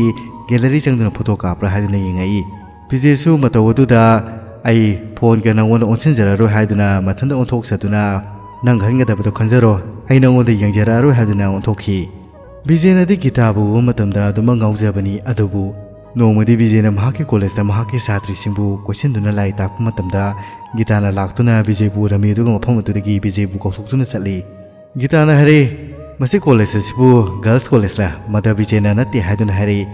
ꯒꯦꯂꯔꯤ ꯆꯪꯗꯨꯅ ꯐꯣꯇꯣ ꯀꯥꯞꯄ꯭ꯔꯥ ꯍꯥꯏꯗꯨꯅ ꯌꯦꯡꯉꯛꯏ꯫ ꯕꯤꯖꯦꯁꯨ ꯃꯇꯧ ꯑꯗꯨꯗ, "ꯑꯩ ꯐꯣꯟꯒ ꯅꯪꯉꯣꯟꯗ ꯑꯣꯟꯁꯤꯟꯖꯔꯔꯣꯏ" ꯍꯥꯏꯗꯨꯅ ꯃꯊꯟꯇ ꯑꯣꯟꯊꯣꯛꯆꯗꯨꯅ, "ꯅꯪ ꯈꯟꯒꯗꯕꯗꯣ ꯈꯟꯖꯔꯣ, ꯑꯩ ꯅꯪꯉꯣꯟꯗ ꯌꯦꯡꯖꯔꯛꯑꯔꯣꯏ" ꯍꯥꯏꯗꯨꯅ ꯑꯣꯟꯊꯣꯛꯈꯤ꯫ ꯕꯤꯖꯦꯅꯗꯤ ꯒꯤꯇꯥꯕꯨ ꯎꯕ ꯃꯇꯝꯗ ꯑꯗꯨꯃꯛ ꯉꯥꯎꯖꯕꯅꯤ, ꯑꯗꯨꯕꯨ ꯅꯣꯡꯃꯗꯤ ꯕꯤꯖꯦꯅ ꯃꯍꯥꯛꯀꯤ ꯀꯣꯂꯦꯖꯇ ꯃꯍꯥꯛꯀꯤ ꯁꯥꯇ꯭ꯔꯤꯁꯤꯡꯕꯨ ꯀꯣꯏꯁꯤꯟꯗꯨꯅ ꯂꯥꯏꯔꯤꯛ ꯇꯥꯛꯄ ꯃꯇꯝꯗ, ꯒꯤꯇꯥꯅ ꯂꯥꯛꯇꯨꯅ ꯕꯤꯖꯦꯕꯨ ꯎꯔꯝꯃꯤ, ꯑꯗꯨꯒ ꯃꯐꯝ ꯑꯗꯨꯗꯒꯤ ꯕꯤꯖꯦꯕꯨ ꯀꯧꯊꯣꯛꯇꯨꯅ ꯆꯠꯂꯤ꯫ ꯒꯤꯇꯥꯅ ꯍꯥꯏꯔꯛꯏ, "ꯃꯁꯤ ꯀꯣꯂꯦꯖ ꯑꯁꯤꯕꯨ ꯒꯔꯜꯁ ꯀꯣꯂꯦꯖꯂ?" ꯃꯗ ꯕꯤꯖꯦꯅ "ꯅꯠꯇꯦ" ꯍꯥꯏꯗꯨꯅ ꯍꯥꯏꯔꯛꯏ꯫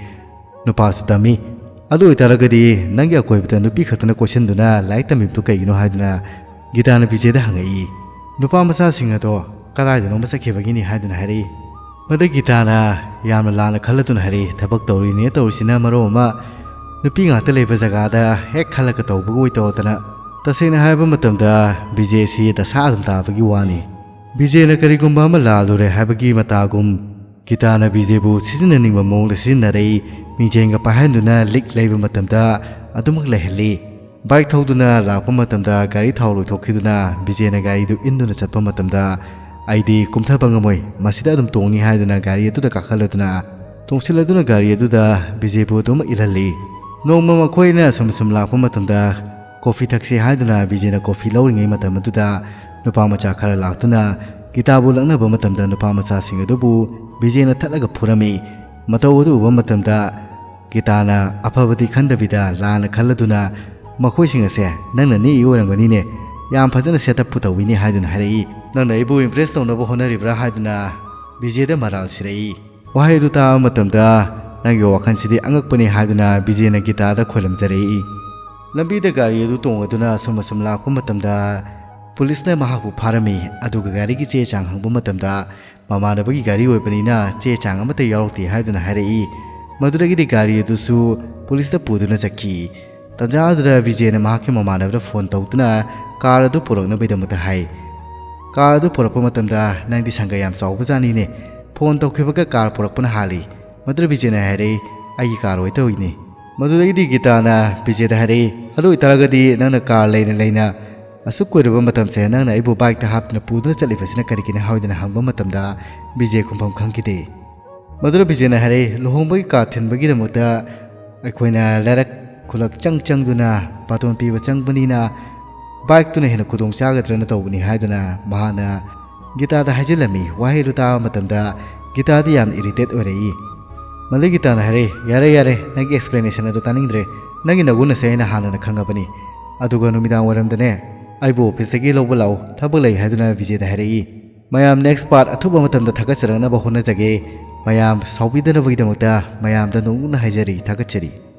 "ꯅꯨꯄꯥꯁꯨ ꯇꯝꯃꯤ꯫ ꯑꯗꯨ ꯑꯣꯏꯇꯥꯔꯒꯗꯤ ꯅꯪꯒꯤ ꯑꯀꯣꯏꯕꯗ ꯅꯨꯄꯤ ꯈꯛꯇꯅ ꯀꯣꯏꯁꯤꯟꯗꯨꯅ ꯂꯥꯏꯔꯤꯛ ꯇꯝꯕꯤꯕꯗꯨ ꯀꯩꯒꯤꯅꯣ?" ꯍꯥꯏꯗꯨꯅ ꯒꯤꯇꯥꯅ ꯕꯤꯖꯦꯗ ꯍꯪꯉꯛꯏ꯫ "ꯅꯨꯄꯥ ꯃꯆꯥꯁꯤꯡ ꯑꯗꯣ ꯀꯗꯥꯏꯗꯅꯣꯃ ꯆꯠꯈꯤꯕꯒꯤꯅꯤ" ꯍꯥꯏꯗꯨꯅ ꯍꯥꯏꯔꯛꯏ꯫ ꯃꯗ ꯒꯤꯇꯥꯅ ꯌꯥꯝꯅ ꯂꯥꯟꯅ ꯈꯜꯂꯗꯨꯅ ꯍꯥꯏꯔꯛꯏ, "ꯊꯕꯛ ꯇꯧꯔꯤꯅꯦ ꯇꯧꯔꯤꯁꯤꯅ ꯃꯔꯣꯜ ꯑꯃ ꯅꯨꯄꯤ ꯉꯥꯛꯇ ꯂꯩꯕ ꯖꯒꯥꯗ ꯍꯦꯛ ꯈꯜꯂꯒ ꯇꯧꯕꯒ ꯑꯣꯏ ꯇꯧꯗꯅ"꯫ ꯇꯁꯦꯡꯅ ꯍꯥꯏꯔꯕ ꯃꯇꯝꯗ ꯕꯤꯖꯦꯁꯤ ꯗꯁꯥ ꯑꯗꯨꯝ ꯇꯥꯕꯒꯤ ꯋꯥꯅꯤ꯫ ꯕꯤꯖꯦꯅ ꯀꯔꯤꯒꯨꯝꯕ ꯑꯃ ꯂꯥꯜꯂꯨꯔꯦ ꯍꯥꯏꯕꯒꯤ ꯃꯇꯥꯒꯨꯝ ꯒꯤꯇꯥꯅ ꯕꯤꯖꯦꯕꯨ ꯁꯤꯖꯤꯟꯅꯅꯤꯡꯕ ꯃꯑꯣꯡꯗ ꯁꯤꯖꯤꯟꯅꯔꯛꯏ꯫ ꯃꯤꯡꯖꯦꯜꯒ ꯄꯥꯏꯍꯟꯗꯨꯅ ꯂꯤꯛ ꯂꯩꯕ ꯃꯇꯝꯗ ꯑꯗꯨꯃꯛ ꯂꯩꯍꯜꯂꯤ꯫ ꯕꯥꯏꯛ ꯊꯧꯗꯨꯅ ꯂꯥꯛꯄ ꯃꯇꯝꯗ ꯒꯥꯔꯤ ꯊꯥꯎ ꯂꯣꯏꯊꯣꯛꯈꯤꯗꯨꯅ ꯕꯤꯖꯦꯅ ꯒꯥꯔꯤꯗꯨ ꯏꯟꯗꯨꯅ ꯆꯠꯄ ꯃꯇꯝꯗ, "ꯑꯩꯗꯤ ꯀꯨꯝꯊꯕ ꯉꯝꯃꯣꯏ, ꯃꯁꯤꯗ ꯑꯗꯨꯝ ꯇꯣꯡꯅꯤ" ꯍꯥꯏꯗꯨꯅ ꯒꯥꯔꯤ ꯑꯗꯨꯗ ꯀꯥꯈꯠꯂꯗꯨꯅ, ꯇꯣꯡꯁꯤꯜꯂꯗꯨꯅ ꯒꯥꯔꯤ ꯑꯗꯨꯗ ꯕꯤꯖꯦꯕꯨ ꯑꯗꯨꯃꯛ ꯏꯜꯍꯜꯂꯤ꯫ ꯅꯣꯡꯃ ꯃꯈꯣꯏꯅ ꯑꯁꯨꯝ ꯑꯁꯨꯝ ꯂꯥꯛꯄ ꯃꯇꯝꯗ, ꯀꯣꯐꯤ ꯊꯛꯁꯤ ꯍꯥꯏꯗꯨꯅ ꯕꯤꯖꯦꯅ ꯀꯣꯐꯤ ꯂꯧꯔꯤꯉꯩ ꯃꯇꯝ ꯑꯗꯨꯗ, ꯅꯨꯄꯥ ꯃꯆꯥ ꯈꯔ ꯂꯥꯛꯇꯨꯅ ꯒꯤꯇꯥꯕꯨ ꯂꯛꯅꯕ ꯃꯇꯝꯗ, ꯅꯨꯄꯥ ꯃꯆꯥꯁꯤꯡ ꯑꯗꯨꯕꯨ ꯕꯤꯖꯦꯅ ꯊꯠꯂꯒ ꯐꯨꯔꯝꯃꯤ꯫ ꯃꯇꯧ ꯑꯗꯨ ꯎꯕ ꯃꯇꯝꯗ, ꯒꯤꯇꯥꯅ ꯑꯐꯕꯗꯤ ꯈꯟꯗꯕꯤꯗ ꯂꯥꯟꯅ ꯈꯜꯂꯗꯨꯅ, "ꯃꯈꯣꯏꯁꯤꯡ ꯑꯁꯦ ꯅꯪꯅ ꯅꯦꯛꯏ ꯑꯣꯏꯔꯝꯒꯅꯤꯅꯦ, ꯌꯥꯝ ꯐꯖꯅ ꯁꯦꯠꯇꯞꯄꯨ ꯇꯧꯏꯅꯦ" ꯍꯥꯏꯗꯨꯅ ꯍꯥꯏꯔꯛꯏ꯫ "ꯅꯪꯅ ꯑꯩꯕꯨ ꯏꯝꯄ꯭ꯔꯦꯁ ꯇꯧꯅꯕ ꯍꯣꯠꯅꯔꯤꯕ꯭ꯔꯥ?" ꯍꯥꯏꯗꯨꯅ ꯕꯤꯖꯦꯗ ꯃꯔꯥꯜ ꯁꯤꯔꯛꯏ꯫ ꯋꯥꯍꯩ ꯑꯗꯨ ꯇꯥꯕ ꯃꯇꯝꯗ, "ꯅꯪꯒꯤ ꯋꯥꯈꯜꯁꯤꯗꯤ ꯑꯉꯛꯄꯅꯤ" ꯍꯥꯏꯗꯨꯅ ꯕꯤꯖꯦꯅ ꯒꯤꯇꯥꯗ ꯈꯣꯏꯔꯝꯖꯔꯛꯏ꯫ ꯂꯝꯕꯤꯗ ꯒꯥꯔꯤ ꯑꯗꯨ ꯇꯣꯡꯂꯗꯨꯅ ꯑꯁꯨꯝ ꯑꯁꯨꯝ ꯂꯥꯛꯄ ꯃꯇꯝꯗ, ꯄꯨꯂꯤꯁꯅ ꯃꯍꯥꯛꯄꯨ ꯐꯥꯔꯝꯃꯤ꯫ ꯑꯗꯨꯒ ꯒꯥꯔꯤꯒꯤ ꯆꯦ ꯆꯥꯡ ꯍꯪꯕ ꯃꯇꯝꯗ, ꯃꯃꯥꯟꯅꯕꯒꯤ ꯒꯥꯔꯤ ꯑꯣꯏꯕꯅꯤꯅ ꯆꯦ ꯆꯥꯡ ꯑꯃꯠꯇ ꯌꯥꯎꯔꯛꯇꯦ ꯍꯥꯏꯗꯨꯅ ꯍꯥꯏꯔꯛꯏ꯫ ꯃꯗꯨꯗꯒꯤꯗꯤ ꯒꯥꯔꯤ ꯑꯗꯨꯁꯨ ꯄꯨꯂꯤꯁꯇ ꯄꯨꯗꯨꯅ ꯆꯠꯈꯤ꯫ ꯇꯟꯖꯥ ꯑꯗꯨꯗ ꯕꯤꯖꯦꯅ ꯃꯍꯥꯛꯀꯤ ꯃꯃꯥꯟꯅꯕꯗ ꯐꯣꯟ ꯇꯧꯗꯨꯅ ꯀꯥꯔ ꯑꯗꯨ ꯄꯨꯔꯛꯅꯕꯒꯤꯗꯃꯛꯇ ꯍꯥꯏ꯫ "ꯀꯥꯔ ꯑꯗꯨ ꯄꯨꯔꯛꯄ ꯃꯇꯝꯗ ꯅꯪꯗꯤ ꯁꯪꯒ ꯌꯥꯝ ꯆꯥꯎꯕꯖꯥꯠꯅꯤꯅꯦ꯫ Phone ꯇꯧꯈꯤꯕꯒ car ꯄꯨꯔꯛꯄꯅ ꯍꯥꯜꯂꯤ꯫" ꯃꯗꯨꯗ ꯕꯤꯖꯦꯅ ꯍꯥꯏꯔꯛꯏ, "ꯑꯩꯒꯤ ꯀꯥꯔ ꯑꯣꯏ ꯇꯧꯏꯅꯦ꯫" ꯃꯗꯨꯗꯒꯤꯗꯤ ꯒꯤꯇꯥꯅ ꯕꯤꯖꯦꯗ ꯍꯥꯏꯔꯛꯏ, "ꯑꯗꯨ ꯑꯣꯏꯇꯥꯔꯒꯗꯤ ꯅꯪꯅ ꯀꯥꯔ ꯂꯩꯅ ꯂꯩꯅ "ꯑꯁꯨꯛ ꯀꯨꯏꯔꯕ ꯃꯇꯝꯁꯦ ꯅꯪꯅ ꯑꯩꯕꯨ ꯕꯥꯏꯛꯇ ꯍꯥꯞꯇꯨꯅ ꯄꯨꯗꯨꯅ ꯆꯠꯂꯤꯕꯁꯤꯅ ꯀꯔꯤꯒꯤꯅꯤ?" ꯍꯥꯏꯗꯨꯅ ꯍꯪꯕ ꯃꯇꯝꯗ ꯕꯤꯖꯦ ꯈꯨꯝꯐꯝ ꯈꯪꯈꯤꯗꯦ꯫ ꯃꯗꯨꯗ ꯕꯤꯖꯦꯅ ꯍꯥꯏꯔꯛꯏ, "ꯂꯨꯍꯣꯡꯕꯒꯤ ꯀꯥꯔꯗ ꯊꯤꯟꯕꯒꯤꯗꯃꯛꯇ ꯑꯩꯈꯣꯏꯅ ꯂꯩꯔꯛ ꯈꯨꯂꯛ ꯆꯪ ꯆꯪꯗꯨꯅ ꯕꯥꯇꯣꯟ ꯄꯤꯕ ꯆꯪꯕꯅꯤꯅ ꯕꯥꯏꯛꯇꯨꯅ ꯍꯦꯟꯅ ꯈꯨꯗꯣꯡ ꯆꯥꯒꯗ꯭ꯔꯅ ꯇꯧꯕꯅꯤ" ꯍꯥꯏꯗꯨꯅ ꯃꯍꯥꯛꯅ ꯒꯤꯇꯥꯗ ꯍꯥꯏꯖꯤꯜꯂꯝꯃꯤ꯫ ꯋꯥꯍꯩꯗꯨ ꯇꯥꯕ ꯃꯇꯝꯗ ꯒꯤꯇꯥꯗꯤ ꯌꯥꯝ ꯏꯔꯤꯇꯦꯠ ꯑꯣꯏꯔꯛꯏ꯫ ꯃꯗꯨꯒꯤ ꯒꯤꯇꯥꯅ ꯍꯥꯏꯔꯛꯏ, "ꯌꯥꯔꯦ, ꯌꯥꯔꯦ, ꯅꯪꯒꯤ ꯑꯦꯛꯁꯄ꯭ꯂꯦꯅꯦꯁꯟ ꯑꯗꯨ ꯇꯥꯅꯤꯡꯗ꯭ꯔꯦ꯫ ꯅꯪꯒꯤ ꯅꯒꯨꯟ ꯑꯁꯦ ꯑꯩꯅ ꯍꯥꯟꯅꯅ ꯈꯪꯉꯕꯅꯤ꯫ ꯑꯗꯨꯒ ꯅꯨꯃꯤꯗꯥꯡ ꯋꯥꯏꯔꯝꯗꯅꯦ ꯑꯩꯕꯨ ꯑꯣꯐꯤꯁꯇꯒꯤ ꯂꯧꯕ ꯂꯥꯛꯎ, ꯊꯕꯛ ꯂꯩ" ꯍꯥꯏꯗꯨꯅ ꯕꯤꯖꯦꯗ ꯍꯥꯏꯔꯛꯏ꯫ ꯃꯌꯥꯝ ꯅꯦꯛꯁ ꯄꯥꯔꯠ ꯑꯊꯨꯕ ꯃꯇꯝꯗ ꯊꯥꯒꯠꯆꯔꯛꯅꯕ ꯍꯣꯠꯅꯖꯒꯦ꯫ ꯃꯌꯥꯝ ꯁꯥꯎꯕꯤꯗꯅꯕꯒꯤꯗꯃꯛꯇ ꯃꯌꯥꯝꯗ ꯅꯣꯡꯂꯨꯛꯅ ꯍꯥꯏꯖꯔꯤ, ꯊꯥꯒꯠꯆꯔꯤ꯫